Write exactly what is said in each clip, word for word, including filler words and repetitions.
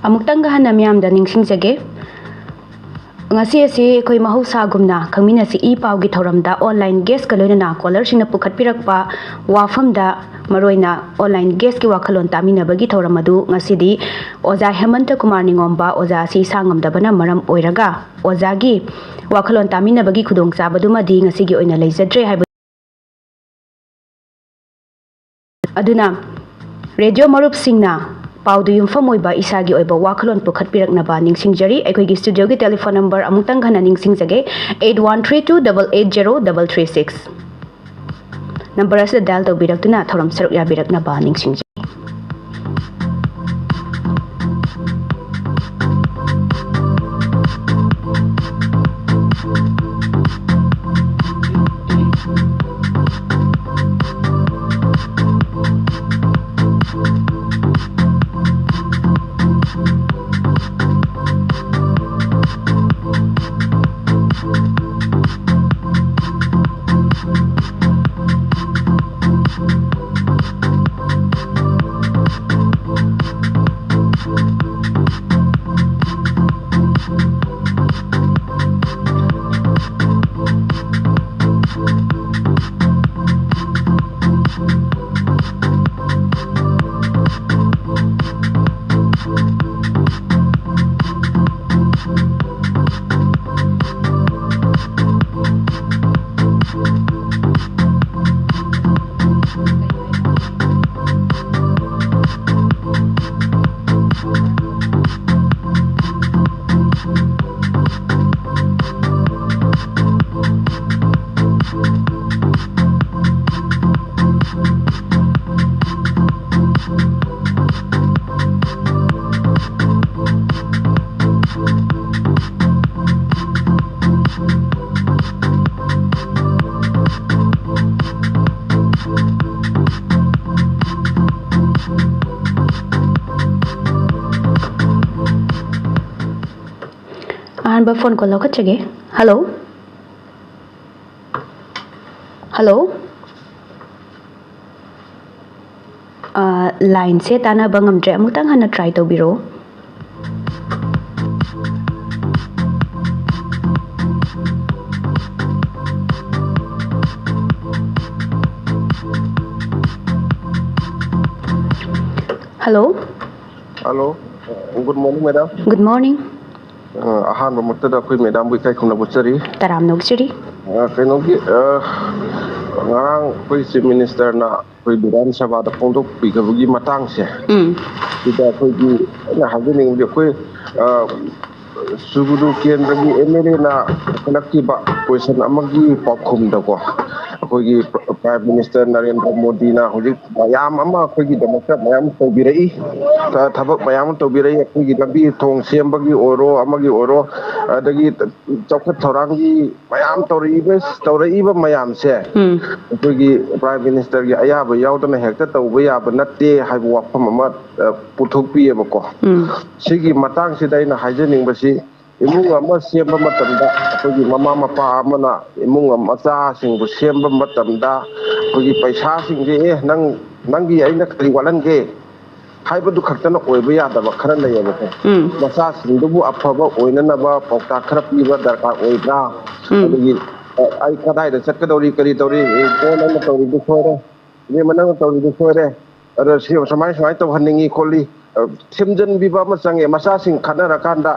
ꯑꯃꯨꯛꯇꯪꯒ ꯍꯟꯅ ꯃꯤꯌꯥꯝꯗ ꯅꯤꯡꯁꯤꯡꯖꯒꯦ꯫ ꯉꯁꯤ ꯑꯁꯤ ꯑꯩꯈꯣꯏ ꯃꯍꯧꯁꯥꯒꯨꯝꯅ ꯈꯪꯃꯤꯟꯅꯁꯤ ꯏ ꯄꯥꯎꯒꯤ ꯊꯧꯔꯝꯗ online guestꯀ ꯂꯣꯏꯅꯅ callerꯁꯤꯡꯅ ꯄꯨꯈꯠꯄꯤꯔꯛꯄ ꯋꯥꯐꯝꯗ ꯃꯔꯨꯑꯣꯏꯅ online guestꯀꯤ ꯋꯥꯈꯜꯂꯣꯟ ꯇꯥꯃꯤꯟꯅꯕꯒꯤ ꯊꯧꯔꯝ ꯑꯗꯨ ꯉꯁꯤꯗꯤ ꯑꯣꯖꯥ ꯍꯦꯃꯟꯇ ꯀꯨꯃꯥꯔ ꯅꯤꯉꯣꯝꯕ ꯑꯣꯖꯥ ꯑꯁꯤ ꯏꯁꯥ ꯉꯝꯗꯕꯅ ꯃꯔꯝ ꯑꯣꯏꯔꯒ ꯑꯣꯖꯥꯒꯤ ꯋꯥꯈꯜꯂꯣꯟ ꯇꯥꯃꯤꯟꯅꯕꯒꯤ ꯈꯨꯗꯣꯡꯆꯥꯕꯗꯨꯃꯗꯤ ꯉꯁꯤꯒꯤ ꯑꯣꯏꯅ ꯂꯩꯖꯗ꯭ꯔꯦ ꯍꯥꯏꯕ ꯑꯗꯨꯅ, ꯔꯦꯗꯤꯑꯣ ꯃꯔꯨꯞꯁꯤꯡꯅ ꯄꯥꯎꯗꯨ ꯌꯨꯝꯐꯝ ꯑꯣꯏꯕ ꯏꯁꯥꯒꯤ ꯑꯣꯏꯕ ꯋꯥꯈꯜꯂꯣꯟ ꯄꯨꯈꯠꯄꯤꯔꯛꯅꯕ ꯅꯤꯡꯁꯤꯡꯖꯔꯤ꯫ ꯑꯩꯈꯣꯏꯒꯤ studioꯒꯤ telephone number ꯑꯃꯨꯛꯇꯪ ꯍꯟꯅ ꯅꯤꯡꯁꯤꯡꯖꯒꯦ, eight one three two double eight zero double three six꯫ Number ꯑꯁꯤꯗ dial ꯇꯧꯕꯤꯔꯛꯇꯨꯅ ꯊꯧꯔꯝ ꯁꯔꯨꯛ ꯌꯥꯕꯤꯔꯛꯅꯕ ꯅꯤꯡꯁꯤꯡꯖꯔꯤ꯫ ꯑꯍꯥꯟꯕ phone call ꯂꯧꯈꯠꯆꯒꯦ꯫ Hello꯫ Hello꯫ ꯑ, lineꯁꯦ ꯇꯥꯟꯅꯕ ꯉꯝꯗ꯭ꯔꯦ꯫ ꯑꯃꯨꯛꯇꯪ ꯍꯟꯅ try ꯇꯧꯕꯤꯔꯛꯑꯣ꯫ Hello. Hello. Good morning, madam. Good morning. ꯑ, ꯑꯍꯥꯟꯕꯃꯛꯇꯗ ꯑꯩꯈꯣꯏ ꯃꯦꯗꯥꯝꯕꯨ ꯏꯀꯥꯏ ꯈꯨꯝꯅꯕ ꯎꯠꯆꯔꯤ꯫ ꯇꯔꯥꯝꯅ ꯑꯣꯛꯆꯔꯤ꯫ ꯑ, ꯀꯩꯅꯣꯒꯤ, ꯑ, ꯉꯔꯥꯡ ꯑꯩꯈꯣꯏ ꯆꯤꯐ ꯃꯤꯅꯤꯁꯇꯔꯅ ꯑꯩꯈꯣꯏ ꯕꯤꯙꯥꯟ ꯁꯚꯥꯗ ꯐꯣꯡꯗꯣꯛꯄꯤꯈꯤꯕꯒꯤ ꯃꯇꯥꯡꯁꯦ, ꯎꯝ꯫ ꯁꯤꯗ ꯑꯩꯈꯣꯏꯒꯤ ꯑꯩꯅ ꯍꯥꯏꯖꯅꯤꯡꯕꯗꯤ, ꯑꯩꯈꯣꯏ, ꯑ, ꯁꯨꯒꯨꯅꯨ ꯀꯦꯟꯗ꯭ꯔꯒꯤ ꯑꯦꯝ ꯑꯦꯜ ꯑꯦꯅ ꯄꯨꯈꯠꯂꯛꯈꯤꯕ ꯀꯣꯏꯁꯟ ꯑꯃꯒꯤ ꯄꯥꯎꯈꯨꯝꯗꯀꯣ, ꯑꯩꯈꯣꯏꯒꯤ ꯄ꯭ꯔꯥꯏꯝ ꯃꯤꯅꯤꯁꯇꯔ ꯅꯔꯦꯟꯗ꯭ꯔ ꯃꯣꯗꯤꯅ ꯍꯧꯖꯤꯛ ꯃꯌꯥꯝ ꯑꯃ ꯑꯩꯈꯣꯏꯒꯤꯗꯃꯛꯇ ꯃꯌꯥꯝ ꯇꯧꯕꯤꯔꯛꯏ, ꯊ-, ꯊꯕꯛ ꯃꯌꯥꯝ ꯑꯃ ꯇꯧꯕꯤꯔꯛꯏ꯫ ꯑꯩꯈꯣꯏꯒꯤ ꯂꯝꯕꯤ ꯊꯣꯡ ꯁꯦꯝꯕꯒꯤ ꯑꯣꯏꯔꯣ, ꯑꯃꯒꯤ ꯑꯣꯏꯔꯣ, ꯑꯗꯒꯤ ꯆꯥꯎꯈꯠ ꯊꯧꯔꯥꯡꯒꯤ ꯃꯌꯥꯝ ꯇꯧꯔꯛꯏꯕ, ꯇꯧꯔꯛꯏꯕ ꯃꯌꯥꯝꯁꯦ, ꯎꯝ꯫ ꯑꯩꯈꯣꯏꯒꯤ ꯄ꯭ꯔꯥꯏꯝ ꯃꯤꯅꯤꯁꯇꯔꯒꯤ ꯑꯌꯥꯕ ꯌꯥꯎꯗꯅ ꯍꯦꯛꯇ ꯇꯧꯕ ꯌꯥꯕ ꯅꯠꯇꯦ ꯍꯥꯏꯕ ꯋꯥꯐꯝ ꯑꯃ, ꯑ, ꯄꯨꯊꯣꯛꯄꯤꯑꯕꯀꯣ꯫ ꯎꯝ꯫ ꯁꯤꯒꯤ ꯃꯇꯥꯡꯁꯤꯗ ꯑꯩꯅ ꯍꯥꯏꯖꯅꯤꯡꯕꯁꯤ, ꯏꯃꯨꯡ ꯑꯃ ꯁꯦꯝꯕ ꯃꯇꯝꯗ ꯑꯩꯈꯣꯏꯒꯤ ꯃꯃꯥ ꯃꯄꯥ ꯑꯃꯅ ꯏꯃꯨꯡ ꯃꯆꯥꯁꯤꯡꯕꯨ ꯁꯦꯝꯕ ꯃꯇꯝꯗ ꯑꯩꯈꯣꯏꯒꯤ ꯄꯩꯁꯥꯁꯤꯡꯁꯦ, "ꯑꯦ, ꯅꯪ, ꯅꯪꯒꯤ ꯑꯩꯅ ꯀꯔꯤ ꯋꯥꯠꯍꯟꯒꯦ?" ꯍꯥꯏꯕꯗꯨ ꯈꯛꯇꯅ ꯑꯣꯏꯕ ꯌꯥꯗꯕ ꯈꯔ ꯂꯩꯌꯦꯕꯀꯣ꯫ ꯎꯝ꯫ ꯃꯆꯥꯁꯤꯡꯗꯨꯕꯨ ꯑꯐꯕ ꯑꯣꯏꯅꯅꯕ ꯄꯥꯎꯇꯥꯛ ꯈꯔ ꯄꯤꯕ ꯗꯔꯀꯥꯔ ꯑꯣꯏꯕ꯭ꯔꯥ? ꯎꯝ꯫ ꯑꯗꯒꯤ, ꯑ, "ꯑꯩ ꯀꯗꯥꯏꯗ ꯆꯠꯀꯗꯧꯔꯤ, ꯀꯔꯤ ꯇꯧꯔꯤ, ꯑꯦ, ꯏꯕꯨꯡꯉꯣ ꯅꯪꯅ ꯇꯧꯔꯤꯗꯨ ꯁꯣꯏꯔꯦ, ꯏꯕꯦꯝꯃ ꯅꯪꯅ ꯇꯧꯔꯤꯗꯨ ꯁꯣꯏꯔꯦ, ꯑꯗꯣ ꯁꯤ ꯁꯨꯃꯥꯏ ꯁꯨꯃꯥꯏꯅ ꯇꯧꯍꯟꯅꯤꯡꯉꯤ ꯈꯣꯠꯂꯤ"? ꯑ, ꯊꯦꯝꯖꯤꯟꯕꯤꯕ ꯑꯃ ꯆꯪꯉꯦ꯫ ꯃꯆꯥꯁꯤꯡ ꯈꯠꯅꯔꯀꯥꯟꯗ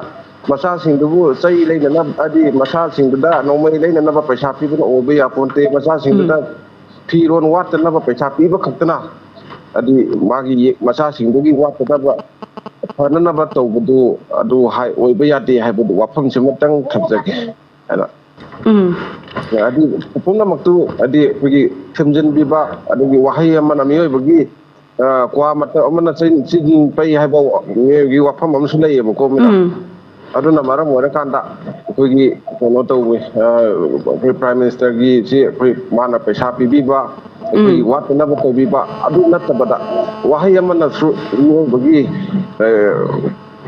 ꯃꯆꯥꯁꯤꯡꯗꯨꯕꯨ ꯆꯩ ꯂꯩꯅꯅꯕ, ꯍꯥꯏꯗꯤ ꯃꯆꯥꯁꯤꯡꯗꯨꯗ ꯅꯣꯡꯃꯩ ꯂꯩꯅꯅꯕ ꯄꯩꯁꯥ ꯄꯤꯕꯅ ꯑꯣꯏꯕ ꯌꯥꯄꯣꯟꯇꯦ꯫ ꯃꯆꯥꯁꯤꯡꯗꯨꯗ ꯎꯝ꯫ ꯐꯤꯔꯣꯟ ꯋꯥꯠꯇꯅꯕ ꯄꯩꯁꯥ ꯄꯤꯕ ꯈꯛꯇꯅ, ꯍꯥꯏꯗꯤ ꯃꯥꯒꯤ ꯌꯦ-, ꯃꯆꯥꯁꯤꯡꯗꯨꯒꯤ ꯋꯥꯠꯇꯅꯕ, ꯐꯅꯅꯕ ꯇꯧꯕꯗꯨ ꯑꯗꯨ ꯍꯥꯏ-, ꯑꯣꯏꯕ ꯌꯥꯗꯦ ꯍꯥꯏꯕꯗꯨ ꯋꯥꯐꯝꯁꯤꯃꯇꯪ ꯊꯝꯖꯒꯦ꯫ ꯍꯥꯏꯅ ꯎꯝ꯫ ꯍꯥꯏꯗꯤ ꯄꯨꯝꯅꯃꯛꯇꯨ, ꯍꯥꯏꯗꯤ ꯑꯩꯈꯣꯏꯒꯤ ꯊꯦꯝꯖꯤꯟꯕꯤꯕ, ꯑꯗꯒꯤ ꯋꯥꯍꯩ ꯑꯃꯅ ꯃꯤꯑꯣꯏꯕꯒꯤ, ꯑ, ꯀ꯭ꯋꯥ ꯃꯇꯞ ꯑꯃꯅ ꯆꯤꯟ, ꯆꯤꯟ ꯄꯩ ꯍꯥꯏꯕ ꯃꯤꯑꯣꯏꯕꯒꯤ ꯋꯥꯐꯝ ꯑꯃꯁꯨ ꯂꯩꯌꯦꯕꯀꯣ, ꯃꯦꯗꯥꯝ꯫ ꯎꯝ꯫ ꯑꯗꯨꯅ ꯃꯔꯝ ꯑꯣꯏꯔꯀꯥꯟꯗ ꯑꯩꯈꯣꯏꯒꯤ ꯀꯩꯅꯣ ꯇꯧꯋꯤ, ꯑ, ꯑꯩꯈꯣꯏ ꯄ꯭ꯔꯥꯏꯝ ꯃꯤꯅꯤꯁꯇꯔꯒꯤ ꯁꯤ ꯑꯩꯈꯣꯏ ꯃꯥꯅ ꯄꯩꯁꯥ ꯄꯤꯕꯤꯕ, ꯑꯩꯈꯣꯏꯒꯤ ꯎꯝ꯫ ꯋꯥꯠꯇꯅꯕ ꯇꯧꯕꯤꯕ, ꯑꯗꯨ ꯅꯠꯇꯕꯗ ꯋꯥꯍꯩ ꯑꯃꯅꯁꯨ ꯃꯤꯑꯣꯏꯕꯒꯤ, ꯑ,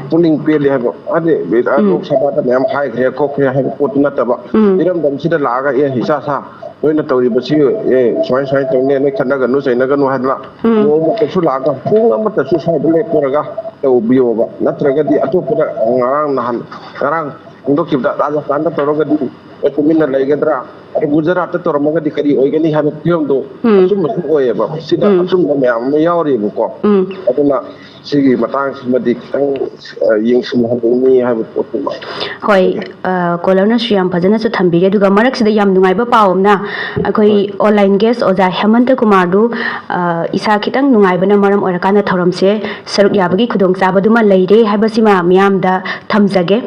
ꯄꯨꯛꯅꯤꯡ ꯄꯦꯜꯂꯤ ꯍꯥꯏꯕ, ꯍꯥꯏꯗꯤ, ꯑ, ꯎꯝ꯫ ꯂꯣꯛ ꯁꯚꯥꯗ ꯃꯌꯥꯝ ꯍꯥꯏꯈ꯭ꯔꯦ ꯈꯣꯠꯈ꯭ꯔꯦ ꯍꯥꯏꯕ ꯄꯣꯠꯇꯨ ꯅꯠꯇꯕ, ꯎꯝ꯫ ꯏꯔꯝꯗꯝꯁꯤꯗ ꯂꯥꯛꯑꯒ, "ꯑꯦ, ꯏꯆꯥ ꯁꯥ, ꯅꯣꯏꯅ ꯇꯧꯔꯤꯕꯁꯤ, ꯑꯦ, ꯁꯨꯃꯥꯏ ꯁꯨꯃꯥꯏꯅ ꯇꯧꯅꯦ, ꯅꯣꯏ ꯈꯠꯅꯒꯅꯨ ꯆꯩꯅꯒꯅꯨ" ꯍꯥꯏꯗꯅ ꯎꯝ꯫ ꯅꯣꯡꯃꯇꯁꯨ ꯂꯥꯛꯑꯒ, ꯄꯨꯡ ꯑꯃꯇꯁꯨ ꯁ꯭ꯋꯥꯏꯗ ꯂꯦꯞꯄꯔꯒ ꯇꯧꯕꯤꯌꯣꯕ꯫ ꯅꯠꯇ꯭ꯔꯒꯗꯤ ꯑꯇꯣꯞꯄꯗ ꯉꯔꯥꯡ ꯅꯍꯥꯟ, ꯉꯔꯥꯡ ꯐꯣꯡꯗꯣꯛꯈꯤꯕꯗ ꯔꯥꯖꯁꯊꯥꯟꯗ ꯇꯧꯔꯒꯗꯤ ꯇꯨꯃꯤꯟꯅ ꯂꯩꯒꯗ꯭ꯔꯥ? ꯑꯗꯨ ꯒꯨꯖꯔꯥꯠꯇ ꯇꯧꯔꯝꯃꯒꯗꯤ ꯀꯔꯤ ꯑꯣꯏꯒꯅꯤ ꯍꯥꯏꯕ ꯐꯤꯕꯝꯗꯣ ꯎꯝ꯫ ꯑꯆꯨꯝꯕꯁꯨ ꯑꯣꯏꯌꯦꯕ꯫ ꯁꯤꯗ ꯎꯝ꯫ ꯑꯆꯨꯝꯕ ꯃꯌꯥꯝ ꯑꯃ ꯌꯥꯎꯔꯤꯕꯀꯣ꯫ ꯎꯝ꯫ ꯑꯗꯨꯅ ꯁꯤꯒꯤ ꯃꯇꯥꯡꯁꯤꯃꯗꯤ ꯈꯤꯇꯪ, ꯑ, ꯌꯦꯡꯁꯤꯟꯍꯟꯅꯤꯡꯉꯤ ꯍꯥꯏꯕ ꯄꯣꯠꯇꯨꯃ꯫ ꯍꯣꯏ, ꯑ, ꯀꯣꯂꯔꯅꯁꯨ ꯌꯥꯝ ꯐꯖꯅꯁꯨ ꯊꯝꯕꯤꯔꯦ꯫ ꯑꯗꯨꯒ ꯃꯔꯛꯁꯤꯗ ꯌꯥꯝ ꯅꯨꯡꯉꯥꯏꯕ ꯄꯥꯎ ꯑꯃꯅ, ꯑꯩꯈꯣꯏ ꯍꯣꯏ꯫ ꯑꯣꯟꯂꯥꯏꯟ ꯒꯦꯁ ꯑꯣꯖꯥ ꯍꯦꯃꯟꯇ ꯀꯨꯃꯥꯔꯗꯨ, ꯑ, ꯏꯁꯥ ꯈꯤꯇꯪ ꯅꯨꯡꯉꯥꯏꯕꯅ ꯃꯔꯝ ꯑꯣꯏꯔꯀꯥꯟꯗ ꯊꯧꯔꯝꯁꯦ ꯁꯔꯨꯛ ꯌꯥꯕꯒꯤ ꯈꯨꯗꯣꯡꯆꯥꯕꯗꯨꯃ ꯂꯩꯔꯦ ꯍꯥꯏꯕꯁꯤꯃ ꯃꯤꯌꯥꯝꯗ ꯊꯝꯖꯒꯦ꯫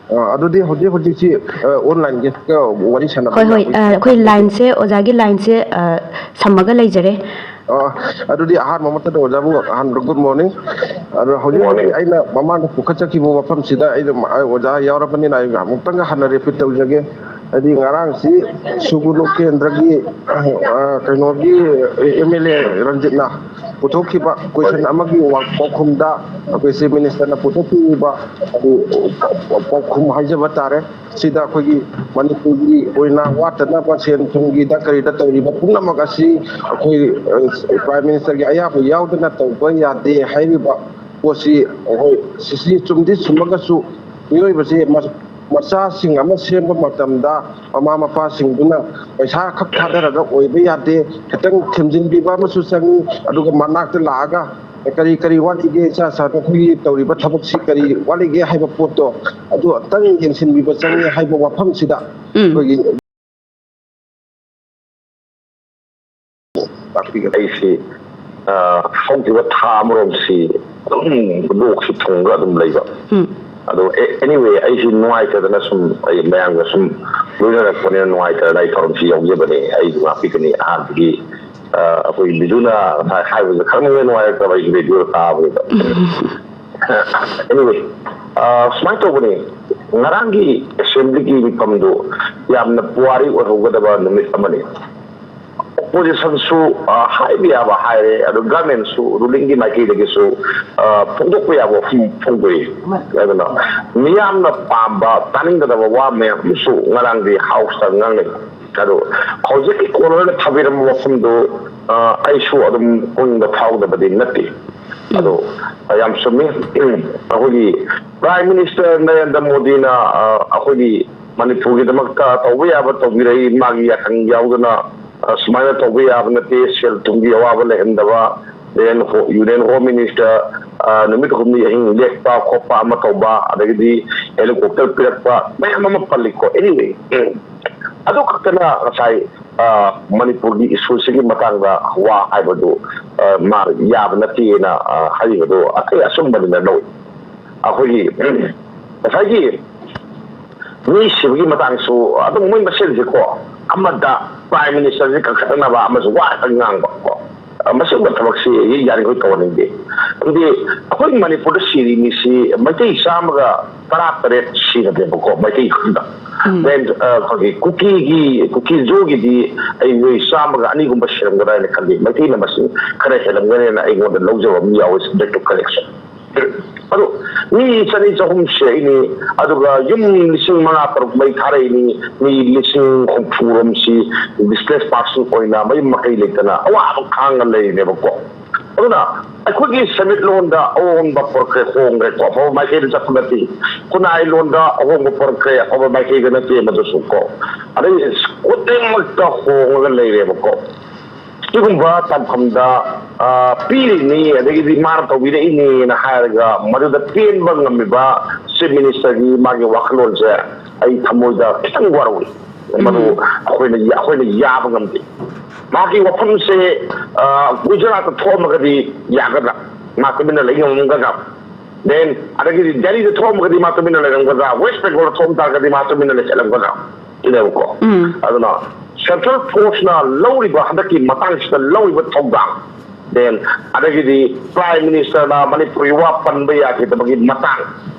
ꯑ, ꯑꯗꯨꯗꯤ ꯍꯧꯖꯤꯛ ꯍꯧꯖꯤꯛꯁꯤ, ꯑ, ꯑꯣꯟꯂꯥꯏꯟ ꯒꯦꯁꯀ ꯋꯥꯔꯤ ꯁꯥꯟꯅꯕ ꯍꯣꯏ, ꯍꯣꯏ, ꯌꯥꯕꯒꯤ ꯑ, ꯑꯩꯈꯣꯏ ꯂꯥꯏꯟꯁꯦ, ꯑꯣꯖꯥꯒꯤ ꯂꯥꯏꯟꯁꯦ, ꯑ, ꯁꯝꯃꯒ ꯂꯩꯖꯔꯦ꯫ ꯑ, ꯑꯗꯨꯗꯤ ꯑꯍꯥꯟꯕ ꯃꯛꯇꯗ ꯑꯣꯖꯥꯕꯨ ꯑꯍꯥꯟꯕ good morning꯫ ꯑꯗꯣ ꯍꯧꯖꯤꯛ ꯍꯧꯖꯤꯛ ꯑꯩꯅ ꯃꯃꯥꯡꯗ ꯄꯨꯈꯠꯆꯈꯤꯕ ꯋꯥꯐꯝꯁꯤꯗ ꯑꯩꯅ ꯑꯣꯖꯥ ꯌꯥꯎꯔꯕꯅꯤꯅ ꯑꯩ ꯑꯃꯨꯛꯇꯪꯒ ꯍꯟꯅ repeat ꯇꯧꯖꯒꯦ꯫ ꯍꯥꯏꯗꯤ ꯉꯔꯥꯡꯁꯤ ꯁꯨꯒꯨꯅꯨ ꯀꯦꯟꯗ꯭ꯔꯒꯤ, ꯑ, ꯀꯩꯅꯣꯒꯤ M L A ꯔꯟꯖꯤꯠꯅ ꯄꯨꯊꯣꯛꯈꯤꯕ question ꯑꯃꯒꯤ ꯋꯥ-, ꯄꯥꯎꯈꯨꯝꯗ ꯑꯩꯈꯣꯏ Chief Ministerꯅ ꯄꯨꯊꯣꯛꯄꯤꯔꯤꯕ ꯑꯗꯨ ꯄꯥꯎꯈꯨꯝ ꯍꯥꯏꯖꯕ ꯇꯥꯔꯦ꯫ ꯁꯤꯗ ꯑꯩꯈꯣꯏꯒꯤ ꯃꯅꯤꯄꯨꯔꯒꯤ ꯑꯣꯏꯅ ꯋꯥꯠꯇꯅꯕ ꯁꯦꯟ ꯊꯨꯝꯒꯤꯗ ꯀꯔꯤꯗ ꯇꯧꯔꯤꯕ ꯄꯨꯝꯅꯃꯛ ꯑꯁꯤ ꯑꯩꯈꯣꯏ, ꯑ, Prime Ministerꯒꯤ ꯑꯌꯥꯕ ꯌꯥꯎꯗꯅ ꯇꯧꯕ ꯌꯥꯗꯦ ꯍꯥꯏꯔꯤꯕ ꯄꯣꯠꯁꯤ ꯑꯩꯈꯣꯏ ꯁꯤꯁꯤ ꯆꯨꯝꯗꯤ ꯆꯨꯝꯃꯒꯁꯨ ꯃꯤꯑꯣꯏꯕꯁꯤ ꯃ-, ꯃꯆꯥꯁꯤꯡ ꯑꯃ ꯁꯦꯝꯕ ꯃꯇꯝꯗ ꯃꯃꯥ ꯃꯄꯥꯁꯤꯡꯗꯨꯅ ꯄꯩꯁꯥ ꯈꯛ ꯊꯥꯗꯔꯒ ꯑꯣꯏꯕ ꯌꯥꯗꯦ, ꯈꯤꯇꯪ ꯊꯦꯝꯖꯤꯟꯕꯤꯕ ꯑꯃꯁꯨ ꯆꯪꯉꯤ꯫ ꯑꯗꯨꯒ ꯃꯅꯥꯛꯇ ꯂꯥꯛꯑꯒ ꯀꯔꯤ ꯀꯔꯤ ꯋꯥꯠꯂꯤꯒꯦ, ꯏꯆꯥ ꯏꯆꯥ ꯅꯈꯣꯏꯒꯤ ꯇꯧꯔꯤꯕ ꯊꯕꯛꯁꯤ ꯀꯔꯤ ꯋꯥꯠꯂꯤꯒꯦ ꯍꯥꯏꯕ ꯄꯣꯠꯇꯣ ꯑꯗꯨ ꯑꯝꯇꯪ ꯌꯦꯡꯁꯤꯟꯕꯤꯕ ꯆꯪꯉꯤ ꯍꯥꯏꯕ ꯋꯥꯐꯝꯁꯤꯗ ꯎꯝ꯫ ꯑꯩꯈꯣꯏꯒꯤ ꯇꯥꯛꯄꯤꯒꯗ꯭ꯔꯥ? ꯑꯩꯁꯤ, ꯑ, ꯍꯧꯈꯤꯕ ꯊꯥ ꯑꯃꯔꯣꯝꯁꯤ ꯑꯗꯨꯝ ꯂꯣꯛꯁꯤ ꯊꯨꯡꯉꯒ ꯑꯗꯨꯝ ꯂꯩꯕ꯫ ꯎꯝ꯫ ꯑꯗꯣ, ꯑꯦ-, anyway, ꯑꯩꯁꯤ ꯅꯨꯡꯉꯥꯏꯇꯗꯅ ꯁꯨꯝ ꯑꯩ ꯃꯌꯥꯝꯒ ꯁꯨꯝ ꯂꯣꯏꯅꯔꯛꯄꯅꯤꯅ ꯅꯨꯡꯉꯥꯏꯇꯗꯅ ꯑꯩ ꯊꯧꯔꯝꯁꯤ ꯌꯥꯎꯖꯕꯅꯦ꯫ ꯑꯩꯁꯨ ꯉꯥꯛꯄꯤꯒꯅꯤ꯫ ꯑꯍꯥꯟꯕꯒꯤ, ꯑ, ꯑꯩꯈꯣꯏ ꯕꯤꯖꯨꯅ ꯉꯁꯥꯏ ꯍꯥꯏꯕꯁꯦ ꯈꯪꯅꯤꯡꯉꯦ, ꯅꯨꯡꯉꯥꯏꯔꯛꯇꯕ ꯑꯩꯁꯨ ꯔꯦꯗꯤꯑꯣ ꯇꯥꯕꯗꯨꯗ꯫ Anyway, ꯑ, ꯁꯨꯃꯥꯏꯅ ꯇꯧꯕꯅꯤ, ꯉꯔꯥꯡꯒꯤ ꯑꯦꯁꯦꯝꯕ꯭ꯂꯤꯒꯤ ꯃꯤꯐꯝꯗꯨ ꯌꯥꯝꯅ ꯄꯨꯋꯥꯔꯤ ꯑꯣꯏꯍꯧꯒꯗꯕ ꯅꯨꯃꯤꯠ ꯑꯃꯅꯤ꯫ Oppositionꯁꯨ, ꯑ, ꯍꯥꯏꯕ ꯌꯥꯕ ꯍꯥꯏꯔꯦ, ꯑꯗꯨ governmentꯁꯨ, rulingꯒꯤ ꯃꯥꯏꯀꯩꯗꯒꯤꯁꯨ, ꯑ, ꯐꯣꯡꯗꯣꯛꯄ ꯌꯥꯕ ꯋꯥꯐꯝ ꯐꯣꯡꯗꯣꯛꯏ꯫ ꯑꯗꯨꯅ ꯃꯤꯌꯥꯝꯅ ꯄꯥꯝꯕ, ꯇꯥꯅꯤꯡꯒꯗꯕ ꯋꯥ ꯃꯌꯥꯝ ꯑꯃꯁꯨ ꯉꯔꯥꯡꯗꯤ Houseꯇ ꯉꯥꯡꯅꯩ꯫ ꯑꯗꯣ ꯍꯧꯖꯤꯛꯀꯤ ꯀꯣꯂꯔꯅ ꯊꯥꯕꯤꯔꯝꯕ ꯋꯥꯐꯝꯗꯨ, ꯑ, ꯑꯩꯁꯨ ꯑꯗꯨꯝ ꯄꯨꯛꯅꯤꯡꯗ ꯐꯥꯎꯗꯕꯗꯤ ꯅꯠꯇꯦ꯫ ꯑꯗꯣ ꯌꯥꯝ ꯆꯨꯝꯃꯤ꯫ ꯑꯩꯈꯣꯏꯒꯤ Prime Minister ꯅꯔꯦꯟꯗ꯭ꯔ ꯃꯣꯗꯤꯅ, ꯑ, ꯑꯩꯈꯣꯏꯒꯤ ꯃꯅꯤꯄꯨꯔꯒꯤꯗꯃꯛꯇ ꯇꯧꯕ ꯌꯥꯕ ꯇꯧꯕꯤꯔꯛꯏ꯫ ꯃꯥꯒꯤ ꯌꯥꯊꯪ ꯌꯥꯎꯗꯅ, ꯑ, ꯁꯨꯃꯥꯏꯅ ꯇꯧꯕ ꯌꯥꯕ ꯅꯠꯇꯦ, ꯁꯦꯜ ꯊꯨꯝꯒꯤ ꯑꯋꯥꯕ ꯂꯩꯍꯟꯗꯕ, then ꯍꯣ-, Union Home Minister, ꯑ, ꯅꯨꯃꯤꯠ ꯍꯨꯝꯅꯤ ꯑꯍꯤꯡ ꯂꯦꯛꯄ ꯈꯣꯠꯄ ꯑꯃ ꯇꯧꯕ, ꯑꯗꯒꯤꯗꯤ helicopter ꯄꯤꯔꯛꯄ ꯃꯌꯥꯝ ꯑꯃ ꯄꯜꯂꯤꯀꯣ꯫ Anyway, ꯎꯝ, ꯑꯗꯨ ꯈꯛꯇꯅ ꯉꯁꯥꯏ, ꯑ, ꯃꯅꯤꯄꯨꯔꯒꯤ issue ꯁꯤꯒꯤ ꯃꯇꯥꯡꯗ ꯋꯥ ꯍꯥꯏꯕꯗꯨ, ꯑ, ꯃꯥ ꯌꯥꯕ ꯅꯠꯇꯦꯅ, ꯑ, ꯍꯥꯏꯔꯤꯕꯗꯨ ꯑꯩ ꯑꯆꯨꯝꯕꯅꯤꯅ ꯂꯧꯏ꯫ ꯑꯩꯈꯣꯏꯒꯤ, ꯎꯝ, ꯉꯁꯥꯏꯒꯤ ꯃꯤ ꯁꯤꯕꯒꯤ ꯃꯇꯥꯡꯁꯨ ꯑꯗꯨꯝ ꯃꯣꯏ ꯃꯁꯦꯟꯁꯦꯀꯣ, ꯑꯃꯗ Prime Minister ꯁꯦ ꯀꯟꯈꯠꯅꯅꯕ ꯑꯃꯁꯨ ꯋꯥ ꯈꯛꯇꯪ ꯉꯥꯡꯕ ꯀꯣ, ꯃꯁꯤꯒꯨꯝꯕ ꯊꯕꯛꯁꯤ ꯑꯩ ꯌꯥꯔꯤꯈꯣꯏ ꯇꯧꯍꯟꯅꯤꯡꯗꯦ꯫ ꯑꯗꯨꯗꯤ ꯑꯩꯈꯣꯏ ꯃꯅꯤꯄꯨꯔꯗ ꯁꯤꯔꯤ ꯃꯤꯁꯤ ꯃꯩꯇꯩ ꯆꯥꯝꯃꯒ ꯇꯔꯥ ꯇꯔꯦꯠ ꯁꯤꯔꯕꯅꯦꯕꯀꯣ, ꯃꯩꯇꯩ ꯈꯛꯇ꯫ ꯎꯝ꯫ Then, ꯑ, ꯑꯩꯈꯣꯏꯒꯤ ꯀꯨꯀꯤꯒꯤ, ꯀꯨꯀꯤ ꯖꯣꯒꯤꯗꯤ ꯑꯩ ꯃꯤꯑꯣꯏ ꯆꯥꯝꯃꯒ ꯑꯅꯤꯒꯨꯝꯕ ꯁꯤꯔꯝꯒꯗ꯭ꯔꯥ ꯍꯥꯏꯅ ꯈꯜꯂꯤ꯫ ꯃꯩꯇꯩꯅ ꯃꯁꯤꯡ ꯈꯔ ꯍꯦꯜꯂꯝꯒꯅꯦꯅ ꯑꯩꯉꯣꯟꯗ ꯂꯧꯖꯕ ꯑꯃ ꯌꯥꯎꯋꯤ, subject to correction꯫ ꯑꯗꯨ ꯃꯤ ꯆꯅꯤ ꯆꯍꯨꯝ ꯁꯤ ꯑꯩꯅꯤ, ꯑꯗꯨꯒ ꯌꯨꯝ ꯂꯤꯁꯤꯡ ꯃꯉꯥ ꯇꯔꯨꯛ ꯃꯩ ꯊꯥꯔꯛꯏꯅꯤ, ꯃꯤ ꯂꯤꯁꯤꯡ ꯍꯨꯝꯐꯨ ꯔꯣꯝꯁꯤ displaced person ꯑꯣꯏꯅ ꯃꯌꯨꯝ ꯃꯀꯩ ꯂꯩꯇꯅ ꯑꯋꯥꯕ ꯈꯥꯡꯉ ꯂꯩꯔꯤꯅꯦꯕꯀꯣ꯫ ꯑꯗꯨꯅ ꯑꯩꯈꯣꯏꯒꯤ ꯁꯦꯟꯃꯤꯠꯂꯣꯟꯗ ꯑꯍꯣꯡꯕ ꯄꯨꯔꯛꯈ꯭ꯔꯦ, ꯍꯣꯡꯈ꯭ꯔꯦꯀꯣ, ꯑꯐꯕ ꯃꯥꯏꯀꯩꯗ ꯆꯠꯄ ꯅꯠꯇꯦ꯫ ꯈꯨꯟꯅꯥꯏꯂꯣꯟꯗ ꯑꯍꯣꯡꯕ ꯄꯨꯔꯛꯈ꯭ꯔꯦ, ꯑꯐꯕ ꯃꯥꯏꯀꯩꯗ ꯅꯠꯇꯦ ꯃꯗꯨꯁꯨ ꯀꯣ꯫ ꯑꯗꯩ ꯈꯨꯗꯤꯡꯃꯛꯇ ꯍꯣꯡꯉꯒ ꯂꯩꯔꯦꯕꯀꯣ꯫ ꯁꯤꯒꯨꯝꯕ ꯇꯥꯟꯐꯝꯗ, ꯑ, ꯄꯤꯔꯤꯅꯤ, ꯑꯗꯒꯤꯗꯤ ꯃꯥꯅ ꯇꯧꯕꯤꯔꯛꯏꯅꯤꯅ ꯍꯥꯏꯔꯒ ꯃꯗꯨꯗ ꯄꯦꯟꯕ ꯉꯝꯃꯤꯕ Chief Minister ꯒꯤ ꯃꯥꯒꯤ ꯋꯥꯈꯜꯂꯣꯟꯁꯦ ꯑꯩ ꯊꯃꯣꯏꯗ ꯈꯤꯇꯪ ꯋꯥꯔꯧꯏ꯫ ꯃꯗꯨ ꯎꯝ꯫ ꯑꯩꯈꯣꯏꯅ, ꯑꯩꯈꯣꯏꯅ ꯌꯥꯕ ꯉꯝꯗꯦ꯫ ꯃꯍꯥꯛꯀꯤ ꯋꯥꯐꯝꯁꯦ, ꯑ, ꯒꯨꯖꯔꯥꯠꯇ ꯊꯣꯛꯑꯝꯃꯒꯗꯤ ꯌꯥꯒꯗ꯭ꯔꯥ? ꯃꯥ ꯇꯨꯃꯤꯟꯅ ꯂꯩ ꯉꯝꯒꯗ꯭ꯔꯥ? Then, ꯑꯗꯒꯤꯗꯤ ꯗꯦꯜꯂꯤꯗ ꯊꯣꯛꯑꯝꯃꯒꯗꯤ ꯃꯥ ꯇꯨꯃꯤꯟꯅ ꯂꯩꯔꯝꯒꯗ꯭ꯔꯥ? West Bengal ꯗ ꯊꯣꯛꯑꯝ ꯇꯥꯔꯒꯗꯤ ꯃꯥ ꯇꯨꯃꯤꯟꯅ ꯂꯩꯁꯜꯂꯝꯒꯗ꯭ꯔꯥ? ꯁꯤꯅꯦꯕꯀꯣ꯫ ꯎꯝ꯫ ꯑꯗꯨꯅ central force ꯅ ꯂꯧꯔꯤꯕ ꯍꯟꯗꯛꯀꯤ ꯃꯇꯥꯡꯁꯤꯗ ꯂꯧꯔꯤꯕ ꯊꯧꯗꯥꯡ, then, ꯑꯗꯒꯤꯗꯤ Prime Minister ꯅ ꯃꯅꯤꯄꯨꯔꯒꯤ ꯋꯥ ꯄꯟꯕ ꯌꯥꯈꯤꯗꯕꯒꯤ ꯃꯇꯥꯡ,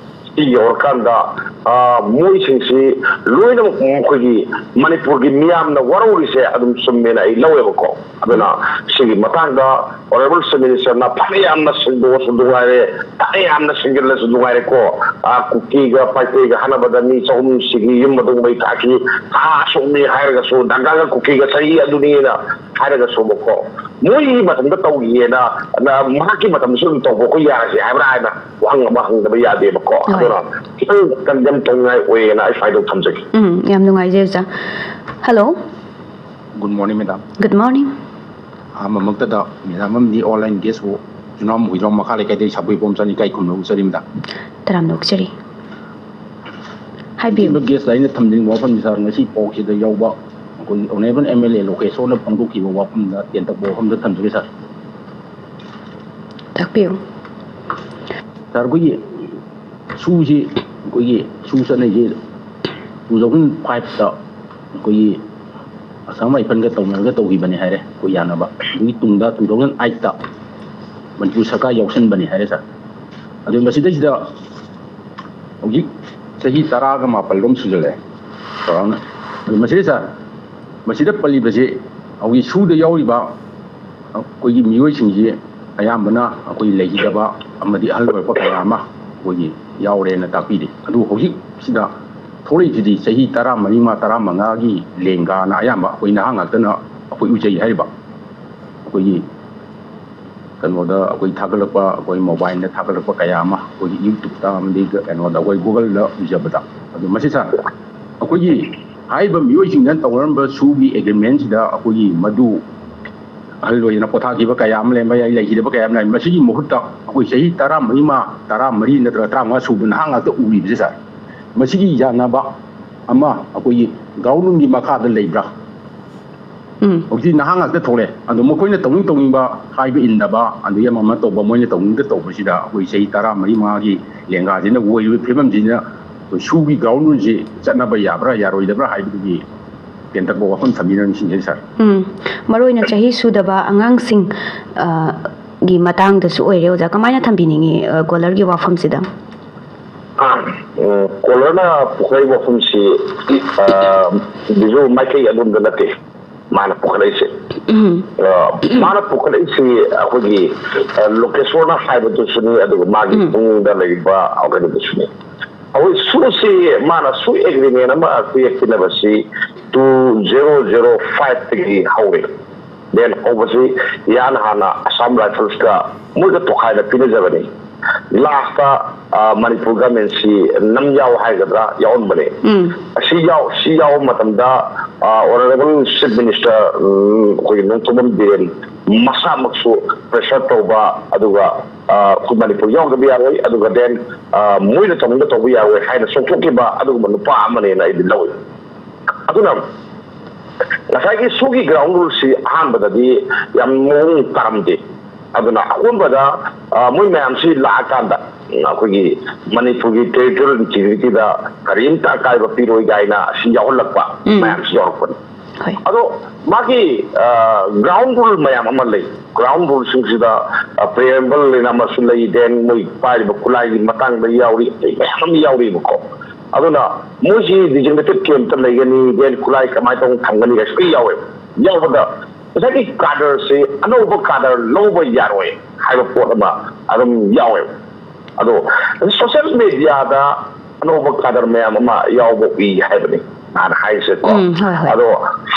ꯁꯤ ꯌꯧꯔꯀꯥꯟꯗ, ꯑ, ꯃꯣꯏꯁꯤꯡꯁꯤ ꯂꯣꯏꯅꯃꯛ ꯃꯈꯣꯏꯒꯤ ꯃꯅꯤꯄꯨꯔꯒꯤ ꯃꯤꯌꯥꯝꯅ ꯋꯥꯔꯧꯔꯤꯁꯦ ꯑꯗꯨꯝ ꯆꯨꯝꯃꯦꯅ ꯑꯩ ꯂꯧꯋꯦꯕꯀꯣ꯫ ꯑꯗꯨꯅ ꯁꯤꯒꯤ ꯃꯇꯥꯡꯗ Honourable Chief Minister ꯅ ꯐꯅ ꯌꯥꯝꯅ ꯁꯦꯡꯗꯣꯛꯑꯁꯨ ꯅꯨꯡꯉꯥꯏꯔꯦ, ꯐꯅ ꯌꯥꯝꯅ ꯁꯦꯡꯖꯤꯜꯂꯁꯨ ꯅꯨꯡꯉꯥꯏꯔꯦꯀꯣ꯫ ꯑ, ꯀꯨꯀꯤꯒ ꯄꯥꯏꯇꯩꯒ ꯍꯥꯠꯅꯕꯗ ꯃꯤ ꯆꯍꯨꯝ ꯁꯤꯒꯤ, ꯌꯨꯝ ꯑꯗꯨ ꯃꯩ ꯊꯥꯈꯤ, ꯊꯥ ꯑꯁꯨꯛꯅꯤ ꯍꯥꯏꯔꯒꯁꯨ, ꯅꯥꯒꯥꯒ ꯀꯨꯀꯤꯒ ꯆꯍꯤ ꯑꯗꯨꯅꯤꯅ ꯍꯥꯏꯔꯒꯁꯨꯕꯀꯣ, ꯃꯣꯏꯒꯤ ꯃꯇꯝꯗ ꯇꯧꯈꯤꯒꯦꯅ, ꯃꯍꯥꯛꯀꯤ ꯃꯇꯝꯗꯁꯨ ꯑꯗꯨꯝ ꯇꯧꯕ ꯑꯩꯈꯣꯏ ꯌꯥꯔꯁꯦ ꯍꯥꯏꯕ꯭ꯔꯥ ꯍꯥꯏꯅ ꯋꯥꯍꯪ ꯑꯃ ꯍꯪꯗꯕ ꯌꯥꯗꯦꯕꯀꯣ꯫ ꯑꯗꯨꯅ ꯈꯤꯇꯪ ꯀꯟꯗꯦꯝ ꯇꯧꯅꯤꯡꯉꯥꯏ ꯑꯣꯏꯌꯦꯅ ꯑꯩ ꯁ꯭ꯋꯥꯏꯗ ꯊꯝꯖꯒꯦ꯫ ꯎꯝ, ꯌꯥꯝ ꯅꯨꯡꯉꯥꯏꯖꯩ ꯑꯣꯖꯥ꯫ Hello. Good morning, madam. Good morning. ꯑꯍꯥꯟꯕꯃꯛꯇꯗ madam ꯑꯃꯗꯤ online guest ꯄꯨ ꯆꯤꯅꯥꯎ ꯍꯨꯏꯗ꯭ꯔꯣꯝ ꯃꯈꯥ ꯂꯩꯀꯥꯏꯗꯒꯤ ꯁꯥꯕꯨꯏ ꯄꯣꯝꯆꯥꯅꯤ ꯏꯀꯥꯏ ꯈꯨꯝꯅ ꯎꯠꯆꯔꯤ, madam꯫ ꯇꯔꯥꯝꯅ ꯑꯣꯛꯆꯔꯤ꯫ ꯍꯥꯏꯕꯤꯌꯨ꯫ ꯍꯥꯏꯕꯤꯌꯨ꯫ Guest ꯑꯩꯅ ꯊꯝꯖꯅꯤꯡꯕ ꯋꯥꯐꯝꯗꯤ, sir, ꯉꯁꯤ ꯄꯥꯎꯁꯤꯗ ꯌꯥꯎꯕ ꯑꯩꯈꯣꯏ honourable M L A ꯂꯣꯀꯦꯁꯣꯔꯅ ꯐꯣꯡꯗꯣꯛꯈꯤꯕ ꯋꯥꯐꯝꯗ, ꯇꯦꯟꯇꯛꯄ ꯋꯥꯐꯝꯗ ꯊꯝꯖꯒꯦ, sir꯫ ꯇꯥꯛꯄꯤꯌꯨ꯫ Sir, ꯑꯩꯈꯣꯏꯒꯤ ꯁꯨꯁꯤ, ꯑꯩꯈꯣꯏꯒꯤ ꯁꯨ ꯆꯠꯅꯩꯁꯤ two thousand fiveꯇ ꯑꯩꯈꯣꯏꯒꯤ ꯑꯁꯥꯝ ꯔꯥꯏꯐꯜꯒ ꯇꯧꯅꯔꯒ ꯇꯧꯈꯤꯕꯅꯤ ꯍꯥꯏꯔꯦ, ꯑꯩꯈꯣꯏ ꯌꯥꯅꯕ꯫ ꯑꯗꯨꯒꯤ ꯇꯨꯡꯗ two thousand eightꯇ ꯃꯅꯤꯄꯨꯔ ꯁꯔꯀꯥꯔ ꯌꯥꯎꯁꯟꯕꯅꯤ ꯍꯥꯏꯔꯦ, sir꯫ ꯑꯗꯨ ꯃꯁꯤꯗꯩꯁꯤꯗ ꯍꯧꯖꯤꯛ ꯆꯍꯤ ꯇꯔꯥꯒ ꯃꯥꯄꯜ ꯔꯣꯝ ꯁꯨꯖꯜꯂꯛꯑꯦ, ꯆꯥꯎꯔꯥꯛꯅ꯫ ꯑꯗꯨ ꯃꯁꯤꯗ, sir, ꯃꯁꯤꯗ ꯄꯜꯂꯤꯕꯁꯤ ꯍꯧꯖꯤꯛ ꯁꯨꯗ ꯌꯥꯎꯔꯤꯕ ꯑꯩꯈꯣꯏꯒꯤ ꯃꯤꯑꯣꯏꯁꯤꯡꯁꯤ ꯑꯌꯥꯝꯕꯅ ꯑꯩꯈꯣꯏ ꯂꯩꯈꯤꯗꯕ ꯑꯃꯗꯤ ꯑꯍꯜ ꯑꯣꯏꯔꯛꯄ ꯀꯌꯥ ꯑꯃ ꯑꯩꯈꯣꯏꯒꯤ ꯌꯥꯎꯔꯦꯅ ꯇꯥꯛꯄꯤꯔꯤ꯫ ꯑꯗꯨ ꯍꯧꯖꯤꯛꯁꯤꯗ ꯊꯣꯛꯂꯛꯏꯁꯤꯗꯤ ꯆꯍꯤ ꯇꯔꯥꯃꯔꯤ, ꯇꯔꯥꯃꯉꯥꯒꯤ ꯂꯦꯡꯒꯥꯅ ꯑꯌꯥꯝꯕ ꯑꯩꯈꯣꯏ ꯅꯍꯥ ꯉꯥꯛꯇꯅ ꯑꯩꯈꯣꯏ ꯎꯖꯩ ꯍꯥꯏꯔꯤꯕ꯫ ꯑꯩꯈꯣꯏꯒꯤ ꯀꯩꯅꯣꯗ ꯑꯩꯈꯣꯏ ꯊꯥꯒꯠꯂꯛꯄ, ꯑꯩꯈꯣꯏ mobileꯗ ꯊꯥꯒꯠꯂꯛꯄ ꯀꯌꯥ ꯑꯃ ꯑꯩꯈꯣꯏꯒꯤ YouTubeꯇ ꯑꯃꯗꯤ ꯀꯩꯅꯣꯗ ꯑꯩꯈꯣꯏ Googleꯗ ꯎꯖꯕꯗ꯫ ꯑꯗꯨ ꯃꯁꯤ, sir, ꯑꯩꯈꯣꯏꯒꯤ ꯍꯥꯏꯔꯤꯕ ꯃꯤꯑꯣꯏꯁꯤꯡꯅ ꯇꯧꯅꯔꯝꯕ ꯁꯨꯒꯤ agreementꯁꯤꯗ ꯑꯩꯈꯣꯏꯒꯤ ꯃꯗꯨ ꯑꯍꯜ ꯑꯣꯏꯗꯅ ꯄꯣꯊꯥꯈꯤꯕ ꯀꯌꯥ ꯑꯃ ꯂꯩꯔꯝꯕ ꯌꯥꯏ, ꯂꯩꯈꯤꯗꯕ ꯀꯌꯥ ꯑꯃ ꯂꯩꯔꯝꯕ꯫ ꯃꯁꯤꯒꯤ ꯃꯍꯨꯠꯇ ꯑꯩꯈꯣꯏ ꯆꯍꯤ ꯇꯔꯥꯃꯔꯤ, ꯇꯔꯥꯃꯔꯤ ꯅꯠꯇ꯭ꯔꯒ ꯇꯔꯥꯃꯉꯥ ꯁꯨꯕ ꯅꯍꯥ ꯉꯥꯛꯇ ꯎꯔꯤꯕꯁꯦ, sir, ꯃꯁꯤꯒꯤ ꯌꯥꯅꯕ ꯑꯃ ꯑꯩꯈꯣꯏꯒꯤ ground ruleꯒꯤ ꯃꯈꯥꯗ ꯂꯩꯕ꯭ꯔꯥ? ꯎꯝ꯫ ꯍꯧꯖꯤꯛꯇꯤ ꯅꯍꯥ ꯉꯥꯛꯇ ꯊꯣꯛꯂꯛꯑꯦ꯫ ꯑꯗꯣ ꯃꯈꯣꯏꯅ ꯇꯧꯅꯤꯡ ꯇꯧꯅꯤꯡꯕ ꯍꯥꯏꯕ ꯏꯟꯗꯕ, ꯑꯗꯒꯤ ꯑꯃ ꯑꯃ ꯇꯧꯕ, ꯃꯣꯏꯅ ꯇꯧꯅꯤꯡꯗ ꯇꯧꯕꯁꯤꯗ ꯑꯩꯈꯣꯏ ꯆꯍꯤ ꯇꯔꯥꯃꯔꯤ ꯃꯉꯥꯒꯤ ꯂꯦꯡꯒꯥꯁꯤꯅ ꯑꯣꯏꯔꯤꯕ ꯐꯤꯕꯝꯁꯤꯅ ꯑꯩꯈꯣꯏ ꯁꯨꯒꯤ ground ruleꯁꯤ ꯆꯠꯅꯕ ꯌꯥꯕ꯭ꯔꯥ ꯌꯥꯔꯣꯏꯗꯕ꯭ꯔꯥ ꯍꯥꯏꯕꯗꯨꯒꯤ ꯇꯦꯟꯇꯛꯄ ꯋꯥꯐꯝ ꯊꯝꯕꯤꯔꯝꯃꯤ, sir꯫ ꯎꯝ꯫ ꯃꯔꯨꯑꯣꯏꯅ ꯆꯍꯤ ꯁꯨꯗꯕ ꯑꯉꯥꯡꯁꯤꯡ, ꯑ, ꯒꯤ ꯃꯇꯥꯡꯗꯁꯨ ꯑꯣꯏꯔꯦ, ꯑꯣꯖꯥ꯫ ꯀꯃꯥꯏꯅ ꯊꯝꯕꯤꯅꯤꯡꯉꯤ, ꯑ, caller-ꯒꯤ ꯋꯥꯐꯝꯁꯤꯗ? ꯑ, ꯎꯝ, caller-ꯅ ꯄꯨꯈꯠꯂꯛꯏꯕ ꯋꯥꯐꯝꯁꯤ, ꯑ, ꯕꯤꯖꯨ ꯃꯥꯏꯀꯩ ꯑꯗꯣꯝꯗ ꯅꯠꯇꯦ ꯃꯥꯅ ꯄꯨꯈꯠꯂꯛꯏꯁꯦ꯫ ꯎꯝ꯫ ꯑ, ꯃꯥꯅ ꯄꯨꯈꯠꯂꯛꯏꯁꯤ ꯑꯩꯈꯣꯏꯒꯤ, ꯑ, ꯂꯣꯀꯦꯁꯣꯔꯅ ꯍꯥꯏꯕꯗꯨꯁꯨꯅꯤ, ꯑꯗꯨꯒ ꯃꯥꯒꯤ ꯎꯝ꯫ ꯄꯨꯛꯅꯤꯡꯗ ꯂꯩꯔꯤꯕ ꯀꯩꯅꯣꯗꯨꯁꯨꯅꯤ꯫ ꯑꯩꯈꯣꯏ ꯁꯨꯁꯤ ꯃꯥꯅ ꯁꯨ agreement ꯑꯃ ꯀꯨꯌꯦꯛ ꯄꯤꯅꯕꯁꯤ two zero zero five-ꯇꯒꯤ ꯍꯧꯔꯦ꯫ ꯗꯦꯟ ꯍꯧꯕꯁꯤ ꯏꯍꯥꯟ ꯍꯥꯟꯅ ꯑꯁꯥꯝ ꯔꯥꯏꯐꯜꯁꯀ ꯃꯣꯏꯒ ꯇꯣꯈꯥꯏꯅ ꯄꯤꯅꯖꯕꯅꯤ꯫ ꯂꯥꯁꯇ ꯃꯅꯤꯄꯨꯔ ꯒꯃꯦꯟꯁꯤ ꯅꯝ ꯌꯥꯎ ꯍꯥꯏꯒꯗ꯭ꯔꯥ, ꯌꯥꯎꯍꯟꯕꯅꯦ꯫ ꯎꯝ꯫ ꯑꯁꯤ ꯌꯥꯎ ꯁꯤ ꯌꯥꯎꯕ ꯃꯇꯝꯗ ꯑꯣꯅꯔꯦꯕꯜ ꯆꯤꯐ ꯃꯤꯅꯤꯁꯇꯔ ꯑꯩꯈꯣꯏꯒꯤ ꯅꯣꯡꯊꯣꯝꯕꯝ ꯕꯤꯔꯦꯟ ꯃꯁꯥꯃꯛꯁꯨ ꯄ꯭ꯔꯦꯁꯔ ꯇꯧꯕ, ꯑꯗꯨꯒ ꯑꯩꯈꯣꯏ ꯃꯅꯤꯄꯨꯔ ꯌꯥꯎꯗꯕ ꯌꯥꯔꯣꯏ, ꯑꯗꯨꯒ ꯗꯦꯟ ꯃꯣꯏꯅ ꯇꯧꯅꯤꯡꯕ ꯇꯧꯕ ꯌꯥꯔꯣꯏ ꯍꯥꯏꯅ ꯆꯣꯡꯊꯣꯛꯈꯤꯕ ꯑꯗꯨꯒꯨꯝꯕ ꯅꯨꯄꯥ ꯑꯃꯅꯦꯅ ꯑꯩꯗꯤ ꯂꯧꯏ꯫ ꯑꯗꯨꯅ ꯉꯁꯥꯏꯒꯤ ꯁꯣꯒꯤ ꯒ꯭ꯔꯥꯎꯟ ꯔꯨꯜꯁꯤ ꯑꯍꯥꯟꯕꯗꯗꯤ ꯌꯥꯝ ꯃꯑꯣꯡ ꯇꯥꯔꯝꯗꯦ꯫ ꯑꯗꯨꯅ ꯑꯀꯣꯟꯕꯗ ꯃꯣꯏ ꯃꯌꯥꯝꯁꯤ ꯂꯥꯛꯑꯀꯥꯟꯗ ꯑꯩꯈꯣꯏꯒꯤ ꯃꯅꯤꯄꯨꯔꯒꯤ ꯇꯦꯔꯤꯇꯣꯔꯤꯌꯦꯜ ꯏꯟꯇꯤꯒ꯭ꯔꯤꯇꯤꯗ ꯀꯔꯤꯝꯇ ꯑꯀꯥꯏꯕ ꯄꯤꯔꯣꯏ ꯀꯥꯏꯅ ꯑꯁꯤ ꯌꯥꯎꯍꯜꯂꯛꯄ ꯎꯝ꯫ ꯃꯌꯥꯝꯁꯤ ꯌꯥꯎꯔꯛꯄꯅꯤ꯫ ꯍꯣꯏ꯫ ꯑꯗꯣ ꯃꯥꯒꯤ ꯒ꯭ꯔꯥꯎꯟ ꯔꯨꯜ ꯃꯌꯥꯝ ꯑꯃ ꯂꯩ꯫ ꯒ꯭ꯔꯥꯎꯟ ꯔꯨꯜꯁꯤꯡꯁꯤꯗ ꯄ꯭ꯔꯤꯑꯦꯝꯕꯜ ꯑꯅ ꯑꯃꯁꯨ ꯂꯩ, ꯗꯦꯟ ꯃꯣꯏ ꯄꯥꯏꯔꯤꯕ ꯈꯨꯠꯂꯥꯏꯒꯤ ꯃꯇꯥꯡꯗ ꯌꯥꯎꯔꯤ, ꯑꯇꯩ ꯃꯌꯥꯝ ꯑꯃ ꯌꯥꯎꯔꯤꯕꯀꯣ꯫ ꯑꯗꯨꯅ ꯃꯣꯏꯁꯤ ꯗꯤꯖꯤꯒꯅꯦꯇꯦꯠ ꯀꯦꯝꯇ ꯂꯩꯒꯅꯤ, ꯗꯦꯟ ꯈꯨꯠꯂꯥꯏ ꯀꯃꯥꯏꯅ ꯇꯧꯅ ꯊꯝꯒꯅꯤ ꯀꯥꯏꯁꯨ ꯂꯣꯏ ꯌꯥꯎꯋꯦ꯫ ꯌꯥꯎꯕꯗ ꯉꯁꯥꯏꯒꯤ ꯀꯥꯗꯔꯁꯤ ꯑꯅꯧꯕ ꯀꯥꯗꯔ ꯂꯧꯕ ꯌꯥꯔꯣꯏ ꯍꯥꯏꯕ ꯄꯣꯠ ꯑꯃ ꯑꯗꯨꯝ ꯌꯥꯎꯋꯦꯕ꯫ ꯑꯗꯣ ꯁꯣꯁꯤꯌꯦꯜ ꯃꯦꯗꯤꯌꯥꯗ ꯑꯅꯧꯕ ꯀꯥꯗꯔ ꯃꯌꯥꯝ ꯑꯃ ꯌꯥꯎꯕ ꯎꯏ ꯍꯥꯏꯕꯅꯤ ꯅꯍꯥꯟ ꯍꯥꯏꯔꯤꯁꯦꯀꯣ꯫ ꯎꯝ, ꯍꯣꯏ, ꯍꯣꯏ꯫ ꯑꯗꯣ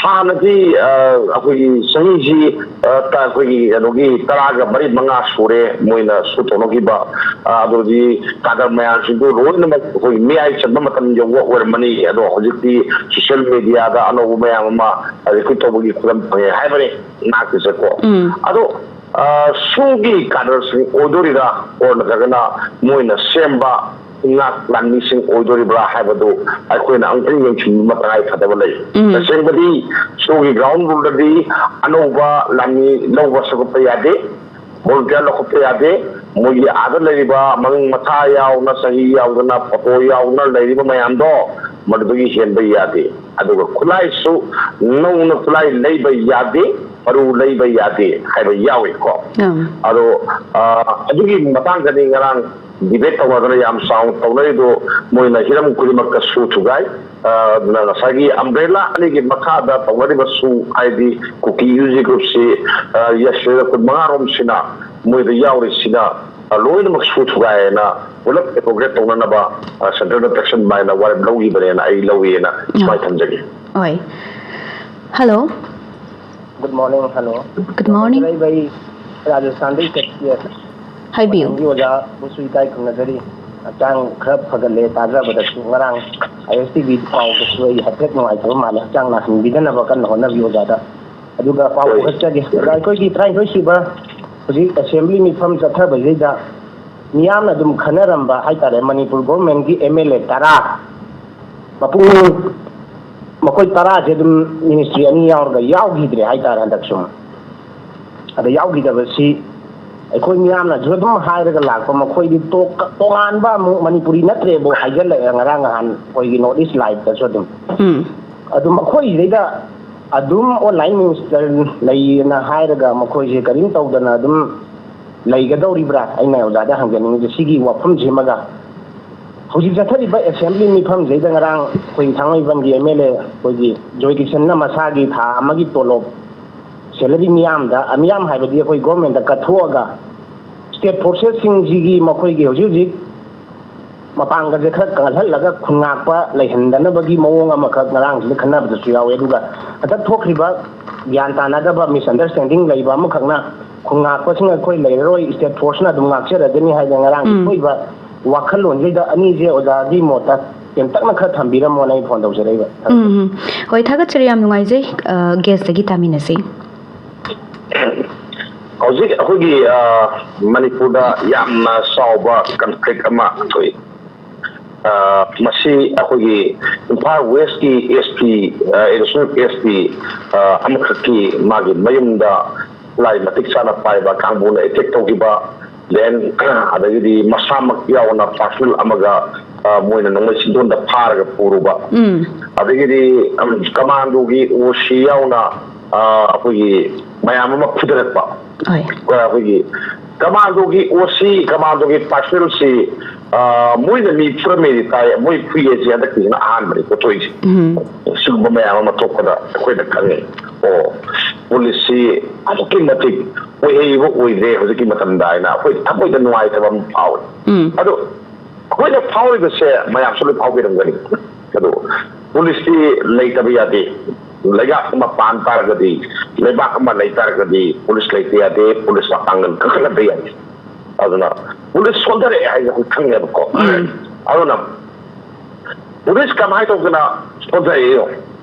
ꯍꯥꯟꯅꯗꯤ ꯑ, ꯑꯩꯈꯣꯏꯒꯤ ꯆꯍꯤꯁꯤ ꯑ, ꯇ- ꯑꯩꯈꯣꯏꯒꯤ ꯀꯩꯅꯣꯒꯤ ꯇꯔꯥꯒ ꯃꯔꯤ ꯃꯉꯥ ꯁꯨꯔꯦ ꯃꯣꯏꯅ ꯁꯨ ꯇꯧꯅꯈꯤꯕ꯫ ꯑ, ꯑꯗꯨꯗꯤ ꯀꯥꯗꯔ ꯃꯌꯥꯝꯁꯤꯡꯗꯨ ꯂꯣꯏꯅꯃꯛ ꯑꯩꯈꯣꯏ ꯃꯤꯌꯥꯏ ꯆꯟꯕ ꯃꯇꯝ ꯌꯧꯕ ꯑꯣꯏꯔꯝꯃꯅꯤ꯫ ꯑꯗꯣ ꯍꯧꯖꯤꯛꯇꯤ ꯁꯣꯁꯤꯌꯦꯜ ꯃꯦꯗꯤꯌꯥꯗ ꯑꯅꯧꯕ ꯃꯌꯥꯝ ꯑꯃ ꯔꯤꯀ꯭ꯔꯨꯠ ꯇꯧꯕꯒꯤ ꯈꯨꯗꯝ ꯐꯪꯉꯦ ꯍꯥꯏꯕꯅꯤ ꯉꯥꯛꯇꯤꯁꯦꯀꯣ꯫ ꯎꯝ꯫ ꯑꯗꯣ ꯑ, ꯁꯣꯒꯤ ꯀꯥꯗꯔꯁꯤꯡ ꯑꯣꯏꯗꯣꯔꯤꯔꯥ, ꯑꯣꯔ ꯅꯠꯇ꯭ꯔꯒꯅ ꯃꯣꯏꯅ ꯁꯦꯝꯕ ꯉꯥꯛ ꯂꯥꯟꯃꯤꯁꯤꯡ ꯑꯣꯏꯗꯣꯔꯤꯕ꯭ꯔꯥ ꯍꯥꯏꯕꯗꯨ ꯑꯩꯈꯣꯏꯅ ꯑꯃꯨꯛꯇꯪ ꯌꯦꯡꯁꯤꯟꯕ ꯑꯃ ꯇꯉꯥꯏ ꯐꯗꯕ ꯂꯩ꯫ ꯎꯝ꯫ ꯇꯁꯦꯡꯕꯗꯤ ꯁꯣꯒꯤ ꯒ꯭ꯔꯥꯎꯟ ꯔꯨꯜꯗꯗꯤ ꯑꯅꯧꯕ ꯂꯥꯟꯃꯤ ꯂꯧꯕ ꯁꯧꯒꯠꯄ ꯌꯥꯗꯦ, ꯚꯣꯂꯨꯟꯇꯤꯌꯥꯔ ꯂꯧꯈꯠꯄ ꯌꯥꯗꯦ꯫ ꯃꯣꯏꯒꯤ ꯑꯥꯗ ꯂꯩꯔꯤꯕ ꯃꯃꯤꯡ ꯃꯊꯥ ꯌꯥꯎꯅ, ꯆꯍꯤ ꯌꯥꯎꯗꯅ, ꯐꯣꯇꯣ ꯌꯥꯎꯅ ꯂꯩꯔꯤꯕ ꯃꯌꯥꯝꯗꯣ ꯃꯗꯨꯗꯒꯤ ꯍꯦꯟꯕ ꯌꯥꯗꯦ꯫ ꯑꯗꯨꯒ ꯈꯨꯠꯂꯥꯏꯁꯨ ꯅꯧꯅ ꯈꯨꯠꯂꯥꯏ ꯂꯩꯕ ꯌꯥꯗꯦ, ꯃꯔꯨ ꯂꯩꯕ ꯌꯥꯗꯦ ꯍꯥꯏꯕ ꯌꯥꯎꯏꯀꯣ꯫ ꯎꯝ꯫ ꯑꯗꯣ ꯑ, ꯑꯗꯨꯒꯤ ꯃꯇꯥꯡꯗꯅꯤ ꯉꯔꯥꯡ ꯗꯤꯕꯦꯠ ꯇꯧꯅꯗꯅ ꯌꯥꯝ ꯆꯥꯎꯅ ꯇꯧꯅꯔꯤꯗꯣ꯫ ꯃꯣꯏꯅ ꯍꯤꯔꯝ ꯈꯨꯗꯤꯡꯃꯛꯇ ꯁꯨ ꯊꯨꯒꯥꯏ꯫ ꯑ, ꯑꯗꯨꯅ ꯉꯁꯥꯏꯒꯤ ꯑꯝꯕ꯭ꯔꯦꯂꯥ ꯑꯅꯤꯒꯤ ꯃꯈꯥꯗ ꯇꯧꯅꯔꯤꯕ ꯁꯨ ꯍꯥꯏꯗꯤ ꯀꯨꯀꯤ ꯌꯨ ꯖꯤ ꯒ꯭ꯔꯨꯞꯁꯤ, ꯑ, ꯌꯥꯁꯤꯔ ꯀꯨꯟꯃꯉꯥ ꯔꯣꯝꯁꯤꯅ ꯃꯣꯏꯗ ꯌꯥꯎꯔꯤꯁꯤꯅ, ꯑ, ꯂꯣꯏꯅꯃꯛ ꯁꯨ ꯊꯨꯒꯥꯏ ꯍꯥꯏꯅ ꯄꯨꯂꯞ ꯑꯦꯄ꯭ꯔꯣꯄ꯭ꯔꯤꯌꯦꯠ ꯇꯧꯅꯅꯕ, ꯑ, ꯁꯦꯟꯇ꯭ꯔꯦꯜꯗ ꯇꯛꯁꯟꯕ ꯍꯥꯏꯅ ꯋꯥꯔꯦꯞ ꯂꯧꯈꯤꯕꯅꯦꯅ ꯑꯩ ꯂꯧꯏꯅ ꯁꯨꯃꯥꯏꯅ ꯊꯝꯖꯒꯦ꯫ ꯍꯣꯏ꯫ Hello. Good morning, hello. Good morning. ꯂꯩꯕ ꯑꯩ ꯔꯥꯖꯁꯊꯥꯟꯗꯒꯤ ꯆꯠꯈꯤꯌꯦ꯫ ꯍꯥꯏꯕꯤꯌꯨ꯫ ꯃꯊꯪꯒꯤ ꯑꯣꯖꯥꯕꯨꯁꯨ ꯏꯀꯥꯏ ꯈꯨꯝꯅꯖꯔꯤ꯫ ꯍꯛꯆꯥꯡ ꯈꯔ ꯐꯒꯠꯂꯦ ꯇꯥꯖꯕꯗꯁꯨ꯫ ꯉꯔꯥꯡ ꯑꯥꯏ ꯑꯦꯁ ꯇꯤ ꯚꯤ ꯄꯥꯎꯗꯁꯨ ꯑꯩ ꯍꯥꯏꯐꯦꯠ ꯅꯨꯡꯉꯥꯏꯇꯕ ꯃꯥꯜꯂꯦ꯫ ꯍꯛꯆꯥꯡ ꯅꯥꯍꯟꯕꯤꯗꯅꯕ ꯀꯟꯅ ꯍꯣꯠꯅꯕꯤꯌꯨ ꯑꯣꯖꯥꯗ꯫ ꯑꯗꯨꯒ ꯄꯥꯎ ꯄꯨꯈꯠꯆꯒꯦ꯫ ꯑꯣꯖꯥ, ꯑꯩꯈꯣꯏꯒꯤ ꯇꯔꯥꯅꯤꯊꯣꯏ ꯁꯨꯕ ꯍꯧꯖꯤꯛ ꯑꯦꯁꯦꯝꯕ꯭ꯂꯤ ꯃꯤꯐꯝ ꯆꯠꯊꯕꯁꯤꯗ ꯃꯤꯌꯥꯝꯅ ꯑꯗꯨꯝ ꯈꯟꯅꯔꯝꯕ ꯍꯥꯏꯇꯥꯔꯦ, ꯃꯅꯤꯄꯨꯔ ꯒꯣꯔꯃꯦꯟꯒꯤ ꯑꯦꯝ ꯑꯦꯜ ꯑꯦ ꯇꯔꯥ ꯃꯄꯨꯡ ꯃꯈꯣꯏ ꯇꯔꯥꯁꯦ ꯑꯗꯨꯝ ꯃꯤꯅꯤꯁꯇ꯭ꯔꯤ ꯑꯅꯤ ꯌꯥꯎꯔꯒ ꯌꯥꯎꯈꯤꯗ꯭ꯔꯦ ꯍꯥꯏꯇꯥꯔꯦ ꯍꯟꯗꯛꯁꯨ꯫ ꯑꯗ ꯌꯥꯎꯈꯤꯗꯕꯁꯤ ꯑꯩꯈꯣꯏ ꯃꯤꯌꯥꯝꯅꯁꯨ ꯑꯗꯨꯝ ꯍꯥꯏꯔꯒ ꯂꯥꯛꯄ, ꯃꯈꯣꯏꯗꯤ ꯇꯣꯛ-, ꯇꯣꯉꯥꯟꯕ ꯑꯃꯨꯛ ꯃꯅꯤꯄꯨꯔꯤ ꯅꯠꯇ꯭ꯔꯦꯕꯨ ꯍꯥꯏꯖꯜꯂꯛꯑꯦ ꯉꯔꯥꯡ ꯅꯍꯥꯟ ꯑꯩꯈꯣꯏꯒꯤ North East Live-ꯇꯁꯨ ꯑꯗꯨꯝ꯫ ꯎꯝ꯫ ꯑꯗꯨ ꯃꯈꯣꯏꯁꯤꯗꯩꯗ ꯑꯗꯨꯝ ꯑꯣꯟꯂꯥꯏꯟ ꯃꯤꯅꯤꯁꯇꯔ ꯂꯩꯌꯦꯅ ꯍꯥꯏꯔꯒ ꯃꯈꯣꯏꯁꯦ ꯀꯔꯤꯝ ꯇꯧꯗꯅ ꯑꯗꯨꯝ ꯂꯩꯒꯗꯧꯔꯤꯕ꯭ꯔꯥ? ꯑꯩꯅ ꯑꯣꯖꯥꯗ ꯍꯪꯖꯅꯤꯡꯉꯤꯁꯦ ꯁꯤꯒꯤ ꯋꯥꯐꯝꯁꯤꯃꯒ꯫ ꯍꯧꯖꯤꯛ ꯆꯠꯊꯔꯤꯕ ꯑꯦꯁꯦꯝꯕ꯭ꯂꯤ ꯃꯤꯐꯝꯁꯤꯗꯩꯗ ꯉꯔꯥꯡ ꯑꯩꯈꯣꯏ ꯊꯥꯡꯃꯩꯕꯟꯒꯤ ꯑꯦꯝ ꯑꯦꯜ ꯑꯦ ꯑꯩꯈꯣꯏꯒꯤ ꯖꯣꯏ ꯀꯤꯁꯟꯅ ꯃꯁꯥꯒꯤ ꯊꯥ ꯑꯃꯒꯤ ꯇꯣꯂꯣꯞ, ꯁꯦꯂꯔꯤ ꯃꯤꯌꯥꯝꯗ, ꯃꯤꯌꯥꯝ ꯍꯥꯏꯕꯗꯤ ꯑꯩꯈꯣꯏ ꯒꯣꯔꯃꯦꯟꯗ ꯀꯠꯊꯣꯛꯑꯒ ꯁ꯭ꯇꯦꯠ ꯐꯣꯔꯁꯦꯁꯁꯤꯡꯁꯤꯒꯤ ꯃꯈꯣꯏꯒꯤ ꯍꯧꯖꯤꯛ ꯍꯧꯖꯤꯛ ꯃꯄꯥꯡꯒꯜꯁꯦ ꯈꯔ ꯀꯜꯍꯜꯂꯒ ꯈꯨꯟ ꯉꯥꯛꯄ ꯂꯩꯍꯟꯗꯅꯕꯒꯤ ꯃꯑꯣꯡ ꯑꯃꯈꯛ ꯉꯔꯥꯡꯁꯤꯗ ꯈꯟꯅꯕꯗꯁꯨ ꯌꯥꯎꯋꯦ꯫ ꯑꯗꯨꯒ ꯍꯟꯗꯛ ꯊꯣꯛꯈ꯭ꯔꯤꯕ ꯒ꯭ꯌꯥꯟ ꯇꯥꯅꯗꯕ, ꯃꯤꯁꯑꯟꯗꯔꯁꯇꯦꯟꯗꯤꯡ ꯂꯩꯕ ꯑꯃꯈꯛꯅ ꯈꯨꯟ ꯉꯥꯛꯄꯁꯤꯡ ꯑꯩꯈꯣꯏ ꯂꯩꯔꯔꯣꯏ, ꯁ꯭ꯇꯦꯠ ꯐꯣꯔꯁꯅ ꯑꯗꯨꯝ ꯉꯥꯛꯆꯔꯒꯅꯤ ꯍꯥꯏꯗꯅ ꯉꯔꯥꯡꯒꯤ ꯎꯝ꯫ ꯊꯣꯛꯏꯕ ꯋꯥꯈꯜꯂꯣꯟꯁꯤꯗ ꯑꯅꯤꯁꯦ ꯑꯣꯖꯥꯒꯤ ꯃꯣꯠꯇ ꯇꯦꯟꯇꯛꯅ ꯈꯔ ꯊꯝꯕꯤꯔꯝꯃꯣꯅ ꯑꯩ ꯐꯣꯟ ꯇꯧꯖꯔꯛꯏꯕ꯫ ꯎꯝ, ꯎꯝ꯫ ꯍꯣꯏ, ꯊꯥꯒꯠꯆꯔꯤ, ꯌꯥꯝ ꯅꯨꯡꯉꯥꯏꯖꯩ꯫ ꯑ, ꯒꯦꯁꯇꯒꯤ ꯇꯥꯃꯤꯟꯅꯁꯤ꯫ ꯍꯧꯖꯤꯛ ꯑꯩꯈꯣꯏꯒꯤ, ꯑ, ꯃꯅꯤꯄꯨꯔꯗ ꯌꯥꯝꯅ ꯆꯥꯎꯕ ꯀꯟꯐ꯭ꯂꯤꯛ ꯑꯃ ꯊꯣꯛꯏ꯫ ꯑ, ꯃꯁꯤ ꯑꯩꯈꯣꯏꯒꯤ ꯏꯝꯐꯥꯜ ꯋꯦꯁꯀꯤ ꯑꯦꯁ ꯄꯤ, ꯑ, ꯑꯦꯗꯤꯁꯅꯦꯜ ꯑꯦꯁ ꯄꯤ, ꯑ, ꯑꯃꯈꯛꯀꯤ ꯃꯥꯒꯤ ꯃꯌꯨꯝꯗ ꯈꯨꯠꯂꯥꯏ ꯃꯇꯤꯛ ꯆꯥꯅ ꯄꯥꯏꯕ ꯀꯥꯡꯕꯨꯅ ꯑꯦꯇꯦꯛ ꯇꯧꯈꯤꯕ, then ꯑꯗꯒꯤꯗꯤ ꯃꯁꯥꯃꯛ ꯌꯥꯎꯅ ꯄꯥꯔꯁꯅꯦꯜ ꯑꯃꯒ, ꯑ, ꯃꯣꯏꯅ ꯅꯣꯡꯃꯩ ꯆꯤꯡꯗꯣꯟꯗ ꯐꯥꯔꯒ ꯄꯨꯔꯨꯕ, ꯎꯝ꯫ ꯑꯗꯒꯤꯗꯤ, ꯎꯝ, ꯀꯃꯥꯟꯗꯣꯒꯤ ꯑꯣ ꯁꯤ ꯌꯥꯎꯅ, ꯑ, ꯑꯩꯈꯣꯏꯒꯤ ꯃꯌꯥꯝ ꯑꯃ ꯐꯨꯊꯔꯛꯄ꯫ ꯍꯣꯏ꯫ ꯑ, ꯑꯩꯈꯣꯏꯒꯤ ꯀꯃꯥꯟꯗꯣꯒꯤ ꯑꯣ ꯁꯤ, ꯀꯃꯥꯟꯗꯣꯒꯤ ꯄꯥꯔꯁꯅꯦꯜꯁꯤ, ꯑ, ꯃꯣꯏꯅ ꯃꯤ ꯐꯨꯔꯝꯃꯦꯗꯤ ꯇꯥꯏ, ꯃꯣꯏ ꯐꯨꯏ ꯍꯥꯏꯁꯦ ꯍꯟꯗꯛꯀꯤꯁꯤꯅ ꯑꯍꯥꯟꯕꯅꯤ ꯊꯣꯛꯏꯁꯦ꯫ ꯎꯝ꯫ ꯁꯤꯒꯨꯝꯕ ꯃꯌꯥꯝ ꯑꯃ ꯊꯣꯛꯄꯗ ꯑꯩꯈꯣꯏꯅ ꯈꯪꯉꯦ꯫ ꯑꯣ, ꯄꯨꯂꯤꯁꯁꯤ ꯑꯗꯨꯛꯀꯤ ꯃꯇꯤꯛ ꯑꯣꯏꯍꯩꯕ ꯑꯣꯏꯗ꯭ꯔꯦ ꯍꯧꯖꯤꯛꯀꯤ ꯃꯇꯝꯗ ꯍꯥꯏꯅ ꯑꯩꯈꯣꯏ ꯊꯃꯣꯏꯗ ꯅꯨꯡꯉꯥꯏꯇꯕ ꯑꯃ ꯐꯥꯎꯏ꯫ ꯎꯝ꯫ ꯑꯗꯣ ꯑꯩꯈꯣꯏꯅ ꯐꯥꯎꯔꯤꯕꯁꯦ ꯃꯌꯥꯝꯁꯨ ꯂꯣꯏ ꯐꯥꯎꯕꯤꯔꯝꯒꯅꯤ꯫ ꯑꯗꯣ ꯄꯨꯂꯤꯁꯇꯤ ꯂꯩꯇꯕ ꯌꯥꯗꯦ꯫ ꯂꯩꯕꯥꯛ ꯑꯃ ꯄꯥꯟ ꯇꯥꯔꯒꯗꯤ, ꯂꯩꯕꯥꯛ ꯑꯃ ꯂꯩ ꯇꯥꯔꯒꯗꯤ, ꯄꯨꯂꯤꯁ ꯂꯩꯇ ꯌꯥꯗꯦ, ꯄꯨꯂꯤꯁ ꯃꯄꯥꯡꯒꯜ ꯀꯟꯈꯠꯍꯟꯕ ꯌꯥꯗꯦ꯫ ꯑꯗꯨꯅ ꯄꯨꯂꯤꯁ ꯁꯣꯟꯊꯔꯛꯑꯦ ꯍꯥꯏꯁꯦ ꯑꯩꯈꯣꯏ ꯈꯪꯉꯦꯕꯀꯣ꯫ ꯑꯗꯨꯅ ꯄꯨꯂꯤꯁ ꯀꯃꯥꯏꯅ ꯇꯧꯗꯅ ꯁꯣꯟꯊꯔꯛꯏꯅꯣ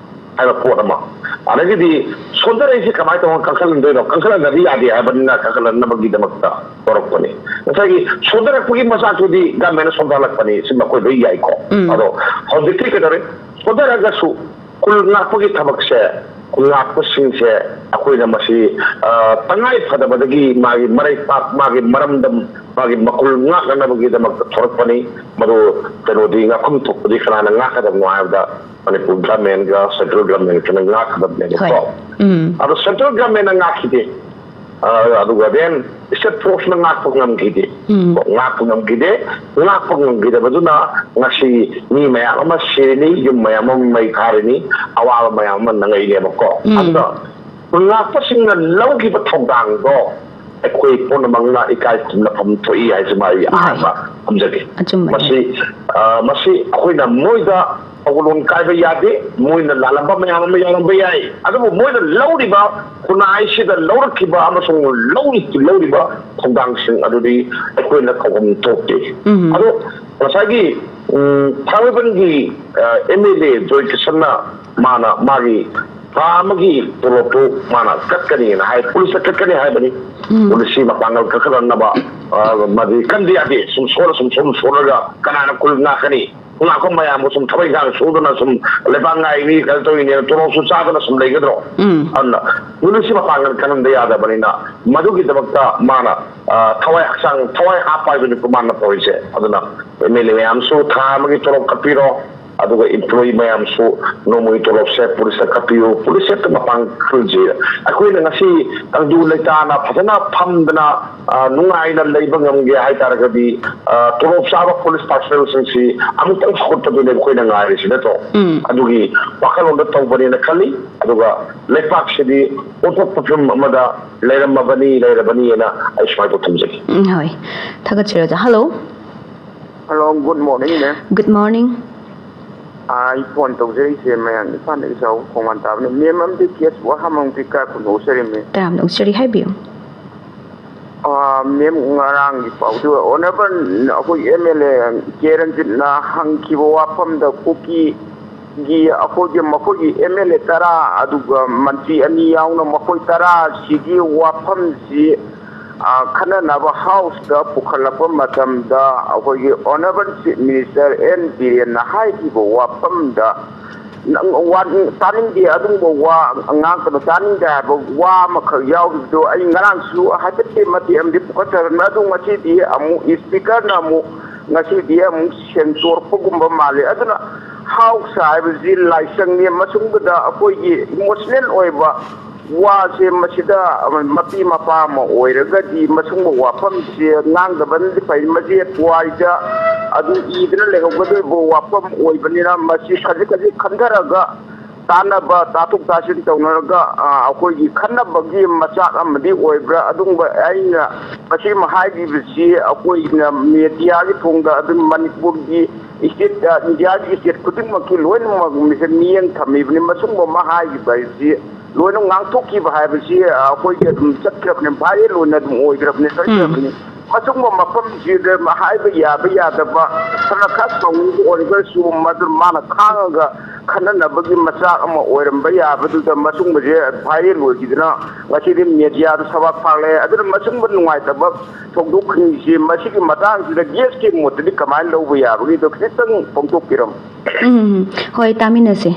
ꯍꯥꯏꯕ ꯄꯣꯠ ꯑꯃ, ꯑꯗꯒꯤꯗꯤ ꯁꯣꯟꯊꯔꯛꯏꯁꯤ ꯀꯃꯥꯏꯅ ꯇꯧꯔꯒ ꯀꯟꯈꯠꯍꯟꯗꯣꯏꯅꯣ? ꯀꯟꯈꯠꯍꯟꯗꯕꯗꯤ ꯌꯥꯗꯦ ꯍꯥꯏꯕꯅꯤꯅ ꯀꯟꯈꯠꯍꯟꯅꯕꯒꯤꯗꯃꯛꯇ ꯇꯧꯔꯛꯄꯅꯤ꯫ ꯉꯁꯥꯏꯒꯤ ꯁꯣꯟꯊꯔꯛꯄꯒꯤ ꯃꯆꯥꯛꯇꯨꯗꯤ ꯒꯃꯦꯟꯅ ꯁꯣꯟꯊꯍꯜꯂꯛꯄꯅꯤ, ꯁꯤ ꯃꯈꯣꯏ ꯂꯣꯏ ꯌꯥꯏꯀꯣ꯫ ꯑꯗꯣ ꯍꯧꯖꯤꯛꯇꯤ ꯀꯩꯗꯧꯔꯦ? ꯁꯣꯟꯊꯔꯒꯁꯨ ꯈꯨꯜ ꯉꯥꯛꯄꯒꯤ ꯊꯕꯛꯁꯦ, ꯈꯨꯜ ꯉꯥꯛꯄꯁꯤꯡꯁꯦ ꯑꯩꯈꯣꯏꯅ ꯃꯁꯤ, ꯑ, ꯇꯉꯥꯏ ꯐꯗꯕꯗꯒꯤ ꯃꯥꯒꯤ ꯃꯔꯩꯄꯥꯛ, ꯃꯥꯒꯤ ꯃꯔꯝꯗꯝ, ꯃꯥꯒꯤ ꯃꯈꯨꯜ ꯉꯥꯛꯅꯅꯕꯒꯤꯗꯃꯛꯇ ꯊꯣꯔꯛꯄꯅꯤ꯫ ꯃꯗꯨ ꯀꯩꯅꯣꯗꯤ, ꯉꯥꯛꯐꯝ ꯊꯣꯛꯄꯗꯤ ꯀꯅꯥꯅ ꯉꯥꯛꯀꯗꯕꯅꯣ ꯍꯥꯏꯕꯗ ꯃꯅꯤꯄꯨꯔ ꯒꯃꯦꯟꯒ ꯁꯦꯟꯇ꯭ꯔꯦꯜ ꯒꯃꯦꯟꯒꯅ ꯉꯥꯛꯀꯗꯕꯅꯦꯕꯀꯣ꯫ ꯑꯗꯣ ꯁꯦꯟꯇ꯭ꯔꯦꯜ ꯒꯃꯦꯟꯅ ꯉꯥꯛꯈꯤꯗꯦ꯫ ꯑ, ꯑꯗꯨꯒ then state force ꯅ ꯉꯥꯛꯄ ꯉꯝꯈꯤꯗꯦ꯫ ꯉꯥꯛꯄ ꯉꯝꯈꯤꯗꯦ꯫ ꯉꯥꯛꯄ ꯉꯝꯈꯤꯗꯕꯗꯨꯅ ꯉꯁꯤ ꯃꯤ ꯃꯌꯥꯝ ꯑꯃ ꯁꯤꯔꯤꯅꯤ, ꯌꯨꯝ ꯃꯌꯥꯝ ꯑꯃ ꯃꯩ ꯊꯥꯔꯤꯅꯤ, ꯑꯋꯥꯕ ꯃꯌꯥꯝ ꯑꯃ ꯅꯪꯉꯛꯏꯅꯦꯕꯀꯣ꯫ ꯑꯗꯨꯅ ꯉꯥꯛꯄꯁꯤꯡꯅ ꯂꯧꯈꯤꯕ ꯊꯧꯗꯥꯡꯗꯣ ꯑꯩꯈꯣꯏ ꯄꯨꯝꯅꯃꯛꯅ ꯏꯀꯥꯏ ꯈꯨꯝꯅꯐꯝ ꯊꯣꯛꯏ ꯍꯥꯏꯁꯤꯃ ꯑꯩ ꯑꯍꯥꯟꯕ ꯊꯝꯖꯒꯦ꯫ ꯑꯆꯨꯝꯕꯅꯦ꯫ ꯃꯁꯤ, ꯑ, ꯃꯁꯤ ꯑꯩꯈꯣꯏꯅ ꯃꯣꯏꯗ ꯊꯧꯒꯜꯂꯣꯟ ꯀꯥꯏꯕ ꯌꯥꯗꯦ꯫ ꯃꯣꯏꯅ ꯂꯥꯜꯂꯝꯕ ꯃꯌꯥꯝ ꯑꯃ ꯌꯥꯎꯔꯝꯕ ꯌꯥꯏ, ꯑꯗꯨꯕꯨ ꯃꯣꯏꯅ ꯂꯧꯔꯤꯕ ꯈꯨꯟꯅꯥꯏꯁꯤꯗ ꯂꯧꯔꯛꯈꯤꯕ ꯑꯃꯁꯨꯡ ꯂꯧꯔꯤ-, ꯂꯧꯔꯤꯕ ꯊꯧꯗꯥꯡꯁꯤꯡ ꯑꯗꯨꯗꯤ ꯑꯩꯈꯣꯏꯅ ꯈꯪꯐꯝ ꯊꯣꯛꯇꯦ꯫ ꯑꯗꯣ ꯉꯁꯥꯏꯒꯤ, ꯎꯝ, ꯊꯥꯡꯃꯩꯕꯟꯒꯤ, ꯑ, M L A ꯖꯣꯏ ꯀꯤꯁꯟꯅ ꯃꯥꯅ ꯃꯥꯒꯤ ꯊꯥ ꯑꯃꯒꯤ ꯇꯣꯂꯣꯞꯇꯨ ꯃꯥꯅ ꯀꯛꯀꯅꯤꯅ ꯍꯥꯏ, ꯄꯨꯂꯤꯁꯇ ꯀꯛꯀꯅꯤ ꯍꯥꯏꯕꯅꯤ꯫ ꯄꯨꯂꯤꯁꯁꯤ ꯃꯄꯥꯡꯒꯜ ꯀꯟꯈꯠꯍꯟꯅꯕ, ꯑ, ꯃꯗꯤ ꯀꯟꯗ ꯌꯥꯗꯦ꯫ ꯁꯨꯝ ꯁꯣꯜꯂ, ꯁꯨꯝ ꯁꯣꯜꯂ, ꯁꯣꯜꯂꯒ ꯀꯅꯥꯅ ꯈꯨꯜ ꯉꯥꯛꯀꯅꯤ? ꯉꯥꯛꯄ ꯃꯌꯥꯝꯕꯨ ꯁꯨꯝ ꯊꯕꯛ ꯏꯪꯈꯥꯡ ꯁꯨꯗꯅ ꯁꯨꯝ ꯂꯩꯕꯥꯛ ꯉꯥꯏꯔꯤꯅꯤ, ꯀꯩꯅꯣ ꯇꯧꯔꯤꯅꯦꯅ ꯇꯣꯂꯣꯞꯁꯨ ꯆꯥꯗꯅ ꯁꯨꯝ ꯂꯩꯒꯗ꯭ꯔꯣ? ꯑꯗꯨꯅ ꯄꯨꯂꯤꯁꯁꯤ ꯃꯄꯥꯡꯒꯜ ꯀꯟꯍꯟꯗ ꯌꯥꯗꯕꯅꯤꯅ ꯃꯗꯨꯒꯤꯗꯃꯛꯇ ꯃꯥꯅ, ꯑ, ꯊꯋꯥꯏ ꯍꯛꯆꯥꯡ, ꯊꯋꯥꯏ ꯍꯥꯞꯄ ꯍꯥꯏꯗꯨꯅꯤꯀꯣ ꯃꯥꯅ ꯇꯧꯔꯤꯁꯦ꯫ ꯑꯗꯨꯅ M L A ꯃꯌꯥꯝꯁꯨ ꯊꯥ ꯑꯃꯒꯤ ꯇꯣꯂꯣꯞ ꯀꯛꯄꯤꯔꯣ, ꯑꯗꯨꯒ employee ꯃꯌꯥꯝꯁꯨ ꯅꯣꯡꯃꯒꯤ ꯇꯣꯂꯣꯞꯁꯦ ꯄꯨꯂꯤꯁꯇ ꯀꯛꯄꯤꯌꯨ, ꯄꯨꯂꯤꯁꯁꯦ ꯑꯝꯇ ꯃꯄꯥꯡꯒꯜ ꯀꯟꯁꯤ꯫ ꯑꯩꯈꯣꯏꯅ ꯉꯁꯤ ꯇꯪꯗꯨ ꯂꯩꯇꯥꯅ ꯐꯖꯅ ꯐꯝꯗꯅ, ꯑ, ꯅꯨꯡꯉꯥꯏꯅ ꯂꯩꯕ ꯉꯝꯒꯦ ꯍꯥꯏ ꯇꯥꯔꯒꯗꯤ, ꯑ, ꯇꯣꯂꯣꯞ ꯆꯥꯕ ꯄꯨꯂꯤꯁ personnelꯁꯤꯡꯁꯤ ꯑꯃꯨꯛꯇꯪ ꯐꯒꯠꯄꯗꯨꯅꯦ ꯑꯩꯈꯣꯏꯅ ꯉꯥꯏꯔꯤꯁꯤ ꯅꯠꯇ꯭ꯔꯣ? ꯑꯗꯨꯒꯤ ꯋꯥꯈꯜꯂꯣꯟꯗ ꯇꯧꯕꯅꯦꯅ ꯈꯜꯂꯤ꯫ ꯑꯗꯨꯒ ꯂꯩꯄꯥꯛꯁꯤꯗꯤ ꯑꯣꯟꯊꯣꯛꯄ ꯐꯤꯕꯝ ꯑꯃꯗ ꯂꯩꯔꯝꯃꯕꯅꯤ, ꯂꯩꯔꯕꯅꯤꯅ ꯑꯩ ꯁꯨꯃꯥꯏꯅ ꯊꯝꯖꯒꯦ꯫ ꯎꯝ, ꯍꯣꯏ꯫ ꯊꯥꯒꯠꯆꯔꯤ ꯑꯣꯖꯥ꯫ Hello꯫ Hello, good morning, ma'am. Good morning꯫ ꯑꯩ ꯐꯣꯟ ꯇꯧꯖꯔꯛꯏꯁꯦ ꯃꯌꯥꯝ ꯏꯝꯐꯥꯜꯗꯒꯤ ꯆꯥꯎꯕ ꯈꯣꯡꯕꯥꯟ ꯇꯥꯕꯅꯤ꯫ ꯃꯦꯝ ꯑꯃꯗꯤ ꯀꯦꯁ ꯋꯥꯍꯪ ꯑꯃꯗꯤ ꯀꯥ ꯀꯨꯟ ꯎꯆꯔꯝꯃꯤ꯫ ꯇꯔꯥꯝꯅ ꯎꯆꯔꯤ, ꯍꯥꯏꯕꯤꯌꯨ꯫ ꯑꯥ, ꯃꯦꯝ, ꯉꯔꯥꯡꯒꯤ ꯄꯥꯎꯗꯨ ꯑꯣꯅꯔꯦꯕꯜ ꯑꯩꯈꯣꯏ ꯑꯦꯝ ꯑꯦꯜ ꯑꯦ ꯀꯦ ꯔꯟꯖꯤꯠꯅ ꯍꯪꯈꯤꯕ ꯋꯥꯐꯝꯗ ꯀꯨꯀꯤꯒꯤ ꯑꯩꯈꯣꯏꯒꯤ ꯃꯈꯣꯏꯒꯤ ꯑꯦꯝ ꯑꯦꯜ ꯑꯦ ꯇꯔꯥ ꯑꯗꯨꯒ ꯃꯟꯇ꯭ꯔꯤ ꯑꯅꯤ ꯌꯥꯎꯅ ꯃꯈꯣꯏ ꯇꯔꯥꯁꯤꯒꯤ ꯋꯥꯐꯝꯁꯤ, ꯑꯥ, ꯈꯟꯅꯅꯕ ꯍꯥꯎꯁꯇ ꯄꯨꯈꯠꯂꯛꯄ ꯃꯇꯝꯗ ꯑꯩꯈꯣꯏꯒꯤ ꯑꯣꯅꯔꯦꯕꯜ ꯆꯤꯐ ꯃꯤꯅꯤꯁꯇꯔ ꯑꯦꯟ ꯕꯤꯔꯦꯟꯅ ꯍꯥꯏꯈꯤꯕ ꯋꯥꯐꯝꯗ ꯅꯪ ꯋꯥ ꯇꯥꯅꯤꯡꯗꯦ, ꯑꯗꯨꯒꯨꯝꯕ ꯋꯥ ꯉꯥꯡꯒꯅꯨ, ꯇꯥꯅꯤꯡꯗꯦ ꯍꯥꯏꯕ ꯋꯥ ꯑꯃꯈꯛ ꯌꯥꯎꯔꯤꯕꯗꯣ ꯑꯩ ꯉꯔꯥꯡꯁꯨ ꯍꯥꯏꯐꯦꯠꯇꯤ ꯃꯇꯦꯛ ꯑꯃꯗꯤ ꯄꯨꯈꯠꯆꯔꯝꯃꯦ꯫ ꯑꯗꯨ ꯉꯁꯤꯗꯤ ꯑꯃꯨꯛ ꯏꯁꯄꯤꯀꯔꯅ ꯑꯃꯨꯛ ꯉꯁꯤꯗꯤ ꯑꯃꯨꯛ ꯁꯦꯡꯗꯣꯔꯛꯄꯒꯨꯝꯕ ꯃꯥꯜꯂꯤ꯫ ꯑꯗꯨꯅ ꯍꯥꯎꯁ ꯍꯥꯏꯕꯁꯤ ꯂꯥꯏꯁꯪꯅꯤ, ꯃꯁꯨꯝꯕꯗ ꯑꯩꯈꯣꯏꯒꯤ ꯏꯃꯣꯁꯅꯦꯜ ꯑꯣꯏꯕ ꯋꯥꯁꯦ ꯃꯁꯤꯗ ꯃꯄꯤ ꯃꯄꯥ ꯑꯃ ꯑꯣꯏꯔꯒꯗꯤ ꯃꯁꯨꯝꯕ ꯋꯥꯐꯝꯁꯦ ꯉꯥꯡꯗꯕꯅꯗꯤ ꯐꯩ꯫ ꯃꯁꯤ ꯄꯨꯋꯥꯔꯤꯗ ꯑꯗꯨꯝ ꯏꯗꯨꯅ ꯂꯩꯍꯧꯒꯗꯧꯔꯤꯕ ꯋꯥꯐꯝ ꯑꯣꯏꯕꯅꯤꯅ ꯃꯁꯤ ꯈꯖꯤꯛ ꯈꯖꯤꯛ ꯈꯟꯊꯔꯒ ꯇꯥꯟꯅꯕ, ꯇꯥꯊꯣꯛ ꯇꯥꯁꯤꯟ ꯇꯧꯅꯔꯒ, ꯑ, ꯑꯩꯈꯣꯏꯒꯤ ꯈꯟꯅꯕꯒꯤ ꯃꯆꯥꯛ ꯑꯃꯗꯤ ꯑꯣꯏꯕ꯭ꯔꯥ? ꯑꯗꯨꯒꯨꯝꯕ ꯑꯩꯅ ꯃꯁꯤꯃ ꯍꯥꯏꯈꯤꯕꯁꯤ ꯑꯩꯈꯣꯏꯅ ꯃꯦꯗꯤꯌꯥꯒꯤ ꯊꯣꯡꯗ ꯑꯗꯨꯝ ꯃꯅꯤꯄꯨꯔꯒꯤ ꯏꯁꯇꯦꯠ, ꯑ, ꯏꯟꯗꯤꯌꯥꯒꯤ ꯏꯁꯇꯦꯠ ꯈꯨꯗꯤꯡꯃꯛꯀꯤ ꯂꯣꯏꯅꯃꯛ ꯃꯤꯁꯛ ꯃꯤꯠꯌꯦꯡ ꯊꯝꯃꯤꯕꯅꯤ꯫ ꯃꯁꯨꯝꯕ ꯑꯃ ꯍꯥꯏꯈꯤꯕ ꯍꯥꯏꯁꯤ ꯂꯣꯏꯅ ꯉꯥꯡꯊꯣꯛꯈꯤꯕ ꯍꯥꯏꯕꯁꯤ, ꯑ, ꯑꯩꯈꯣꯏꯒꯤ ꯑꯗꯨꯝ ꯆꯠꯈ꯭ꯔꯕꯅꯤ, ꯚꯥꯏꯔꯦꯜ ꯑꯣꯏꯅ ꯑꯗꯨꯝ ꯑꯣꯏꯈ꯭ꯔꯕꯅꯤ, ꯆꯠꯈ꯭ꯔꯕꯅꯤ꯫ ꯑꯁꯨꯝꯕ ꯃꯐꯝꯁꯤꯗ ꯍꯥꯏꯕ ꯌꯥꯕ ꯌꯥꯗꯕ ꯈꯔ ꯈꯔ ꯇꯧꯅꯤꯡꯕ ꯑꯣꯏꯔꯒꯁꯨ ꯃꯗꯨ ꯃꯥꯅ ꯈꯥꯡꯉꯒ ꯈꯟꯅꯅꯕꯒꯤ ꯃꯆꯥꯛ ꯑꯃ ꯑꯣꯏꯔꯝꯕ ꯌꯥꯕꯗꯨꯗ ꯃꯁꯨꯝꯕꯁꯦ ꯚꯥꯏꯔꯦꯜ ꯑꯣꯏꯈꯤꯗꯅ ꯉꯁꯤꯗꯤ ꯃꯦꯗꯤꯌꯥꯗ ꯁꯕꯥꯛ ꯐꯥꯛꯂꯦ꯫ ꯑꯗꯨꯅ ꯃꯁꯨꯝꯕ ꯅꯨꯡꯉꯥꯏꯇꯕ ꯊꯧꯗꯣꯛꯁꯤꯡꯁꯤ ꯃꯁꯤꯒꯤ ꯃꯇꯥꯡꯁꯤꯗ ꯒꯦꯁꯀꯤ ꯃꯣꯠꯇꯗꯤ ꯀꯃꯥꯏꯅ ꯂꯧꯕ ꯌꯥꯕꯒꯦꯗꯣ ꯈꯤꯇꯪ ꯐꯣꯡꯗꯣꯛꯄꯤꯔꯝꯃꯨ꯫ ꯎꯝ, ꯍꯣꯏ, ꯇꯥꯃꯤꯟꯅꯁꯦ꯫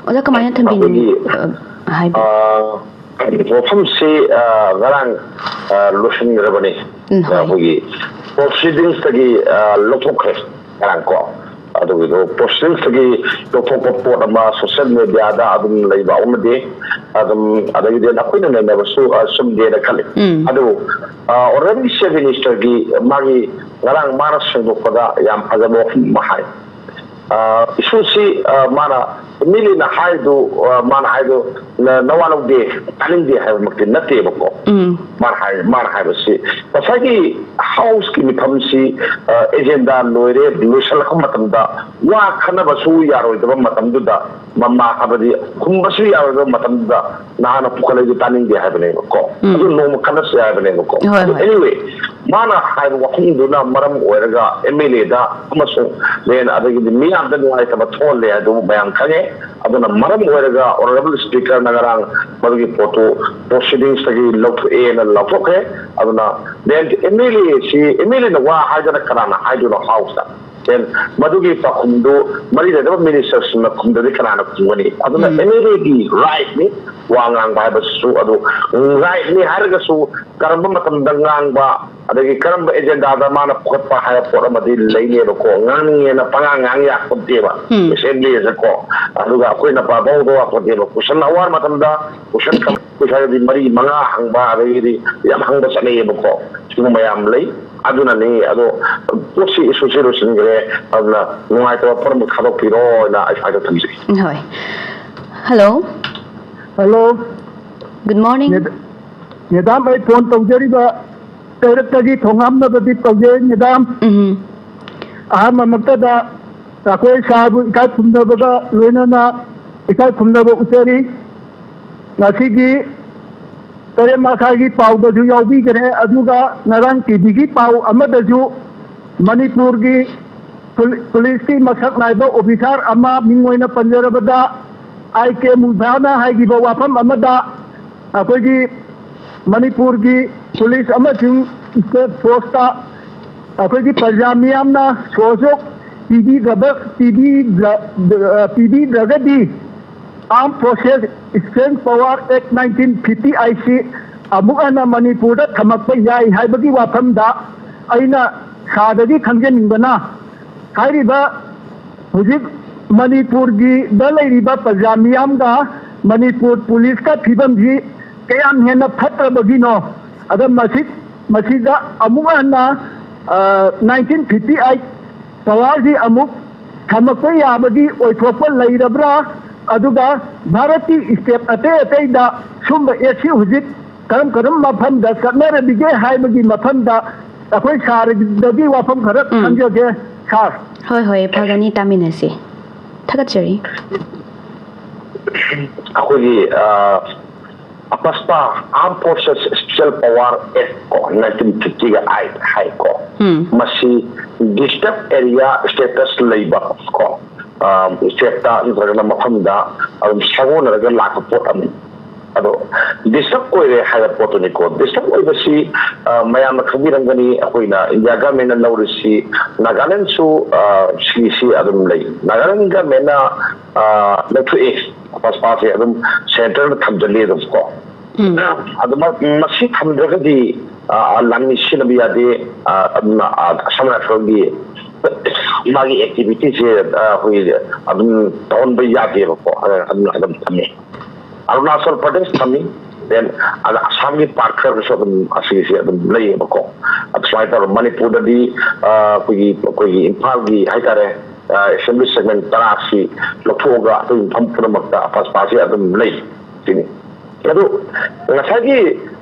ꯑꯣꯖꯥ, ꯀꯃꯥꯏꯅ ꯊꯝꯕꯤꯅꯤꯡꯉꯤ? ꯑꯩꯈꯣꯏꯒꯤ, ꯑ, ꯍꯥꯏꯕꯤꯌꯨ꯫ ꯑ, ꯋꯥꯐꯝꯁꯤ, ꯑ, ꯉꯔꯥꯡ, ꯑ, ꯂꯣꯏꯁꯤꯟꯈ꯭ꯔꯕꯅꯤ꯫ ꯎꯝ, ꯍꯣꯏ꯫ ꯑꯩꯈꯣꯏꯒꯤ ꯄ꯭ꯔꯣꯁꯤꯗꯤꯡꯁꯇꯒꯤ, ꯑ, ꯂꯧꯊꯣꯛꯈ꯭ꯔꯦ ꯉꯔꯥꯡ ꯀꯣ꯫ ꯑꯗꯨꯒꯤꯗꯣ ꯄ꯭ꯔꯣꯁꯤꯗꯤꯡꯁꯇꯒꯤ ꯂꯧꯊꯣꯛꯄ ꯄꯣꯠ ꯑꯃ ꯁꯣꯁꯤꯌꯦꯜ ꯃꯦꯗꯤꯌꯥꯗ ꯑꯗꯨꯝ ꯂꯩꯕ ꯑꯃꯗꯤ ꯑꯗꯨꯝ, ꯑꯗꯒꯤꯗꯤ ꯑꯩꯈꯣꯏꯅ ꯅꯩꯅꯕꯁꯨ, ꯑ, ꯆꯨꯝꯗꯦꯅ ꯈꯜꯂꯤ꯫ ꯎꯝ꯫ ꯑꯗꯨꯕꯨ, ꯑ, ꯑꯣꯅꯔꯦꯕꯜ ꯆꯤꯐ ꯃꯤꯅꯤꯁꯇꯔꯒꯤ ꯃꯥꯒꯤ ꯉꯔꯥꯡ ꯃꯥꯅ ꯁꯦꯡꯗꯣꯛꯄꯗ ꯌꯥꯝ ꯐꯖꯕ ꯋꯥꯐꯝ ꯑꯃ ꯍꯥꯏ꯫ ꯑ, ꯏꯁꯨꯁꯤ, ꯑ, ꯃꯥꯅ, ꯑꯦꯝ ꯑꯦꯜ ꯑꯦꯅ ꯍꯥꯏꯗꯨ, ꯑ, ꯃꯥꯅ ꯍꯥꯏꯗꯨ ꯅ-, ꯅꯋꯥ ꯂꯧꯗꯦ, ꯇꯥꯅꯤꯡꯗꯦ ꯍꯥꯏꯕꯃꯛꯇꯤ ꯅꯠꯇꯦꯕꯀꯣ꯫ ꯎꯝ ꯃꯥꯅ ꯍꯥꯏ, ꯃꯥꯅ ꯍꯥꯏꯕꯁꯤ ꯉꯁꯥꯏꯒꯤ ꯍꯥꯎꯁꯀꯤ ꯃꯤꯐꯝꯁꯤ, ꯑ, ꯑꯦꯖꯦꯟꯗꯥ ꯂꯣꯏꯔꯦ, ꯂꯣꯏꯁꯤꯜꯂꯛꯄ ꯃꯇꯝꯗ ꯋꯥ ꯈꯟꯅꯕꯁꯨ ꯌꯥꯔꯣꯏꯗꯕ ꯃꯇꯝꯗꯨꯗ, ꯃꯃꯥ ꯍꯥꯏꯕꯗꯤ ꯈꯨꯝꯕꯁꯨ ꯌꯥꯔꯣꯏꯗꯕ ꯃꯇꯝꯗꯨꯗ ꯅꯍꯥꯛꯅ ꯄꯨꯈꯠꯂꯛꯏꯗꯨ ꯇꯥꯅꯤꯡꯗꯦ ꯍꯥꯏꯕꯅꯦꯕꯀꯣ꯫ ꯎꯝ꯫ ꯑꯗꯨ ꯅꯣꯡꯃ ꯈꯟꯅꯁꯤ ꯍꯥꯏꯕꯅꯦꯕꯀꯣ꯫ ꯍꯣꯏ, ꯑꯗꯨ ꯍꯣꯏ꯫ Anyway, ꯃꯥꯅ ꯍꯥꯏꯕ ꯋꯥꯐꯝꯗꯨꯅ ꯃꯔꯝ ꯑꯣꯏꯔꯒ ꯑꯦꯝ ꯑꯦꯜ ꯑꯦꯗ ꯑꯃꯁꯨꯡ ꯂꯦꯟ, ꯑꯗꯒꯤꯗꯤ ꯃꯤꯌꯥꯝꯗ ꯅꯨꯡꯉꯥꯏꯇꯕ ꯊꯣꯛꯍꯜꯂꯦ ꯍꯥꯏꯗꯨ ꯃꯌꯥꯝ ꯈꯪꯉꯦ꯫ ꯑꯗꯨꯅ ꯃꯔꯝ ꯑꯣꯏꯔꯒ ꯑꯣꯅꯔꯦꯕꯜ ꯁ꯭ꯄꯤꯀꯔꯅ ꯉꯔꯥꯡ ꯃꯗꯨꯒꯤ ꯄꯣꯠꯇꯨ ꯄ꯭ꯔꯣꯁꯤꯗꯤꯡꯁꯇꯒꯤ ꯂꯧꯊꯣꯛꯑꯦꯅ ꯂꯧꯊꯣꯛꯈ꯭ꯔꯦ꯫ ꯑꯗꯨꯅ ꯂꯦꯟ M L AC, M L ꯑꯦꯅ ꯋꯥ ꯍꯥꯏꯗꯅ ꯀꯅꯥꯅ ꯍꯥꯏꯗꯣꯏꯅꯣ ꯍꯥꯎꯁꯇ? ꯂꯦꯟ ꯃꯗꯨꯒꯤ ꯄꯥꯎꯈꯨꯝꯗꯨ ꯃꯔꯤ ꯂꯩꯅꯕ ꯃꯤꯅꯤꯁꯇꯔꯁꯤꯡꯅ ꯈꯨꯝꯗ꯭ꯔꯗꯤ ꯀꯅꯥꯅ ꯈꯨꯝꯒꯅꯤ? ꯑꯗꯨꯅ ꯎꯝ꯫ ꯑꯦꯝ ꯑꯦꯜ ꯑꯦꯒꯤ ꯔꯥꯏꯠꯅꯤ ꯋꯥ ꯉꯥꯡꯕ ꯍꯥꯏꯕꯁꯤꯁꯨ꯫ ꯑꯗꯨ ꯔꯥꯏꯠꯅꯤ ꯍꯥꯏꯔꯒꯁꯨ ꯀꯔꯝꯕ ꯃꯇꯝꯗ ꯉꯥꯡꯕ, ꯑꯗꯒꯤ ꯀꯔꯝꯕ ꯑꯦꯖꯦꯟꯗꯥꯗ ꯃꯥꯅ ꯄꯨꯈꯠꯄ ꯍꯥꯏꯕ ꯄꯣꯠ ꯑꯃꯗꯤ ꯂꯩꯅꯦꯕꯀꯣ꯫ ꯉꯥꯡꯅꯤꯡꯉꯦꯅ ꯄꯉꯥꯡ ꯉꯥꯡ ꯌꯥꯄꯣꯟꯇꯦꯕ ꯎꯝ꯫ ꯑꯦꯁꯦꯝꯕ꯭ꯂꯤꯁꯤꯀꯣ꯫ ꯑꯗꯨꯒ ꯑꯩꯈꯣꯏꯅ ꯄꯥꯕ ꯍꯧꯕ ꯌꯥꯄꯣꯟꯇꯦꯕ꯫ ꯀꯣꯏꯁꯟ ꯑꯋꯥꯔ ꯃꯇꯝꯗ ꯀꯣꯏꯁꯟ ꯀꯝ-, ꯀꯣꯏꯁꯟꯗꯤ ꯃꯔꯤ ꯃꯉꯥ ꯍꯪꯕ, ꯑꯗꯒꯤꯗꯤ ꯌꯥꯝ ꯍꯪꯕ ꯆꯠꯅꯩꯌꯦꯕꯀꯣ꯫ ꯁꯤꯒꯨꯝꯕ ꯌꯥꯝ ꯂꯩ꯫ ꯑꯗꯨꯅꯅꯤ꯫ ꯑꯗꯣ ꯄꯣꯠꯁꯤ ꯏꯁꯨꯁꯤ ꯂꯣꯏꯁꯤꯟꯈ꯭ꯔꯦ꯫ ꯑꯗꯨꯅ ꯅꯨꯡꯉꯥꯏꯇꯕ ꯄꯨꯝꯅꯃꯛ ꯊꯥꯗꯣꯛꯄꯤꯔꯣ ꯍꯥꯏꯅ ꯑꯩ ꯁ꯭ꯋꯥꯏꯗ ꯊꯝꯖꯒꯦ꯫ ꯍꯣꯏ꯫ Hello. Hello. Good morning. Madam, ꯑꯩ ꯐꯣꯟ ꯇꯧꯖꯔꯤꯕ ꯀꯩꯔꯛꯇꯒꯤ ꯊꯣꯉꯥꯝ ꯅꯕꯗꯤꯞ ꯀꯧꯖꯩ, ꯃꯦꯗꯥꯝ꯫ ꯎꯝ꯫ ꯑꯍꯥꯟꯕꯃꯛꯇꯗ ꯑꯩꯈꯣꯏ ꯁꯥꯔꯕꯨ ꯏꯀꯥꯏ ꯈꯨꯝꯅꯕꯒ ꯂꯣꯏꯅꯅ ꯏꯀꯥꯏ ꯈꯨꯝꯅꯕ ꯎꯠꯆꯔꯤ꯫ ꯉꯁꯤꯒꯤ ꯇꯔꯦꯠ ꯃꯈꯥꯏꯒꯤ ꯄꯥꯎꯗꯁꯨ ꯌꯥꯎꯕꯤꯈ꯭ꯔꯦ, ꯑꯗꯨꯒ ꯉꯔꯥꯡ ꯇꯤ ꯚꯤꯒꯤ ꯄꯥꯎ ꯑꯃꯗꯁꯨ ꯃꯅꯤꯄꯨꯔꯒꯤ ꯄꯨꯂꯤ-, ꯄꯨꯂꯤꯁꯀꯤ ꯃꯁꯛ ꯅꯥꯏꯕ ꯑꯣꯐꯤꯁꯥꯔ ꯑꯃ, ꯃꯤꯡ ꯑꯣꯏꯅ ꯄꯟꯖꯔꯕꯗ ꯑꯥꯏ ꯀꯦ ꯃꯨꯜꯙꯥꯅ ꯍꯥꯏꯈꯤꯕ ꯋꯥꯐꯝ ꯑꯃꯗ, ꯑꯩꯈꯣꯏꯒꯤ ꯃꯅꯤꯄꯨꯔꯒꯤ ꯄꯨꯂꯤꯁ ꯑꯃꯁꯨꯡ ꯁ꯭ꯇꯦꯠ ꯐꯣꯔꯁꯇ ꯑꯩꯈꯣꯏꯒꯤ ꯄ꯭ꯔꯖꯥ ꯃꯤꯌꯥꯝꯅ ꯁꯍꯌꯣꯒ ꯄꯤꯕꯤꯗ꯭ꯔꯕ, ꯄꯤꯕꯤꯗ꯭ꯔ-, ꯄꯤꯕꯤꯗ꯭ꯔꯒꯗꯤ Armed Forces Strength Power Act nineteen fifty eight ꯁꯤ ꯑꯃꯨꯛ ꯍꯟꯅ ꯃꯅꯤꯄꯨꯔꯗ ꯊꯝꯃꯛꯄ ꯌꯥꯏ ꯍꯥꯏꯕꯒꯤ ꯋꯥꯐꯝꯗ ꯑꯩꯅ ꯁꯥꯔꯗꯒꯤ ꯈꯪꯖꯅꯤꯡꯕꯅ, ꯍꯥꯏꯔꯤꯕ ꯍꯧꯖꯤꯛ ꯃꯅꯤꯄꯨꯔꯒꯤꯗ ꯂꯩꯔꯤꯕ ꯄ꯭ꯔꯖꯥ ꯃꯤꯌꯥꯝꯒ ꯃꯅꯤꯄꯨꯔ ꯄꯨꯂꯤꯁꯀ ꯐꯤꯕꯝꯁꯤ ꯀꯌꯥꯝ ꯍꯦꯟꯅ ꯐꯠꯇ꯭ꯔꯕꯒꯤꯅꯣ? ꯑꯗ ꯃꯁꯤ, ꯃꯁꯤꯗ ꯑꯃꯨꯛ ꯍꯟꯅ, ꯑ, nineteen fifty eight power ꯁꯤ ꯑꯃꯨꯛ ꯊꯝꯃꯛꯄ ꯌꯥꯕꯒꯤ ꯑꯣꯏꯊꯣꯛꯄ ꯂꯩꯔꯕ꯭ꯔꯥ? ꯑꯗꯨꯒ ꯚꯥꯔꯠꯀꯤ ꯁ꯭ꯇꯦꯠ ꯑꯇꯩ ꯑꯇꯩꯗ ꯁꯨꯝꯕ ꯑꯦꯁꯤ ꯍꯧꯖꯤꯛ ꯀꯔꯝ ꯀꯔꯝꯕ ꯃꯐꯝꯗ ꯆꯠꯅꯔꯤꯕꯒꯦ ꯍꯥꯏꯕꯒꯤ ꯃꯐꯝꯗ ꯑꯩꯈꯣꯏ ꯁꯥꯔꯗꯒꯤ ꯋꯥꯐꯝ ꯈꯔ ꯎꯝ꯫ ꯈꯪꯖꯒꯦ, ꯁꯥꯔ꯫ ꯍꯣꯏ, ꯍꯣꯏ, ꯐꯒꯅꯤ, ꯇꯥꯃꯤꯟꯅꯁꯤ꯫ ꯊꯥꯒꯠꯆꯔꯤ꯫ ꯑꯩꯈꯣꯏꯒꯤ ꯑ, ꯑꯄꯁꯄꯥ, Armed Forces Special Power Act ꯀꯣ, ꯅꯥꯏꯟꯇꯤꯟ ꯐꯤꯐꯇꯤꯒ ꯑꯩꯠ ꯍꯥꯏꯀꯣ꯫ ꯎꯝ꯫ ꯃꯁꯤ ꯗꯤꯁꯇꯔꯕ ꯑꯦꯔꯤꯌꯥ ꯁ꯭ꯇꯦꯇꯁ ꯂꯩꯕ ꯀꯣ, ꯑ, ꯁ꯭ꯇꯦꯠꯇ ꯅꯠꯇ꯭ꯔꯒꯅ ꯃꯐꯝꯗ ꯑꯗꯨꯝ ꯁꯥꯒꯣꯟꯅꯔꯒ ꯂꯥꯛꯄ ꯄꯣꯠ ꯑꯃꯅꯤ꯫ ꯑꯗꯣ ꯗꯤꯁꯇꯔꯕ ꯑꯣꯏꯔꯦ ꯍꯥꯏꯕ ꯄꯣꯠꯇꯨꯅꯤꯀꯣ꯫ ꯗꯤꯁꯇꯔꯕ ꯑꯣꯏꯕꯁꯤ, ꯑ, ꯃꯌꯥꯝꯅ ꯈꯪꯕꯤꯔꯝꯒꯅꯤ, ꯑꯩꯈꯣꯏꯅ ꯏꯟꯗꯤꯌꯥ ꯒꯃꯦꯟꯅ ꯂꯧꯔꯤꯁꯤ ꯅꯥꯒꯥꯂꯦꯟꯁꯨ, ꯑ, ꯁꯤꯁꯤ ꯑꯗꯨꯝ ꯂꯩ꯫ ꯅꯥꯒꯥꯂꯦꯟ ꯒꯃꯦꯟꯅ, ꯑ, ꯂꯧꯊꯣꯛꯑꯦ, ꯄꯁꯄꯥꯁꯦ ꯑꯗꯨꯝ ꯁꯦꯟꯇꯔꯗ ꯊꯝꯖꯤꯜꯂꯤ ꯑꯗꯨꯝ ꯀꯣ꯫ ꯎꯝ꯫ ꯑꯗꯨ ꯃ-, ꯃꯁꯤ ꯊꯝꯗ꯭ꯔꯒꯗꯤ, ꯑ, ꯂꯥꯟꯃꯤ ꯁꯤꯖꯤꯟꯅꯕ ꯌꯥꯗꯦ꯫ ꯑ, ꯑꯗꯨꯅ, ꯑ, ꯑꯁꯥꯝ ꯔꯥꯏꯐꯜꯒꯤ ꯃꯥꯒꯤ ꯑꯦꯛꯇꯤꯚꯤꯇꯤꯁꯦ, ꯑ, ꯑꯩꯈꯣꯏꯒꯤ ꯑꯗꯨꯝ ꯇꯧꯍꯟꯕ ꯌꯥꯗꯦꯕꯀꯣ꯫ ꯑ, ꯑꯗꯨꯅ ꯑꯗꯨꯝ ꯊꯝꯃꯦ꯫ ꯑꯔꯨꯅꯥꯆꯜ ꯄ꯭ꯔꯗꯦꯁ ꯊꯝꯃꯤ, then ꯑꯗ ꯑꯁꯥꯝꯒꯤ ꯄꯥꯔꯠ ꯈꯔꯗꯁꯨ ꯑꯗꯨꯝ ꯑꯁꯤꯒꯤꯁꯦ ꯑꯗꯨꯝ ꯂꯩꯌꯦꯕꯀꯣ꯫ ꯑꯗꯨ ꯁꯨꯃꯥꯏꯅ ꯇꯧꯔ ꯃꯅꯤꯄꯨꯔꯗꯗꯤ, ꯑ, ꯑꯩꯈꯣꯏꯒꯤ, ꯑꯩꯈꯣꯏꯒꯤ ꯏꯝꯐꯥꯜꯒꯤ ꯍꯥꯏꯇꯥꯔꯦ, ꯑ, ꯑꯦꯁꯦꯝꯕ꯭ꯂꯤ ꯁꯦꯒꯃꯦꯟ ꯇꯔꯥꯁꯤ ꯂꯧꯊꯣꯛꯑꯒ ꯑꯇꯩ ꯃꯐꯝ ꯄꯨꯝꯅꯃꯛꯇ ꯄꯁꯄꯥꯁꯤ ꯑꯗꯨꯝ ꯂꯩ꯫ ꯁꯤꯅꯤ꯫ ꯑꯗꯨ ꯉꯁꯥꯏꯒꯤ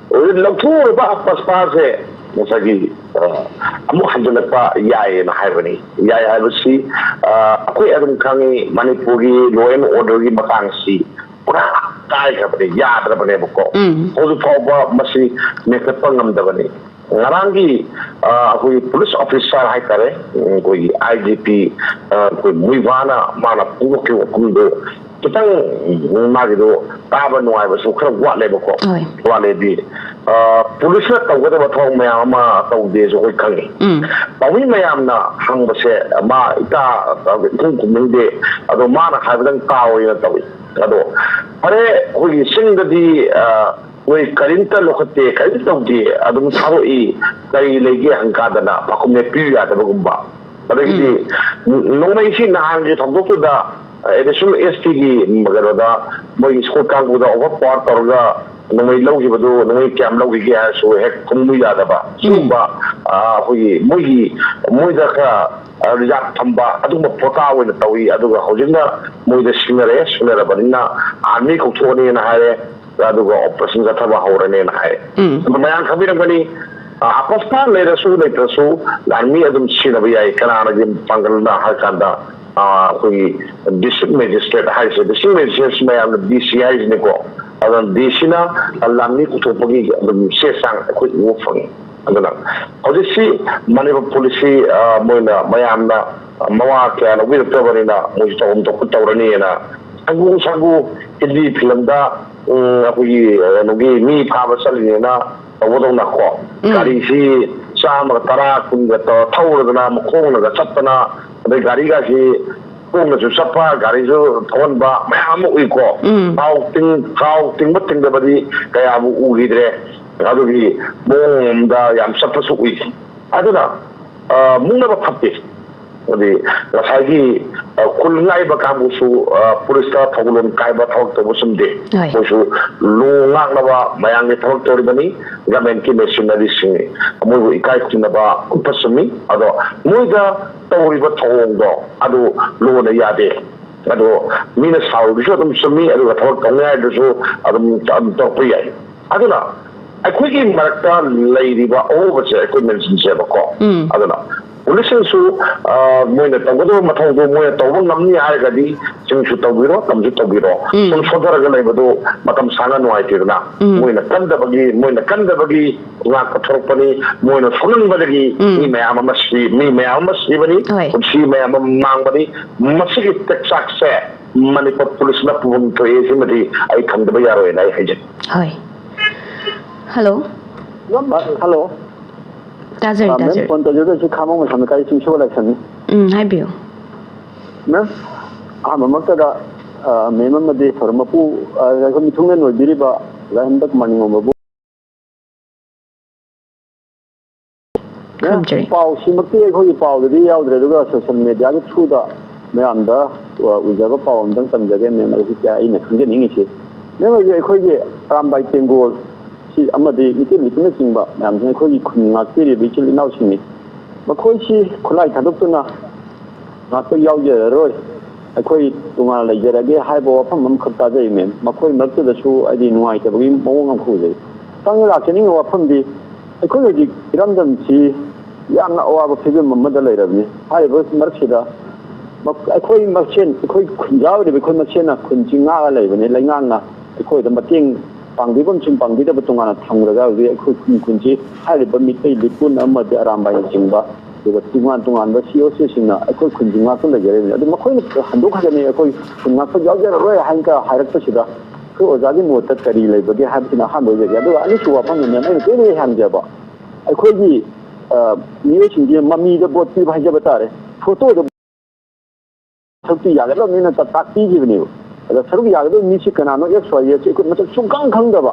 ꯂꯧꯊꯣꯛꯎꯔꯕ ꯄꯁꯄꯥꯁꯦ ꯉꯁꯥꯏꯒꯤ, ꯑ, ꯑꯃꯨꯛ ꯍꯟꯖꯤꯜꯂꯛꯄ ꯌꯥꯏꯌꯦꯅ ꯍꯥꯏꯕꯅꯤ꯫ ꯌꯥꯏ ꯍꯥꯏꯕꯁꯤ, ꯑ, ꯑꯩꯈꯣꯏ ꯑꯗꯨꯝ ꯈꯪꯉꯤ, ꯃꯅꯤꯄꯨꯔꯒꯤ law and orderꯒꯤ ꯃꯇꯥꯡꯁꯤ ꯄꯨꯔꯥ ꯀꯥꯏꯈ꯭ꯔꯕꯅꯤ, ꯌꯥꯗ꯭ꯔꯕꯅꯦꯕꯀꯣ꯫ ꯎꯝ꯫ ꯍꯧꯖꯤꯛ ꯐꯥꯎꯕ ꯃꯁꯤ ꯃꯦꯟꯈꯠꯄ ꯉꯝꯗꯕꯅꯤ꯫ ꯉꯔꯥꯡꯒꯤ, ꯑ, ꯑꯩꯈꯣꯏꯒꯤ ꯄꯨꯂꯤꯁ ꯑꯣꯐꯤꯁꯥꯔ ꯍꯥꯏꯇꯥꯔꯦ, ꯎꯝ, ꯑꯩꯈꯣꯏꯒꯤ ꯑꯥꯏ ꯖꯤ ꯄꯤ, ꯑ, ꯑꯩꯈꯣꯏ ꯃꯨꯏꯚꯥꯅ ꯃꯥꯅ ꯐꯣꯡꯗꯣꯛꯈꯤꯕ ꯋꯥꯐꯝꯗꯣ ꯈꯤꯇꯪ, ꯎꯝ, ꯃꯥꯒꯤꯗꯣ ꯇꯥꯕ ꯅꯨꯡꯉꯥꯏꯕꯁꯨ ꯈꯔ ꯋꯥꯠꯂꯦꯕꯀꯣ꯫ ꯍꯣꯏ꯫ ꯋꯥꯠꯂꯦꯗꯤ, ꯑ, ꯄꯨꯂꯤꯁꯅ ꯇꯧꯒꯗꯕ ꯊꯕꯛ ꯃꯌꯥꯝ ꯑꯃ ꯇꯧꯗꯦꯁꯨ ꯑꯩꯈꯣꯏ ꯈꯪꯉꯤ꯫ ꯎꯝ꯫ ꯄꯥꯎꯃꯤ ꯃꯌꯥꯝꯅ ꯍꯪꯕꯁꯦ ꯃꯥ ꯏꯇꯥ, ꯑ, ꯏꯈꯨꯝ ꯈꯨꯝꯅꯤꯡꯗꯦ, ꯑꯗꯣ ꯃꯥꯅ ꯍꯥꯏꯕꯗꯪ ꯇꯥꯎꯋꯦꯅ ꯇꯧꯏ꯫ ꯑꯗꯣ ꯐꯔꯦ, ꯑꯩꯈꯣꯏꯒꯤ ꯆꯤꯡꯗꯗꯤ, ꯑ, ꯃꯣꯏ ꯀꯔꯤꯝꯇ ꯂꯧꯈꯠꯇꯦ, ꯀꯔꯤꯝꯇ ꯇꯧꯗꯦ, ꯑꯗꯨꯝ ꯊꯥꯗꯣꯛꯏ, ꯀꯔꯤ ꯂꯩꯒꯦ ꯍꯪꯀꯥꯟꯗꯅ ꯄꯥꯎꯈꯨꯝ ꯄꯤꯕ ꯌꯥꯗꯕꯒꯨꯝꯕ꯫ ꯑꯗꯒꯤꯗꯤ ꯎꯝ꯫ ꯅꯣꯡꯃꯩꯁꯤ ꯅꯍꯥꯟꯒꯤ ꯊꯧꯗꯣꯛꯇꯨꯗ ꯑꯦꯗꯤꯁꯅꯦꯜ ꯑꯦꯁ ꯄꯤꯒꯤ ꯀꯩꯅꯣꯗ ꯃꯣꯏꯒꯤ ꯁ꯭ꯀꯨꯜ ꯀꯥꯡꯕꯨꯗ ꯑꯣꯚꯔ ꯄꯥꯋꯔ ꯇꯧꯔꯒ ꯅꯣꯡꯃꯩ ꯂꯧꯈꯤꯕꯗꯨ ꯅꯣꯡꯃꯩ ꯀꯌꯥꯝ ꯂꯧꯈꯤꯒꯦ ꯍꯥꯏꯔꯁꯨ ꯍꯦꯛ ꯈꯨꯝꯃꯨ ꯌꯥꯗꯕ, ꯁꯤꯒꯨꯝꯕ, ꯑ, ꯑꯩꯈꯣꯏꯒꯤ ꯃꯣꯏꯒꯤ, ꯃꯣꯏꯗ ꯈꯔ, ꯑ, ꯔꯤꯖꯥꯔꯚ ꯊꯝꯕ ꯑꯗꯨꯒꯨꯝꯕ ꯄ꯭ꯔꯣꯇꯥ ꯑꯣꯏꯅ ꯇꯧꯏ꯫ ꯑꯗꯨꯒ ꯍꯧꯖꯤꯛꯅ ꯃꯣꯏꯗ ꯁꯤꯡꯅꯔꯦ, ꯁꯤꯡꯅꯔꯕꯅꯤꯅ ꯑꯥꯔꯃꯤ ꯀꯧꯊꯣꯛꯑꯅꯤꯅ ꯍꯥꯏꯔꯦ, ꯑꯗꯨꯒ ꯑꯣꯄꯔꯦꯁꯟ ꯆꯠꯊꯕ ꯍꯧꯔꯅꯦꯅ ꯍꯥꯏ꯫ ꯎꯝ꯫ ꯑꯗꯣ ꯃꯌꯥꯝ ꯈꯪꯕꯤꯔꯝꯒꯅꯤ, ꯑ, ꯑꯄꯣꯁꯇꯥ ꯂꯩꯔꯁꯨ ꯂꯩꯇ꯭ꯔꯁꯨ ꯑꯥꯔꯃꯤ ꯑꯗꯨꯝ ꯁꯤꯖꯤꯟꯅꯕ ꯌꯥꯏ꯫ ꯀꯅꯥꯅꯒꯤ ꯄꯥꯡꯒꯜꯅ ꯍꯥꯏ ꯀꯥꯟꯗ, ꯑ, ꯑꯩꯈꯣꯏꯒꯤ ꯗꯤꯁꯇ꯭ꯔꯤꯛ ꯃꯦꯖꯤꯁꯇ꯭ꯔꯦꯠ ꯍꯥꯏꯔꯤꯁꯦ, ꯗꯤꯁꯇ꯭ꯔꯤꯛ ꯃꯦꯖꯤꯁꯇ꯭ꯔꯦꯠꯁꯤ ꯃꯌꯥꯝꯅ ꯗꯤ ꯁꯤ ꯍꯥꯏꯔꯤꯁꯤꯅꯤꯀꯣ꯫ ꯑꯗꯨꯅ ꯗꯤ ꯁꯤꯅ ꯂꯥꯟꯃꯤ ꯄꯨꯊꯣꯛꯄꯒꯤ ꯑꯗꯨꯝ ꯆꯦ ꯆꯥꯡ ꯑꯩꯈꯣꯏ ꯎꯕ ꯐꯪꯉꯤ꯫ ꯑꯗꯨꯅ ꯍꯧꯖꯤꯛꯁꯤ ꯃꯅꯤꯄꯨꯔ ꯄꯨꯂꯤꯁꯁꯤ, ꯑ, ꯃꯣꯏꯅ ꯃꯌꯥꯝꯅ ꯃꯋꯥ ꯀꯌꯥ ꯂꯧꯕꯤꯔꯛꯇꯕꯅꯤꯅ ꯃꯣꯏꯁꯨ ꯇꯧꯐꯝ ꯊꯣꯛꯄ ꯇꯧꯔꯅꯤꯅ ꯁꯪꯒꯨ ꯁꯪꯒꯨ ꯍꯤꯟꯗꯤ ꯐꯤꯂꯝꯗ, ꯎꯝ, ꯑꯩꯈꯣꯏꯒꯤ, ꯑ, ꯀꯩꯅꯣꯒꯤ ꯃꯤ ꯐꯥꯕ ꯆꯠꯂꯤꯅꯦꯅ ꯇꯧꯕꯗꯧꯅꯀꯣ, ꯎꯝ꯫ ꯒꯥꯔꯤꯁꯤ ꯆꯥꯝꯃꯒ ꯇꯔꯥ, ꯀꯨꯟꯒ ꯇꯧꯔ ꯊꯧꯔꯗꯅ, ꯃꯈꯣꯡꯅꯒ ꯆꯠꯇꯅ, ꯑꯗꯩ ꯒꯥꯔꯤꯒꯁꯤ ꯈꯣꯡꯅꯁꯨ ꯆꯠꯄ, ꯒꯥꯔꯤꯁꯨ ꯊꯧꯍꯟꯕ ꯃꯌꯥꯝ ꯑꯃ ꯎꯏꯀꯣ꯫ ꯎꯝ꯫ ꯊꯥꯎ ꯇꯤꯡ-, ꯊꯥꯎ ꯇꯤꯡꯕ ꯇꯤꯡꯗꯕꯗꯤ ꯀꯌꯥꯕꯨ ꯎꯈꯤꯗ꯭ꯔꯦ꯫ ꯑꯗꯨꯒꯤ ꯃꯑꯣꯡ ꯑꯃꯗ ꯌꯥꯝ ꯆꯠꯄꯁꯨ ꯎꯏ꯫ ꯑꯗꯨꯅ, ꯑ, ꯃꯨꯛꯅꯕ ꯐꯠꯇꯦ꯫ ꯍꯥꯏꯗꯤ ꯉꯁꯥꯏꯒꯤ, ꯑ, ꯈꯨꯜ ꯉꯥꯛꯏꯕ ꯀꯥꯡꯕꯨꯁꯨ, ꯑ, ꯄꯨꯂꯤꯁꯇ ꯊꯧꯒꯜꯂꯣꯟ ꯀꯥꯏꯕ ꯊꯕꯛ ꯇꯧꯕꯁꯤꯡꯗꯤ ꯍꯣꯏ꯫ ꯃꯣꯏꯁꯨ ꯂꯣ ꯉꯥꯛꯅꯕ ꯃꯌꯥꯝꯒꯤ ꯊꯕꯛ ꯇꯧꯔꯤꯕꯅꯤ꯫ ꯒꯃꯦꯟꯀꯤ ꯃꯦꯁꯤꯅꯔꯤꯁꯤꯡꯅꯤ꯫ ꯃꯣꯏꯕꯨ ꯏꯀꯥꯏ ꯈꯨꯝꯅꯕ ꯎꯠꯄ ꯆꯨꯝꯃꯤ꯫ ꯑꯗꯣ ꯃꯣꯏꯗ ꯇꯧꯔꯤꯕ ꯊꯧꯑꯣꯡꯗꯣ ꯑꯗꯨ ꯂꯣꯅ ꯌꯥꯗꯦ꯫ ꯑꯗꯣ ꯃꯤꯅ ꯁꯥꯎꯔꯤꯗꯨꯁꯨ ꯑꯗꯨꯝ ꯆꯨꯝꯃꯤ, ꯑꯗꯨꯒ ꯊꯕꯛ ꯇꯧꯅꯤ ꯍꯥꯏꯗꯨꯁꯨ ꯑꯗꯨꯝ, ꯑꯗꯨꯝ ꯇꯧꯔꯛꯄ ꯌꯥꯏ꯫ ꯑꯗꯨꯅ ꯑꯩꯈꯣꯏꯒꯤ ꯃꯔꯛꯇ ꯂꯩꯔꯤꯕ ꯑꯍꯣꯕꯁꯦ ꯑꯩꯈꯣꯏ ꯃꯦꯟꯁꯤꯟꯁꯦꯕꯀꯣ꯫ ꯎꯝ꯫ ꯑꯗꯨꯅ ꯄꯨꯂꯤꯁꯁꯤꯡꯁꯨ, ꯑ, ꯃꯣꯏꯅ ꯇꯧꯒꯗꯕ ꯃꯊꯧꯗꯣ ꯃꯣꯏꯅ ꯇꯧꯕ ꯉꯝꯅꯤ ꯍꯥꯏꯔꯒꯗꯤ ꯆꯤꯡꯁꯨ ꯇꯧꯕꯤꯔꯣ, ꯇꯝꯁꯨ ꯇꯧꯕꯤꯔꯣ꯫ ꯎꯝ꯫ ꯁꯨꯝ ꯁꯣꯟꯊꯔꯒ ꯂꯩꯕꯗꯣ ꯃꯇꯝ ꯁꯥꯡꯅ ꯅꯨꯡꯉꯥꯏꯇꯦꯗꯅ꯫ ꯎꯝ꯫ ꯃꯣꯏꯅ ꯀꯟꯗꯕꯒꯤ, ꯃꯣꯏꯅ ꯀꯟꯗꯕꯒꯤ ꯉꯥꯛꯄ ꯊꯣꯔꯛꯄꯅꯤ꯫ ꯃꯣꯏꯅ ꯁꯣꯛꯅꯤꯡꯕꯗꯒꯤ ꯎꯝ꯫ ꯃꯤ ꯃꯌꯥꯝ ꯑꯃ ꯁꯤ, ꯃꯤ ꯃꯌꯥꯝ ꯑꯃ ꯁꯤꯕꯅꯤ, ꯍꯣꯏ꯫ ꯄꯨꯟꯁꯤ ꯃꯌꯥꯝ ꯑꯃ ꯃꯥꯡꯕꯅꯤ꯫ ꯃꯁꯤꯒꯤ ꯇꯦꯛꯆꯥꯛꯁꯦ ꯃꯅꯤꯄꯨꯔ ꯄꯨꯂꯤꯁꯅ ꯄꯨꯐꯝ ꯊꯣꯛꯑꯦ, ꯁꯤꯃꯗꯤ ꯑꯩ ꯊꯝꯗꯕ ꯌꯥꯔꯣꯏꯅ ꯑꯩ ꯍꯥꯏꯖꯩ꯫ ꯍꯣꯏ꯫ ꯍꯜꯂꯣ꯫ ꯍꯜꯂꯣ꯫ ꯇꯥꯖꯔꯤ, ꯑ, ꯃꯦꯝ, ꯇꯥꯖꯔꯤ꯫ ꯐꯣꯟ ꯇꯧꯖꯔꯛꯏꯁꯤ ꯈꯥꯃꯣ ꯃꯁꯥ ꯂꯩꯀꯥꯏ ꯆꯤꯡꯁꯨ ꯏꯂꯦꯛꯁꯟꯅꯤ꯫ ꯎꯝ, ꯍꯥꯏꯕꯤꯌꯨ꯫ ꯃꯦꯝ, ꯑꯍꯥꯟꯕꯃꯛꯇꯗ, ꯑ, ꯃꯦꯝ ꯑꯃꯗꯤ ꯊꯧꯔꯝ ꯃꯄꯨ, ꯑ, ꯑꯩꯈꯣꯏ ꯃꯤꯊꯨꯡꯂꯦꯟ ꯑꯣꯏꯕꯤꯔꯤꯕ ꯑꯣꯖꯥ ꯍꯦꯝꯕꯠ ꯃꯅꯤꯡꯉꯣꯝꯕꯕꯨ ꯈꯨꯔꯨꯝꯖꯔꯤ꯫ ꯄꯥꯎꯁꯤꯃꯛꯇꯤ ꯑꯩꯈꯣꯏꯒꯤ ꯄꯥꯎꯗꯗꯤ ꯌꯥꯎꯗ꯭ꯔꯦ, ꯑꯗꯨꯒ ꯁꯣꯁꯤꯌꯦꯜ ꯃꯦꯗꯤꯌꯥꯒꯤ ꯊ꯭ꯔꯨꯗ ꯃꯌꯥꯝꯗ, ꯑ, ꯎꯖꯕ ꯄꯥꯎ ꯑꯝꯇꯪ ꯇꯝꯖꯒꯦ ꯃꯦꯝ꯫ ꯑꯩ ꯍꯧꯖꯤꯛ ꯑꯩꯅ ꯈꯪꯖꯅꯤꯡꯉꯤꯁꯤ, ꯃꯦꯝ, ꯍꯧꯖꯤꯛ ꯑꯩꯈꯣꯏꯒꯤ ꯑꯔꯥꯝꯕꯥꯏ ꯇꯦꯡꯒꯣꯜ ꯁꯤ ꯑꯃꯗꯤ ꯏꯆꯦ ꯂꯤꯇꯨꯅꯆꯤꯡꯕ ꯃꯌꯥꯝꯁꯤꯅ ꯑꯩꯈꯣꯏꯒꯤ ꯈꯨꯟ ꯉꯥꯛꯄꯤꯔꯤꯕ ꯏꯆꯤꯜ ꯏꯅꯥꯎꯁꯤꯡꯅꯤ꯫ ꯃꯈꯣꯏꯁꯤ ꯈꯨꯠꯂꯥꯏ ꯊꯥꯗꯣꯛꯇꯨꯅ ꯉꯥꯛꯄ ꯌꯥꯎꯖꯔꯔꯣꯏ, ꯑꯩꯈꯣꯏ ꯇꯣꯉꯥꯟꯅ ꯂꯩꯖꯔꯒꯦ ꯍꯥꯏꯕ ꯋꯥꯐꯝ ꯑꯃꯈꯛ ꯇꯥꯖꯩ ꯃꯦꯝ꯫ ꯃꯈꯣꯏ ꯃꯔꯛꯇꯨꯗꯁꯨ ꯍꯥꯏꯗꯤ ꯅꯨꯡꯉꯥꯏꯇꯕꯒꯤ ꯃꯑꯣꯡ ꯑꯃꯈꯛ ꯎꯖꯩ꯫ ꯃꯊꯪꯗ ꯂꯥꯛꯆꯅꯤꯡꯕ ꯋꯥꯐꯝꯗꯤ, ꯑꯩꯈꯣꯏ ꯍꯧꯖꯤꯛ ꯏꯔꯝꯗꯝꯁꯤ ꯌꯥꯝꯅ ꯑꯋꯥꯕ ꯐꯤꯕꯝ ꯑꯃꯗ ꯂꯩꯔꯕꯅꯤ꯫ ꯍꯥꯏꯔꯤꯕ ꯃꯔꯛꯁꯤꯗ ꯃ-, ꯑꯩꯈꯣꯏ ꯃꯁꯦꯟ, ꯑꯩꯈꯣꯏ ꯈꯨꯟꯖꯥ ꯑꯣꯏꯔꯤꯕ ꯑꯩꯈꯣꯏ ꯃꯁꯦꯟꯅ ꯈꯨꯟꯁꯤ ꯉꯥꯛꯑ ꯂꯩꯕꯅꯤ꯫ ꯂꯩꯉꯥꯛꯅ ꯑꯩꯈꯣꯏꯗ ꯃꯇꯦꯡ ꯄꯥꯡꯕꯤꯐꯝꯁꯨ ꯄꯥꯡꯕꯤꯗꯕ ꯇꯣꯉꯥꯟꯅ ꯊꯝꯈ꯭ꯔꯒ ꯍꯧꯖꯤꯛ ꯑꯩꯈꯣꯏ ꯈꯨꯟ ꯈꯨꯟꯁꯤ ꯍꯥꯏꯔꯤꯕ ꯃꯤꯇꯩ ꯂꯤꯄꯨꯟ ꯑꯃꯗꯤ ꯑꯔꯥꯝꯕꯥꯏꯅꯆꯤꯡꯕ, ꯑꯗꯨꯒ ꯇꯣꯉꯥꯟ ꯇꯣꯉꯥꯟꯕ ꯁꯤ ꯑꯣ ꯁꯤꯁꯤꯡꯅ ꯑꯩꯈꯣꯏ ꯈꯨꯟꯁꯤ ꯉꯥꯛꯇꯨꯅ ꯂꯩꯖꯔꯤꯕꯅꯤ꯫ ꯑꯗꯨ ꯃꯈꯣꯏꯅ ꯍꯟꯗꯣꯛꯈ꯭ꯔꯒꯅꯤ, ꯑꯩꯈꯣꯏ ꯈꯨꯟ ꯉꯥꯛꯄ ꯌꯥꯎꯖꯔꯔꯣꯏ ꯍꯥꯏꯅ ꯍꯥꯏꯔꯛꯄꯁꯤꯗ ꯑꯩꯈꯣꯏ ꯑꯣꯖꯥꯒꯤ ꯃꯣꯠꯇ ꯀꯔꯤ ꯂꯩꯕꯒꯦ ꯍꯥꯏꯕꯁꯤꯅ ꯑꯍꯥꯟꯕ ꯑꯣꯏꯖꯒꯦ꯫ ꯑꯗꯨꯒ ꯑꯅꯤꯁꯨꯕ ꯋꯥꯐꯝ ꯑꯃꯅ ꯑꯩꯅ ꯇꯣꯏꯅ ꯍꯪꯖꯕ, ꯑꯩꯈꯣꯏꯒꯤ, ꯑ, ꯃꯤꯑꯣꯏꯁꯤꯡꯁꯦ ꯃꯃꯤꯗ ꯚꯣꯠ ꯄꯤꯕ ꯍꯥꯏꯖꯕ ꯇꯥꯔꯦ, ꯐꯣꯇꯣꯗ ꯁꯔꯨꯛꯇꯤ ꯌꯥꯒꯗꯕꯅꯤꯅ ꯇ-, ꯇꯥꯛꯄꯤꯈꯤꯕꯅꯦꯕ꯫ ꯑꯗ ꯁꯔꯨꯛ ꯌꯥꯒꯗꯕ ꯃꯤꯁꯤ ꯀꯅꯥꯅꯣ, ꯑꯦꯛꯁ ꯋꯥꯏ ꯖꯦꯠꯁꯤ ꯑꯩꯈꯣꯏ ꯃꯁꯛ ꯁꯨꯡꯈꯪ ꯈꯪꯗꯕ,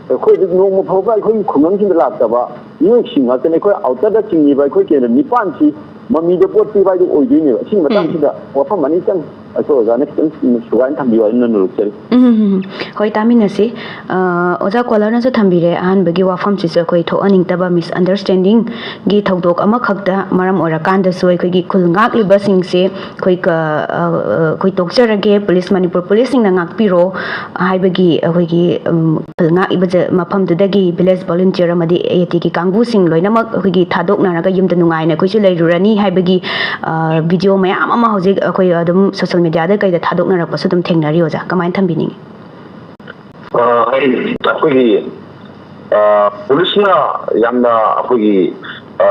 ꯑꯩꯈꯣꯏꯗ ꯅꯣꯡꯃ ꯐꯥꯎꯕ ꯑꯩꯈꯣꯏꯒꯤ ꯈꯨꯡꯒꯪꯁꯤꯡꯗ ꯂꯥꯛꯇꯕ ꯃꯤꯑꯣꯏꯁꯤꯡ ꯉꯥꯛꯇꯅꯤ꯫ ꯑꯩꯈꯣꯏ ꯑꯥꯎꯇꯔꯗ ꯆꯤꯡꯉꯤꯕ ꯑꯩꯈꯣꯏ ꯀꯦꯟꯗ꯭ꯔ ꯅꯤꯄꯥꯟꯁꯤ ꯃꯃꯤꯗ ꯄꯣꯠ ꯄꯤꯕ ꯍꯥꯏꯗꯨ ꯑꯣꯏꯗꯣꯏꯅꯦꯕ꯫ ꯁꯤꯒꯤ ꯃꯇꯥꯡꯁꯤꯗ ꯋꯥꯐꯝ ꯑꯅꯤꯇꯪ ꯑꯩꯈꯣꯏ ꯑꯣꯖꯥꯅ ꯈꯤꯇꯪ ꯁꯨꯒꯥꯏꯅ ꯊꯝꯕꯤꯌꯨ ꯍꯥꯏꯅ ꯅꯣꯂꯨꯛꯆꯔꯤ꯫ ꯎꯝ, ꯍꯣꯏ, ꯇꯥꯃꯤꯟꯅꯁꯤ꯫ ꯑ, ꯑꯣꯖꯥ ꯀꯣꯂꯔꯅꯁꯨ ꯊꯝꯕꯤꯔꯦ, ꯑꯍꯥꯟꯕꯒꯤ ꯋꯥꯐꯝꯁꯤꯁꯨ ꯑꯩꯈꯣꯏ ꯊꯣꯛꯍꯟꯅꯤꯡꯗꯕ ꯃꯤꯁꯑꯟꯗꯔꯁ꯭ꯇꯦꯟꯗꯤꯡꯒꯤ ꯊꯧꯗꯣꯛ ꯑꯃꯈꯛꯇ ꯃꯔꯝ ꯑꯣꯏꯔꯀꯥꯟꯗꯁꯨ ꯑꯩꯈꯣꯏꯒꯤ ꯈꯨꯜ ꯉꯥꯛꯂꯤꯕꯁꯤꯡꯁꯦ ꯑꯩꯈꯣꯏ ꯀ-, ꯑ, ꯑ, ꯑꯩꯈꯣꯏ ꯇꯣꯛꯆꯔꯒꯦ, ꯄꯨꯂꯤꯁ, ꯃꯅꯤꯄꯨꯔ ꯄꯨꯂꯤꯁꯁꯤꯡꯅ ꯉꯥꯛꯄꯤꯔꯣ ꯍꯥꯏꯕꯒꯤ ꯑꯩꯈꯣꯏꯒꯤ, ꯎꯝ, ꯈꯨꯜ ꯉꯥꯛꯏꯕ ꯖ-, ꯃꯐꯝꯗꯨꯗꯒꯤ ꯚꯤꯂꯦꯖ ꯚꯣꯂꯨꯟꯇꯤꯌꯔ ꯑꯃꯗꯤ ꯑꯦ ꯑꯦ ꯇꯤꯒꯤ ꯀꯥꯡꯕꯨꯁꯤꯡ ꯂꯣꯏꯅꯃꯛ ꯑꯩꯈꯣꯏꯒꯤ ꯊꯥꯗꯣꯛꯅꯔꯒ ꯌꯨꯝꯗ ꯅꯨꯡꯉꯥꯏꯅ ꯑꯩꯈꯣꯏꯁꯨ ꯂꯩꯔꯨꯔꯅꯤ ꯍꯥꯏꯕꯒꯤ, ꯑ, ꯚꯤꯗꯤꯑꯣ ꯃꯌꯥꯝ ꯑꯃ ꯍꯧꯖꯤꯛ ꯑꯩꯈꯣꯏ ꯑꯗꯨꯝ ꯁꯣꯁꯦꯜ ꯃꯦꯗꯤꯌꯥꯗ ꯀꯩꯗ ꯊꯥꯗꯣꯛꯅꯔꯛꯄꯁꯨ ꯑꯗꯨꯝ ꯊꯦꯡꯅꯔꯤ꯫ ꯑꯣꯖꯥ, ꯀꯃꯥꯏꯅ ꯊꯝꯕꯤꯅꯤꯡꯉꯤ? ꯑ, ꯑꯩ, ꯑꯩꯈꯣꯏꯒꯤ, ꯑ, ꯄꯨꯂꯤꯁꯅ ꯌꯥꯝꯅ ꯑꯩꯈꯣꯏꯒꯤ, ꯑ,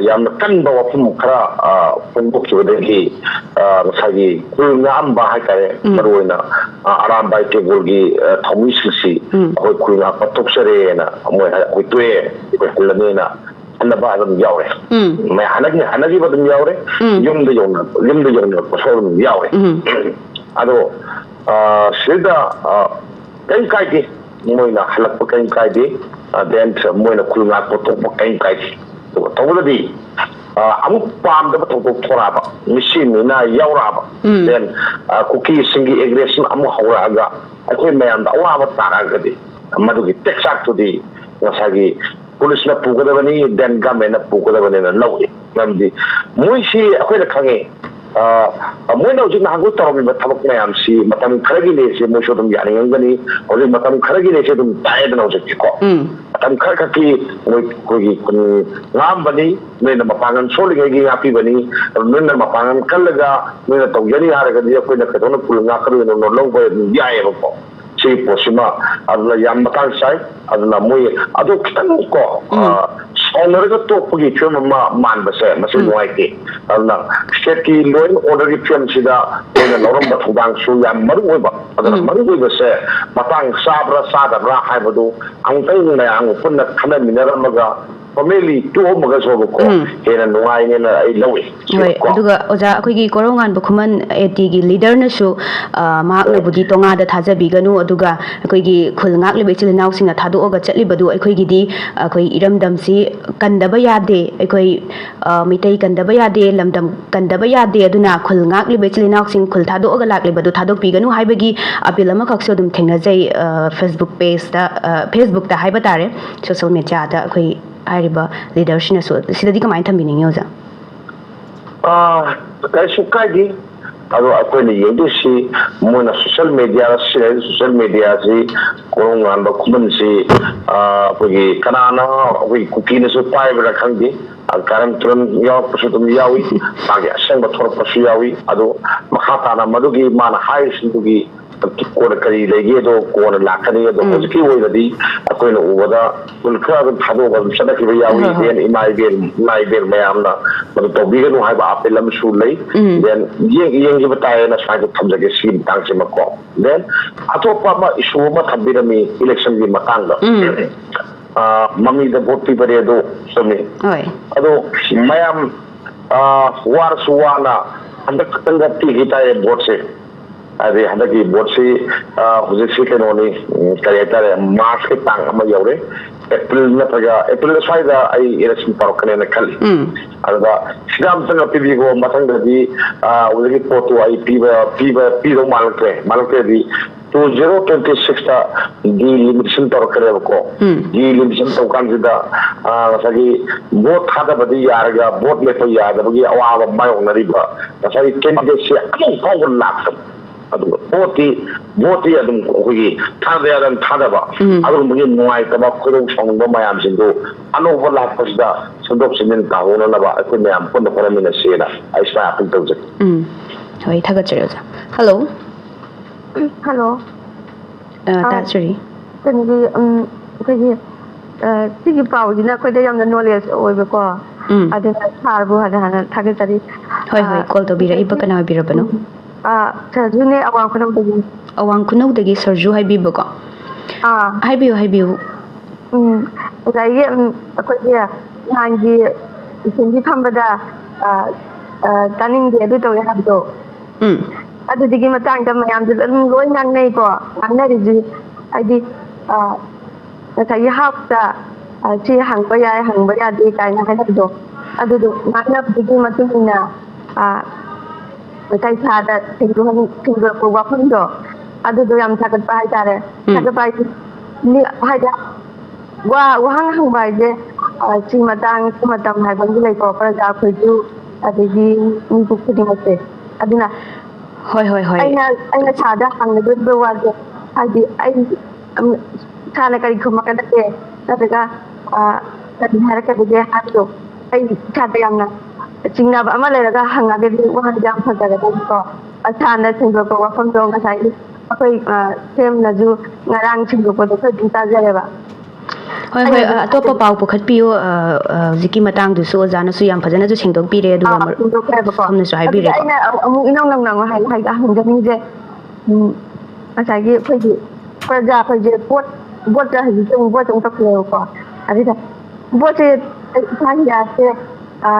ꯌꯥꯝꯅ ꯀꯟꯕ ꯋꯥꯐꯝ ꯈꯔ, ꯑ, ꯐꯣꯡꯗꯣꯛꯈꯤꯕꯗꯒꯤ, ꯑ, ꯉꯁꯥꯏꯒꯤ ꯈꯨꯜ ꯉꯥꯛꯑꯝꯕ ꯍꯥꯏꯇꯥꯔꯦ, ꯎꯝ꯫ ꯃꯔꯨꯑꯣꯏꯅ, ꯑ, ꯑꯔꯥꯝꯕꯥꯏ ꯇꯦꯡꯒꯣꯜꯒꯤ, ꯑ, ꯊꯧꯃꯤꯁꯤꯡꯁꯤ ꯎꯝ꯫ ꯑꯩꯈꯣꯏ ꯈꯨꯜ ꯉꯥꯛꯄ ꯊꯣꯛꯆꯔꯦꯅ ꯃꯣꯏ ꯍꯥꯏ-, ꯑꯩꯈꯣꯏ ꯇꯣꯛꯑꯦ, ꯑꯩꯈꯣꯏ ꯍꯜꯂꯅꯤꯅ ꯍꯟꯅꯕ ꯑꯗꯨꯝ ꯌꯥꯎꯔꯦ꯫ ꯎꯝ꯫ ꯃꯌꯥꯝ ꯍꯟꯅꯈꯤ-, ꯍꯟꯅꯈꯤꯕ ꯑꯗꯨꯝ ꯌꯥꯎꯔꯦ꯫ ꯎꯝ꯫ ꯌꯨꯝꯗ ꯌꯧꯅ-, ꯌꯨꯝꯗ ꯌꯧꯅꯔꯛꯄꯁꯨ ꯑꯗꯨꯝ ꯌꯥꯎꯔꯦ꯫ ꯎꯝ꯫ ꯑꯗꯣ, ꯑ, ꯁꯤꯗ, ꯑ, ꯀꯔꯤꯝ ꯀꯥꯏꯗꯦ, ꯃꯣꯏꯅ ꯍꯜꯂꯛꯄ ꯀꯔꯤꯝ ꯀꯥꯏꯗꯦ, ꯑ, then ꯃꯣꯏꯅ ꯈꯨꯜ ꯉꯥꯛꯄ ꯊꯣꯛꯄ ꯀꯔꯤꯝ ꯀꯥꯏꯗꯦ꯫ ꯑꯗꯨꯒ ꯇꯧꯕꯗꯗꯤ, ꯑ, ꯑꯃꯨꯛ ꯄꯥꯝꯗꯕ ꯊꯧꯗꯣꯛ ꯊꯣꯔꯛꯑꯕ, ꯃꯤꯁꯤ ꯃꯤꯅꯥ ꯌꯥꯎꯔꯛꯑꯕ, ꯎꯝ꯫ Then, ꯑ, ꯀꯨꯀꯤꯁꯤꯡꯒꯤ aggression ꯑꯃꯨꯛ ꯍꯧꯔꯛꯑꯒ, ꯑꯩꯈꯣꯏ ꯃꯌꯥꯝꯗ ꯑꯋꯥꯕ ꯇꯥꯔꯛꯑꯒꯗꯤ ꯃꯗꯨꯒꯤ ꯇꯦꯛꯆꯥꯛꯇꯨꯗꯤ ꯉꯁꯥꯏꯒꯤ ꯄꯨꯂꯤꯁꯅ ꯄꯨꯒꯗꯕꯅꯤ, then ꯒꯃꯦꯟꯅ ꯄꯨꯒꯗꯕꯅꯤꯅ ꯂꯧꯏ꯫ ꯃꯔꯝꯗꯤ ꯃꯣꯏꯁꯤ ꯑꯩꯈꯣꯏꯅ ꯈꯪꯉꯤ꯫ ꯑ, ꯃꯣꯏꯅ ꯍꯧꯖꯤꯛ ꯅꯍꯥꯟꯈꯣꯏ ꯇꯧꯔꯝꯃꯤꯕ ꯊꯕꯛ ꯃꯌꯥꯝꯁꯤ ꯃꯇꯝ ꯈꯔꯒꯤꯅꯦꯁꯦ ꯃꯣꯏꯁꯨ ꯑꯗꯨꯝ ꯌꯥꯅꯤꯡꯉꯝꯒꯅꯤ꯫ ꯍꯧꯖꯤꯛ ꯃꯇꯝ ꯈꯔꯒꯤꯅꯦꯁꯦ ꯑꯗꯨꯝ ꯇꯥꯏꯗꯅ ꯍꯧꯖꯤꯛꯇꯤꯀꯣ꯫ ꯎꯝ꯫ ꯃꯇꯝ ꯈꯔ ꯈꯛꯀꯤ ꯃꯣꯏ ꯑꯩꯈꯣꯏꯒꯤ ꯈꯨꯟ ꯉꯥꯛꯑꯝꯕꯅꯤ, ꯅꯣꯏꯅ ꯃꯄꯥꯡꯒꯜ ꯁꯣꯜꯂꯤꯉꯩꯒꯤ ꯉꯥꯛꯄꯤꯕꯅꯤ꯫ ꯑꯗꯨ ꯅꯣꯏꯅ ꯃꯄꯥꯡꯒꯜ ꯀꯜꯂꯒ ꯅꯣꯏꯅ ꯇꯧꯖꯅꯤ ꯍꯥꯏꯔꯒꯗꯤ ꯑꯩꯈꯣꯏꯅ ꯀꯩꯗꯧꯅ ꯈꯨꯜ ꯉꯥꯛꯀꯗꯣꯏꯅꯣ? ꯂꯧꯕ ꯑꯗꯨꯝ ꯌꯥꯏꯑꯕꯀꯣ꯫ ꯁꯤꯒꯤ ꯄꯣꯠꯁꯤꯃ ꯑꯗꯨꯅ ꯌꯥꯝ ꯃꯇꯥꯡ ꯆꯥꯏ꯫ ꯑꯗꯨꯅ ꯃꯣꯏ ꯑꯗꯣ ꯈꯤꯇꯪ ꯀꯣ, ꯎꯝ꯫ ꯑ, ꯁꯥꯎꯅꯔꯒ ꯇꯣꯛꯄꯒꯤ ꯐꯤꯕꯝ ꯑꯃ ꯃꯥꯟꯕꯁꯦ ꯃꯁꯤ ꯎꯝ꯫ ꯅꯨꯡꯉꯥꯏꯇꯦ꯫ ꯑꯗꯨꯅ stateꯀꯤ law and orderꯒꯤ ꯐꯤꯕꯝꯁꯤꯗ ꯃꯣꯏꯅ ꯂꯧꯔꯝꯕ ꯊꯧꯗꯥꯡꯁꯨ ꯌꯥꯝ ꯃꯔꯨ ꯑꯣꯏꯕ꯫ ꯑꯗꯨꯅ ꯎꯝ꯫ ꯃꯔꯨ ꯑꯣꯏꯕꯁꯦ ꯃꯇꯥꯡ ꯆꯥꯕ꯭ꯔꯥ ꯆꯥꯗꯕ꯭ꯔꯥ ꯍꯥꯏꯕꯗꯨ ꯑꯃꯨꯛꯇꯪ ꯃꯌꯥꯝꯒ ꯄꯨꯟꯅ ꯈꯟꯅꯃꯤꯟꯅꯔꯝꯃꯒ formally ꯇꯣꯛꯑꯝꯃꯒꯁꯨꯕꯀꯣ ꯎꯝ꯫ ꯍꯦꯟꯅ ꯅꯨꯡꯉꯥꯏꯅꯦꯅ ꯑꯩ ꯂꯧꯏ꯫ ꯍꯣꯏ, ꯀꯣ꯫ ꯑꯗꯨꯒ ꯑꯣꯖꯥ, ꯑꯩꯈꯣꯏꯒꯤ ꯀꯣꯔꯧꯉꯥꯟꯕ ꯈꯨꯃꯟ ATꯒꯤ leaderꯅꯁꯨ, ꯑ, ꯃꯍꯥꯛꯅꯕꯨꯗꯤ ꯇꯣꯉꯥꯟꯗ ꯊꯥꯖꯕꯤꯒꯅꯨ, ꯑꯗꯨꯒ ꯑꯩꯈꯣꯏꯒꯤ ꯈꯨꯜ ꯉꯥꯛꯂꯤꯕ ꯏꯆꯤꯜ ꯏꯅꯥꯎꯁꯤꯡꯅ ꯊꯥꯗꯣꯛꯑꯒ ꯆꯠꯂꯤꯕꯗꯨ ꯑꯩꯈꯣꯏꯒꯤꯗꯤ, ꯑꯩꯈꯣꯏ ꯏꯔꯝꯗꯝꯁꯤ ꯀꯟꯗꯕ ꯌꯥꯗꯦ, ꯑꯩꯈꯣꯏ, ꯑ, ꯃꯤꯇꯩ ꯀꯟꯗꯕ ꯌꯥꯗꯦ, ꯂꯝꯗꯝ ꯀꯟꯗꯕ ꯌꯥꯗꯦ, ꯑꯗꯨꯅ ꯈꯨꯜ ꯉꯥꯛꯂꯤꯕ ꯏꯆꯤꯜ ꯏꯅꯥꯎꯁꯤꯡ ꯈꯨꯜ ꯊꯥꯗꯣꯛꯑꯒ ꯂꯥꯛꯂꯤꯕꯗꯨ ꯊꯥꯗꯣꯛꯄꯤꯒꯅꯨ ꯍꯥꯏꯕꯒꯤ appeal ꯑꯃꯈꯛꯁꯨ ꯑꯗꯨꯝ ꯊꯦꯡꯅꯖꯩ, ꯑ, Facebook pageꯇ, ꯑ, Facebookꯇ ꯍꯥꯏꯕ ꯇꯥꯔꯦ, social mediaꯗ ꯑꯩꯈꯣꯏ ꯍꯥꯏꯔꯤꯕ leaderꯁꯤꯡꯅꯁꯨ꯫ ꯁꯤꯗꯗꯤ ꯀꯃꯥꯏꯅ ꯊꯝꯕꯤꯅꯤꯡꯉꯤ, ꯑꯣꯖꯥ? ꯑꯥ, ꯀꯩꯁꯨ ꯀꯥꯏꯗꯦ꯫ ꯑꯗꯣ ꯑꯩꯈꯣꯏꯅ ꯌꯦꯡꯗꯣꯏꯁꯤ ꯃꯣꯏꯅ social media, ꯁꯤꯖꯤꯟꯅꯔꯤꯕ social mediaꯁꯤ ꯀꯣꯔꯧꯉꯥꯟꯕ ꯈꯨꯃꯟꯁꯤ, ꯑꯥ, ꯑꯩꯈꯣꯏꯒꯤ ꯀꯅꯥꯅ ꯑꯩꯈꯣꯏꯒꯤ ꯀꯨꯀꯤꯅꯁꯨ ꯄꯥꯏꯕ꯭ꯔꯥ ꯈꯪꯗꯦ꯫ ꯑꯥ, ꯀꯥꯔꯟ ꯇꯨꯔꯟ ꯌꯥꯎꯔꯛꯄꯁꯨ ꯑꯗꯨꯝ ꯌꯥꯎꯏ, ꯃꯥꯒꯤ ꯑꯁꯦꯡꯕ ꯊꯣꯔꯛꯄꯁꯨ ꯌꯥꯎꯏ꯫ ꯑꯗꯣ ꯃꯈꯥ ꯇꯥꯅ ꯃꯗꯨꯒꯤ ꯃꯥꯅ ꯍꯥꯏꯔꯤꯁꯤꯡꯗꯨꯒꯤ ꯀꯣꯟꯅ ꯀꯔꯤ ꯂꯩꯒꯦꯗꯣ ꯀꯣꯟꯅ ꯂꯥꯛꯀꯅꯤ꯫ ꯑꯗꯣ ꯎꯝ꯫ ꯍꯧꯖꯤꯛꯀꯤ ꯑꯣꯏꯅꯗꯤ ꯑꯩꯈꯣꯏꯅ ꯎꯕꯗ ꯈꯨꯜ ꯈꯔ ꯑꯗꯨꯝ ꯊꯥꯗꯣꯛꯑꯒ ꯑꯗꯨꯝ ꯆꯠꯅꯈꯤꯕ ꯌꯥꯎꯏ꯫ ꯍꯣꯏ, ꯍꯣꯏ꯫ Then ꯏꯃꯥ ꯏꯕꯦꯜ, ꯏꯃꯥ ꯏꯕꯦꯜ ꯃꯌꯥꯝꯅ ꯃꯗꯨ ꯇꯧꯕꯤꯒꯅꯨ ꯍꯥꯏꯕ appeal ꯑꯃꯁꯨ ꯂꯩ꯫ ꯎꯝ꯫ Then ꯌꯦꯡ-, ꯌꯦꯡꯈꯤꯕ ꯇꯥꯏꯌꯦꯅ ꯁ꯭ꯋꯥꯏꯗ ꯊꯝꯖꯒꯦ ꯁꯤꯒꯤ ꯃꯇꯥꯡꯁꯤꯃꯀꯣ꯫ Then ꯑꯇꯣꯞꯄ ꯑꯃ issue ꯑꯃ ꯊꯝꯕꯤꯔꯝꯃꯤ electionꯒꯤ ꯃꯇꯥꯡꯗ꯫ ꯎꯝ꯫ ꯑꯥ, ꯃꯃꯤꯗ vote ꯄꯤꯕꯅꯦ ꯑꯗꯣ ꯆꯨꯝꯃꯤ꯫ ꯍꯣꯏ꯫ ꯑꯗꯣ ꯃꯌꯥꯝ, ꯑꯥ, ꯋꯥꯔꯁꯨ ꯋꯥꯅ ꯍꯟꯗꯛ ꯈꯛꯇꯪꯒ ꯄꯤꯈꯤ ꯇꯥꯏꯌꯦ voteꯁꯦ꯫ ꯍꯥꯏꯗꯤ ꯍꯟꯗꯛꯀꯤ voteꯁꯤ, ꯑꯥ, ꯍꯧꯖꯤꯛꯁꯤ ꯀꯩꯅꯣꯅꯤ, ꯎꯝ, ꯀꯔꯤ ꯍꯥꯏꯇꯥꯔꯦ, Marchꯀꯤ ꯇꯥꯡ ꯑꯃ ꯌꯧꯔꯦ꯫ April ꯅꯠꯇ꯭ꯔꯒ April ꯁ꯭ꯋꯥꯏꯗ ꯑꯩ election ꯇꯧꯔꯛꯀꯅꯦꯅ ꯈꯜꯂꯤ꯫ ꯎꯝ꯫ ꯑꯗꯨꯗ ꯁꯤꯗ ꯑꯝꯇꯪꯒ ꯄꯤꯕꯤꯈꯣ, ꯃꯊꯪꯗꯗꯤ, ꯑꯥ, ꯍꯧꯖꯤꯛꯀꯤ ꯄꯣꯠꯇꯨ ꯑꯩ ꯄꯤꯕ, ꯄꯤꯕ, ꯄꯤꯗꯧ ꯃꯥꯜꯂꯛꯇ꯭ꯔꯦ꯫ ꯃꯥꯜꯂꯛꯇ꯭ꯔꯗꯤ ꯇꯨ ꯖꯤꯔꯣ ꯇ꯭ꯋꯦꯟꯇꯤ ꯁꯤꯛꯁꯇ ꯗꯤꯂꯤꯃꯤꯇꯦꯁꯟ ꯇꯧꯔꯛꯀꯅꯦꯕꯀꯣ꯫ ꯎꯝ꯫ ꯗꯤꯂꯤꯃꯤꯇꯦꯁꯟ ꯇꯧꯀꯥꯟꯁꯤꯗ, ꯑ, ꯉꯁꯥꯏꯒꯤ ꯚꯣꯠ ꯊꯥꯗꯕꯗꯤ ꯌꯥꯔꯒ ꯚꯣꯠ ꯂꯦꯞꯄ ꯌꯥꯗꯕꯒꯤ ꯑꯋꯥꯕ ꯃꯥꯌꯣꯛꯅꯔꯤꯕ ꯉꯁꯥꯏꯒꯤ ꯀꯦꯟꯗꯤꯗꯦꯠꯁꯦ ꯑꯃꯨꯛ ꯐꯥꯎꯕ ꯂꯥꯛꯇꯕ, ꯑꯗꯨꯒ ꯚꯣꯠꯇꯤ, ꯚꯣꯠꯇꯤ ꯑꯗꯨꯝ ꯑꯩꯈꯣꯏꯒꯤ ꯊꯥꯗ ꯌꯥꯗꯅ ꯊꯥꯗꯕ, ꯎꯝ꯫ ꯑꯗꯨꯒꯨꯝꯕꯒꯤ ꯅꯨꯡꯉꯥꯏꯇꯕ, ꯈꯣꯏꯗꯧ ꯁꯥꯎꯅꯤꯡꯕ ꯃꯌꯥꯝꯁꯤꯡꯗꯨ ꯑꯅꯧꯕ ꯂꯥꯛꯄꯁꯤꯗ ꯁꯦꯝꯗꯣꯛ ꯁꯦꯝꯖꯤꯟ ꯇꯥꯍꯧꯅꯅꯕ ꯑꯩꯈꯣꯏ ꯃꯌꯥꯝ ꯄꯨꯟꯅ ꯍꯣꯠꯅꯃꯤꯟꯅꯁꯦꯅ ꯑꯩ ꯁꯨꯃꯥꯏꯅ ꯑꯄꯤꯜ ꯇꯧꯖꯒꯦ꯫ ꯎꯝ꯫ ꯍꯣꯏ, ꯊꯥꯒꯠꯆꯔꯤ ꯑꯣꯖꯥ꯫ ꯍꯜꯂꯣ꯫ ꯍꯜꯂꯣ꯫ ꯑ, ꯑ, ꯇꯥꯖꯔꯤ꯫ ꯀꯩꯅꯣꯒꯤ, ꯎꯝ, ꯑꯩꯈꯣꯏꯒꯤ, ꯑ, ꯁꯤꯒꯤ ꯄꯥꯎꯁꯤꯅ ꯑꯩꯈꯣꯏꯗ ꯌꯥꯝꯅ ꯅꯣꯂꯦꯖ ꯑꯣꯏꯕꯀꯣ꯫ ꯎꯝ꯫ ꯑꯗꯨꯅ ꯁꯥꯔꯕꯨ ꯍꯥꯟꯅ, ꯍꯥꯟꯅ ꯊꯥꯒꯠꯆꯔꯤ꯫ ꯍꯣꯏ, ꯍꯣꯏ, ꯑ, ꯀꯣꯜ ꯇꯧꯕꯤꯔꯛꯏꯕ ꯀꯅꯥ ꯑꯣꯏꯕꯤꯔꯕꯅꯣ? ꯎꯝ, ꯑ, ꯁꯔꯖꯨꯅꯦ, ꯑꯋꯥꯡ ꯈꯨꯅꯧꯗꯒꯤ꯫ ꯑꯋꯥꯡ ꯈꯨꯅꯧꯗꯒꯤ ꯁꯔꯖꯨ ꯍꯥꯏꯕꯤꯕꯀꯣ? ꯑꯥ꯫ ꯍꯥꯏꯕꯤꯌꯨ, ꯍꯥꯏꯕꯤꯌꯨ꯫ ꯎꯝ, ꯉꯁꯥꯏꯒꯤ, ꯎꯝ, ꯑꯩꯈꯣꯏꯒꯤ ꯅꯍꯥꯟꯒꯤ ꯏꯁꯤꯡꯒꯤ ꯐꯝꯕꯗ, ꯑ, ꯑ, ꯇꯥꯅꯤꯡꯗꯦ ꯑꯗꯨ ꯇꯧꯋꯦ ꯍꯥꯏꯕꯗꯣ꯫ ꯎꯝ꯫ ꯑꯗꯨꯗꯨꯒꯤ ꯃꯇꯥꯡꯗ ꯃꯌꯥꯝꯁꯨ ꯑꯗꯨꯝ ꯂꯣꯏ ꯉꯥꯡꯅꯩꯀꯣ, ꯉꯥꯡꯅꯔꯤꯁꯤ ꯍꯥꯏꯗꯤ, ꯑ, ꯉꯁꯥꯏꯒꯤ ꯍꯥꯎꯁꯇ, ꯑ, ꯁꯤ ꯍꯪꯕ ꯌꯥꯏ, ꯍꯪꯕ ꯌꯥꯗꯦ ꯀꯥꯏꯅ ꯍꯥꯏꯅꯕꯗꯣ, ꯑꯗꯨꯗꯣ ꯉꯥꯡꯅꯕꯗꯨꯒꯤ ꯃꯇꯨꯡ ꯏꯟꯅ, ꯑ, ꯉꯁꯥꯏ ꯁꯥꯔꯗ ꯁꯦꯡꯗꯣꯛꯍꯟ-, ꯁꯦꯡꯗꯣꯔꯛꯄ ꯋꯥꯐꯝꯗꯣ, ꯑꯗꯨꯗꯣ ꯌꯥꯝ ꯊꯥꯒꯠꯄ ꯍꯥꯏꯇꯥꯔꯦ꯫ ꯎꯝ꯫ ꯊꯥꯒꯠꯄ ꯍꯥꯏꯗꯤ, ꯃꯤ ꯍꯥꯏꯗꯤ ꯋꯥ-, ꯋꯥꯍꯪ ꯍꯪꯕ ꯍꯥꯏꯁꯦ, ꯑ, ꯁꯤ ꯃꯇꯥꯡ, ꯁꯤ ꯃꯇꯝ ꯍꯥꯏꯕ ꯑꯃꯗꯤ ꯂꯩꯀꯣ, ꯄ꯭ꯔꯖꯥ ꯑꯩꯈꯣꯏꯁꯨ, ꯑꯗꯒꯤ ꯃꯤꯄꯨꯝ ꯈꯨꯗꯤꯡꯃꯛꯁꯦ꯫ ꯑꯗꯨꯅ ꯍꯣꯏ, ꯍꯣꯏ, ꯍꯣꯏ꯫ ꯑꯩꯅ, ꯑꯩꯅ ꯁꯥꯔꯗ ꯍꯪꯒꯗꯧꯔꯤꯕ ꯋꯥꯁꯦ, ꯍꯥꯏꯗꯤ ꯑꯩ, ꯎꯝ, ꯁꯥꯔꯅ ꯀꯔꯤ ꯈꯨꯝꯃꯛꯀꯗꯒꯦ, ꯅꯠꯇ꯭ꯔꯒ, ꯑ, ꯀꯔꯤ ꯍꯥꯏꯔꯛꯀꯗꯒꯦ ꯍꯥꯏꯕꯗꯣ ꯑꯩ ꯏꯁꯥꯗ ꯌꯥꯝꯅ ꯆꯤꯡꯅꯕ ꯑꯃ ꯂꯩꯔꯒ ꯍꯪꯉꯒꯗꯤ ꯋꯥꯍꯪꯗꯤ ꯌꯥꯝ ꯐꯖꯒꯗꯕꯀꯣ꯫ ꯑ, ꯁꯥꯔꯅ ꯁꯦꯡꯗꯣꯛꯄ ꯋꯥꯐꯝꯗꯣ ꯉꯁꯥꯏꯒꯤ ꯑꯩꯈꯣꯏ, ꯑ, ꯁꯦꯝꯅꯁꯨ ꯉꯔꯥꯡ ꯁꯦꯡꯗꯣꯛꯄꯗꯣ ꯑꯩꯈꯣꯏ ꯑꯗꯨꯝ ꯇꯥꯖꯔꯦꯕ꯫ ꯍꯣꯏ, ꯍꯣꯏ, ꯑꯩꯅꯁꯨ ꯑ, ꯑꯇꯣꯞꯄ ꯄꯥꯎ ꯄꯨꯈꯠꯄꯤꯌꯨ꯫ ꯑ, ꯑ, ꯍꯧꯖꯤꯛꯀꯤ ꯃꯇꯥꯡꯗꯨꯁꯨ ꯑꯣꯖꯥꯅꯁꯨ ꯌꯥꯝ ꯐꯖꯅꯁꯨ ꯁꯦꯡꯗꯣꯛꯄꯤꯔꯦ, ꯑꯗꯨꯒ ꯑꯥ, ꯃꯔꯨꯞ ꯁꯦꯡꯗꯣꯛꯈ꯭ꯔꯦꯕꯀꯣ꯫ ꯁꯣꯝꯅꯁꯨ ꯑꯗꯨꯗ ꯍꯥꯏꯕꯤꯔꯦꯀꯣ꯫ ꯑꯩꯅ ꯑꯃꯨꯛ, ꯑꯃꯨꯛ ꯏꯅꯧ ꯅꯧꯅ ꯑꯃꯨꯛ ꯍꯥꯏ-, ꯍꯥꯏ-, ꯍꯪꯖꯅꯤꯡꯉꯤꯁꯦ, ꯎꯝ, ꯉꯁꯥꯏꯒꯤ ꯑꯩꯈꯣꯏꯒꯤ ꯄ꯭ꯔꯖꯥ ꯑꯩꯈꯣꯏꯁꯦ ꯚꯣꯠ, ꯚꯣꯠꯇ ꯍꯧꯖꯤꯛꯇꯤ ꯑꯃꯨꯛ ꯚꯣꯠ ꯑꯃꯨꯛ ꯇꯧꯁꯜꯂꯦꯕꯀꯣ꯫ ꯑꯗꯨꯗ ꯚꯣꯠꯁꯦ ꯏꯁꯥ ꯏꯟꯗꯤꯌꯥꯁꯦ, ꯑ,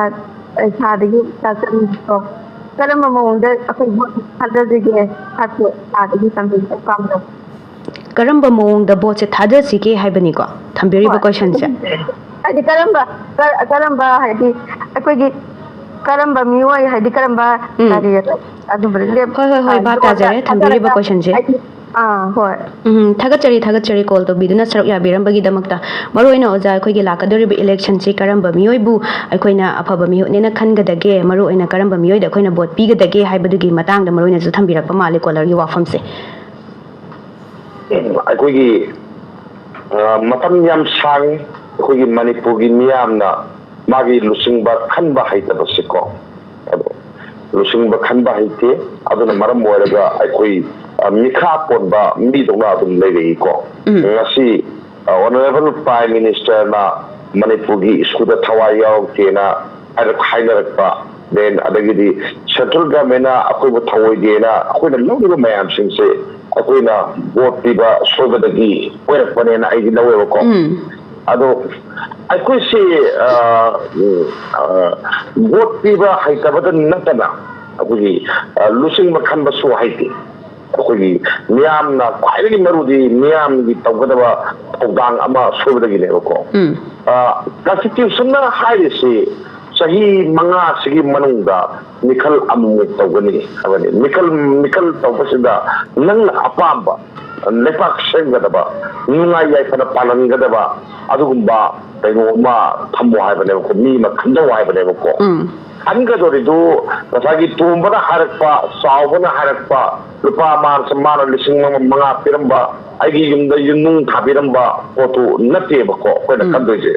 ꯏꯁꯥꯗꯒꯤ ꯄꯩꯁꯥ ꯆꯪꯕꯀꯣ꯫ ꯀꯔꯝꯕ ꯃꯑꯣꯡꯗ ꯑꯩꯈꯣꯏ ꯚꯣꯠ ꯊꯥꯗꯁꯤꯒꯦ ꯍꯥꯏꯕꯗꯣ ꯏꯁꯥꯗꯒꯤ ꯇꯝꯕꯤꯕ ꯄꯥꯝꯖꯕ꯫ ꯀꯔꯝꯕ ꯃꯑꯣꯡꯗ ꯚꯣꯠꯁꯦ ꯊꯥꯗꯁꯤꯒꯦ ꯍꯥꯏꯕꯅꯤꯀꯣ ꯊꯝꯕꯤꯔꯤꯕ ꯍꯣꯏ꯫ ꯀꯣꯏꯁꯟꯁꯦ? ꯍꯥꯏꯗꯤ ꯀꯔꯝꯕ, ꯀ-, ꯀꯔꯝꯕ ꯍꯥꯏꯗꯤ ꯑꯩꯈꯣꯏꯒꯤ ꯀꯔꯝꯕ ꯃꯤꯑꯣꯏ ꯍꯥꯏꯗꯤ ꯀꯔꯝꯕ ꯎꯝ꯫ ꯀꯔꯤ ꯑꯗꯨꯝꯕꯗ ꯂꯦꯞ-, ꯍꯣꯏ, ꯍꯣꯏ, ꯍꯣꯏ, ꯑ, ꯚꯥꯞ ꯇꯥꯖꯔꯦ ꯊꯝꯕꯤꯔꯤꯕ ꯊꯥꯗꯔꯒ ꯀꯣꯏꯁꯟꯁꯦ꯫ ꯍꯥꯏꯗꯤ ꯑꯥ, ꯍꯣꯏ꯫ ꯎꯝ, ꯊꯥꯒꯠꯆꯔꯤ, ꯊꯥꯒꯠꯆꯔꯤ call ꯇꯧꯕꯤꯗꯨꯅ ꯁꯔꯨꯛ ꯌꯥꯕꯤꯔꯝꯕꯒꯤꯗꯃꯛꯇ꯫ ꯃꯔꯨꯑꯣꯏꯅ ꯑꯣꯖꯥ, ꯑꯩꯈꯣꯏꯒꯤ ꯂꯥꯛꯀꯗꯧꯔꯤꯕ election ꯁꯤ ꯀꯔꯝꯕ ꯃꯤꯑꯣꯏꯕꯨ ꯑꯩꯈꯣꯏꯅ ꯑꯐꯕ ꯃꯤꯍꯨꯠꯅꯦꯅ ꯈꯟꯒꯗꯒꯦ? ꯃꯔꯨꯑꯣꯏꯅ ꯀꯔꯝꯕ ꯃꯤꯑꯣꯏꯗ ꯑꯩꯈꯣꯏꯅ vote ꯄꯤꯒꯗꯒꯦ ꯍꯥꯏꯕꯗꯨꯒꯤ ꯃꯇꯥꯡꯗ ꯃꯔꯨꯑꯣꯏꯅꯁꯨ ꯊꯝꯕꯤꯔꯛꯄ ꯃꯥꯜꯂꯤ caller ꯒꯤ ꯋꯥꯐꯝꯁꯦ꯫ ꯑꯩꯈꯣꯏꯒꯤ ꯑ, ꯃꯇꯝ ꯌꯥꯝ ꯁꯥꯡꯉꯤ꯫ ꯑꯩꯈꯣꯏꯒꯤ ꯃꯅꯤꯄꯨꯔꯒꯤ ꯃꯤꯌꯥꯝꯅ ꯃꯥꯒꯤ ꯂꯨꯆꯤꯡꯕ ꯈꯟꯕ ꯍꯩꯇꯕꯁꯤꯀꯣ, ꯑꯗꯣ ꯂꯨꯆꯤꯡꯕ ꯈꯟꯕ ꯍꯩꯇꯦ꯫ ꯑꯗꯨꯅ ꯃꯔꯝ ꯑꯣꯏꯔꯒ ꯑꯩꯈꯣꯏ, ꯑ, ꯃꯤꯈꯥ ꯄꯣꯟꯕ ꯃꯤꯗꯧꯅ ꯑꯗꯨꯝ ꯂꯩꯔꯛꯏꯀꯣ꯫ ꯎꯝ꯫ ꯉꯁꯤ, ꯑ, Honourable Prime Minister ꯅ ꯃꯅꯤꯄꯨꯔꯒꯤ issue ꯗ ꯊꯋꯥꯏ ꯌꯥꯎꯔꯛꯇꯦꯅ ꯍꯥꯏꯔꯛ-, ꯍꯥꯏꯅꯔꯛꯄ, then ꯑꯗꯒꯤꯗꯤ central government ꯅ ꯑꯩꯈꯣꯏꯕꯨ ꯊꯧꯑꯣꯏꯗꯦꯅ ꯑꯩꯈꯣꯏꯅ ꯂꯧꯔꯤꯕ ꯃꯌꯥꯝꯁꯤꯡꯁꯦ ꯑꯩꯈꯣꯏꯅ vote ꯄꯤꯕ ꯁꯣꯏꯕꯗꯒꯤ ꯑꯣꯏꯔꯛꯄꯅꯦꯅ ꯑꯩꯗꯤ ꯂꯧꯋꯦꯕꯀꯣ꯫ ꯎꯝ꯫ ꯑꯗꯣ ꯑꯩꯈꯣꯏꯁꯤ, ꯑ, ꯎꯝ, ꯑ, vote ꯄꯤꯕ ꯍꯩꯇꯕꯗ ꯅꯠꯇꯅ ꯑꯩꯈꯣꯏꯒꯤ, ꯑ, ꯂꯨꯆꯤꯡꯕ ꯈꯟꯕꯁꯨ ꯍꯩꯇꯦ꯫ ꯑꯩꯈꯣꯏꯒꯤ ꯃꯤꯌꯥꯝꯅ ꯈ꯭ꯋꯥꯏꯗꯒꯤ ꯃꯔꯨꯗꯤ ꯃꯤꯌꯥꯝꯒꯤ ꯇꯧꯒꯗꯕ ꯊꯧꯗꯥꯡ ꯑꯃ ꯁꯣꯏꯕꯗꯒꯤꯅꯦꯕꯀꯣ꯫ ꯎꯝ꯫ ꯑ, constitution ꯅ ꯍꯥꯏꯔꯤꯁꯤ ꯆꯍꯤ ꯃꯉꯥꯁꯤꯒꯤ ꯃꯅꯨꯡꯗ ꯃꯤꯈꯜ ꯑꯃꯨꯛ ꯇꯧꯒꯅꯤ ꯍꯥꯏꯕꯅꯤ꯫ ꯃꯤꯈꯜ, ꯃꯤꯈꯜ ꯇꯧꯕꯁꯤꯗ ꯅꯪꯅ ꯑꯄꯥꯝꯕ ꯂꯩꯕꯥꯛ ꯁꯦꯝꯒꯗꯕ, ꯅꯨꯡꯉꯥꯏ ꯌꯥꯏꯐꯅ ꯄꯥꯜꯍꯟꯒꯗꯕ ꯑꯗꯨꯒꯨꯝꯕ ꯀꯩꯅꯣ ꯑꯃ ꯊꯝꯃꯣ ꯍꯥꯏꯕꯅꯦꯕꯀꯣ, ꯃꯤ ꯑꯃ ꯈꯟꯗꯧ ꯍꯥꯏꯕꯅꯦꯕꯀꯣ꯫ ꯎꯝ꯫ ꯈꯟꯒꯗꯧꯔꯤꯗꯨ ꯉꯁꯥꯏꯒꯤ ꯇꯣꯝꯕꯅ ꯍꯥꯏꯔꯛꯄ, ꯆꯥꯎꯕꯅ ꯍꯥꯏꯔꯛꯄ, ꯂꯨꯄꯥ ꯃꯥꯅ, ꯃꯥꯅ ꯂꯤꯁꯤꯡ ꯃꯉꯥ ꯄꯤꯔꯝꯕ, ꯑꯩꯒꯤ ꯌꯨꯝꯗ ꯌꯨꯝ ꯅꯨꯡ ꯊꯥꯕꯤꯔꯝꯕ ꯄꯣꯠꯇꯨ ꯅꯠꯇꯦꯕꯀꯣ ꯑꯩꯈꯣꯏꯅ ꯎꯝ꯫ ꯈꯟꯗꯣꯏꯁꯦ꯫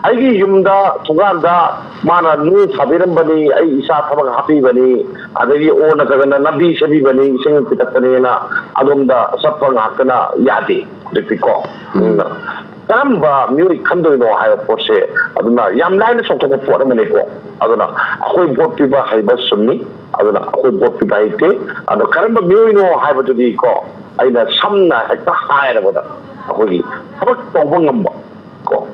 ꯑꯩꯒꯤ ꯌꯨꯝꯗ ꯊꯣꯡꯒꯥꯟꯗ ꯃꯥꯅ ꯅꯨꯡ ꯊꯥꯕꯤꯔꯝꯕꯅꯤ, ꯑꯩ ꯏꯆꯥ ꯊꯕꯛ ꯍꯥꯞꯄꯤꯕꯅꯤ, ꯑꯗꯒꯤ ꯑꯣ ꯅꯠꯇ꯭ꯔꯒꯅ ꯂꯝꯕꯤ ꯁꯦꯝꯕꯤꯕꯅꯤ, ꯏꯁꯤꯡ ꯄꯤꯊꯛꯄꯅꯦꯅ ꯑꯗꯣꯝꯗ ꯆꯠꯄ ꯉꯥꯛꯇꯅ ꯌꯥꯗꯦ ꯍꯧꯖꯤꯛꯇꯤꯀꯣ꯫ ꯎꯝ꯫ ꯑꯗꯨꯅ ꯀꯔꯝꯕ ꯃꯤꯑꯣꯏ ꯈꯟꯗꯣꯏꯅꯣ ꯍꯥꯏꯕ ꯄꯣꯠꯁꯦ ꯑꯗꯨꯅ ꯌꯥꯝ ꯂꯥꯏꯅ ꯆꯥꯎꯊꯣꯛꯄ ꯄꯣꯠ ꯑꯃꯅꯤꯀꯣ꯫ ꯑꯗꯨꯅ ꯑꯩꯈꯣꯏ vote ꯄꯤꯕ ꯍꯩꯕ ꯆꯨꯝꯃꯤ, ꯑꯗꯨꯅ ꯑꯩꯈꯣꯏ vote ꯄꯤꯕ ꯍꯩꯇꯦ꯫ ꯑꯗꯣ ꯀꯔꯝꯕ ꯃꯤꯑꯣꯏꯅꯣ ꯍꯥꯏꯕꯗꯨꯗꯤꯀꯣ ꯑꯩꯅ ꯁꯝꯅ ꯍꯦꯛꯇ ꯍꯥꯏꯔꯕꯗ ꯑꯩꯈꯣꯏꯒꯤ ꯊꯕꯛ ꯇꯧꯕ ꯉꯝꯕ ꯀꯣ,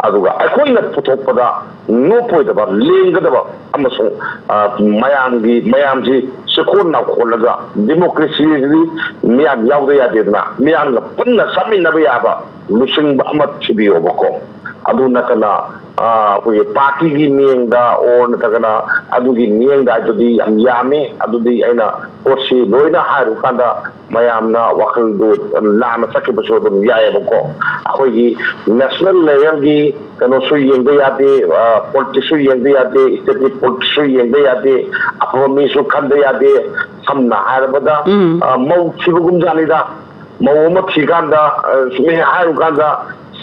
ꯑꯗꯨꯒ ꯑꯩꯈꯣꯏꯅ ꯄꯨꯊꯣꯛꯄꯗ ꯅꯣꯞꯄꯣꯏꯗꯕ, ꯂꯦꯡꯒꯗꯕ ꯑꯃꯁꯨꯡ, ꯑ, ꯃꯌꯥꯝꯒꯤ, ꯃꯌꯥꯝꯁꯤ ꯆꯦꯛꯀꯣꯟ ꯅꯥꯎꯈꯣꯜꯂꯒ democracy ꯁꯤꯗꯤ ꯃꯤꯌꯥꯝ ꯌꯥꯎꯗ ꯌꯥꯗꯦꯗꯅ, ꯃꯤꯌꯥꯝꯒ ꯄꯨꯟꯅ ꯆꯠꯃꯤꯟꯅꯕ ꯌꯥꯕ ꯂꯨꯆꯤꯡꯕ ꯑꯃ ꯊꯤꯕꯤꯌꯣꯕꯀꯣ꯫ ꯑꯗꯨ ꯅꯠꯇꯅ ꯑꯩꯈꯣꯏꯒꯤ ꯄꯥꯔꯇꯤꯒꯤ ꯃꯤꯡꯗ ꯑꯣꯔ ꯅꯠꯇ꯭ꯔꯒꯅ ꯑꯗꯨꯒꯤ ꯃꯤꯡꯗ ꯍꯥꯏꯗꯨꯗꯤ ꯌꯥꯝ ꯌꯥꯝꯃꯤ꯫ ꯑꯗꯨꯗꯤ ꯑꯩꯅ ꯄꯣꯠꯁꯤ ꯂꯣꯏꯅ ꯍꯥꯏꯔꯨꯀꯥꯟꯗ ꯃꯌꯥꯝꯅ ꯋꯥꯈꯜꯗꯨ ꯂꯥꯟꯅ ꯆꯠꯈꯤꯕꯁꯨ ꯑꯗꯨꯝ ꯌꯥꯏꯑꯕꯀꯣ꯫ ꯑꯩꯈꯣꯏꯒꯤ ꯅꯦꯁꯅꯦꯜ ꯂꯦꯚꯦꯜꯒꯤ ꯀꯩꯅꯣꯁꯨ ꯌꯦꯡꯕ ꯌꯥꯗꯦ, ꯄꯣꯂꯤꯇꯤꯛꯁꯁꯨ ꯌꯦꯡꯕ ꯌꯥꯗꯦ, ꯏꯁꯇꯦꯠꯀꯤ ꯄꯣꯂꯤꯇꯤꯛꯁꯁꯨ ꯌꯦꯡꯕ ꯌꯥꯗꯦ, ꯑꯐꯕ ꯃꯤꯁꯨ ꯈꯟꯕ ꯌꯥꯗꯦ꯫ ꯁꯝꯅ ꯍꯥꯏꯔꯕꯗ, ꯎꯝ꯫ ꯃꯧ ꯊꯤꯕꯒꯨꯝꯖꯥꯠꯅꯤꯗ꯫ ꯃꯧ ꯑꯃ ꯊꯤꯀꯥꯟꯗ, ꯁꯨꯝ ꯍꯥꯏꯔꯨꯀꯥꯟꯗ,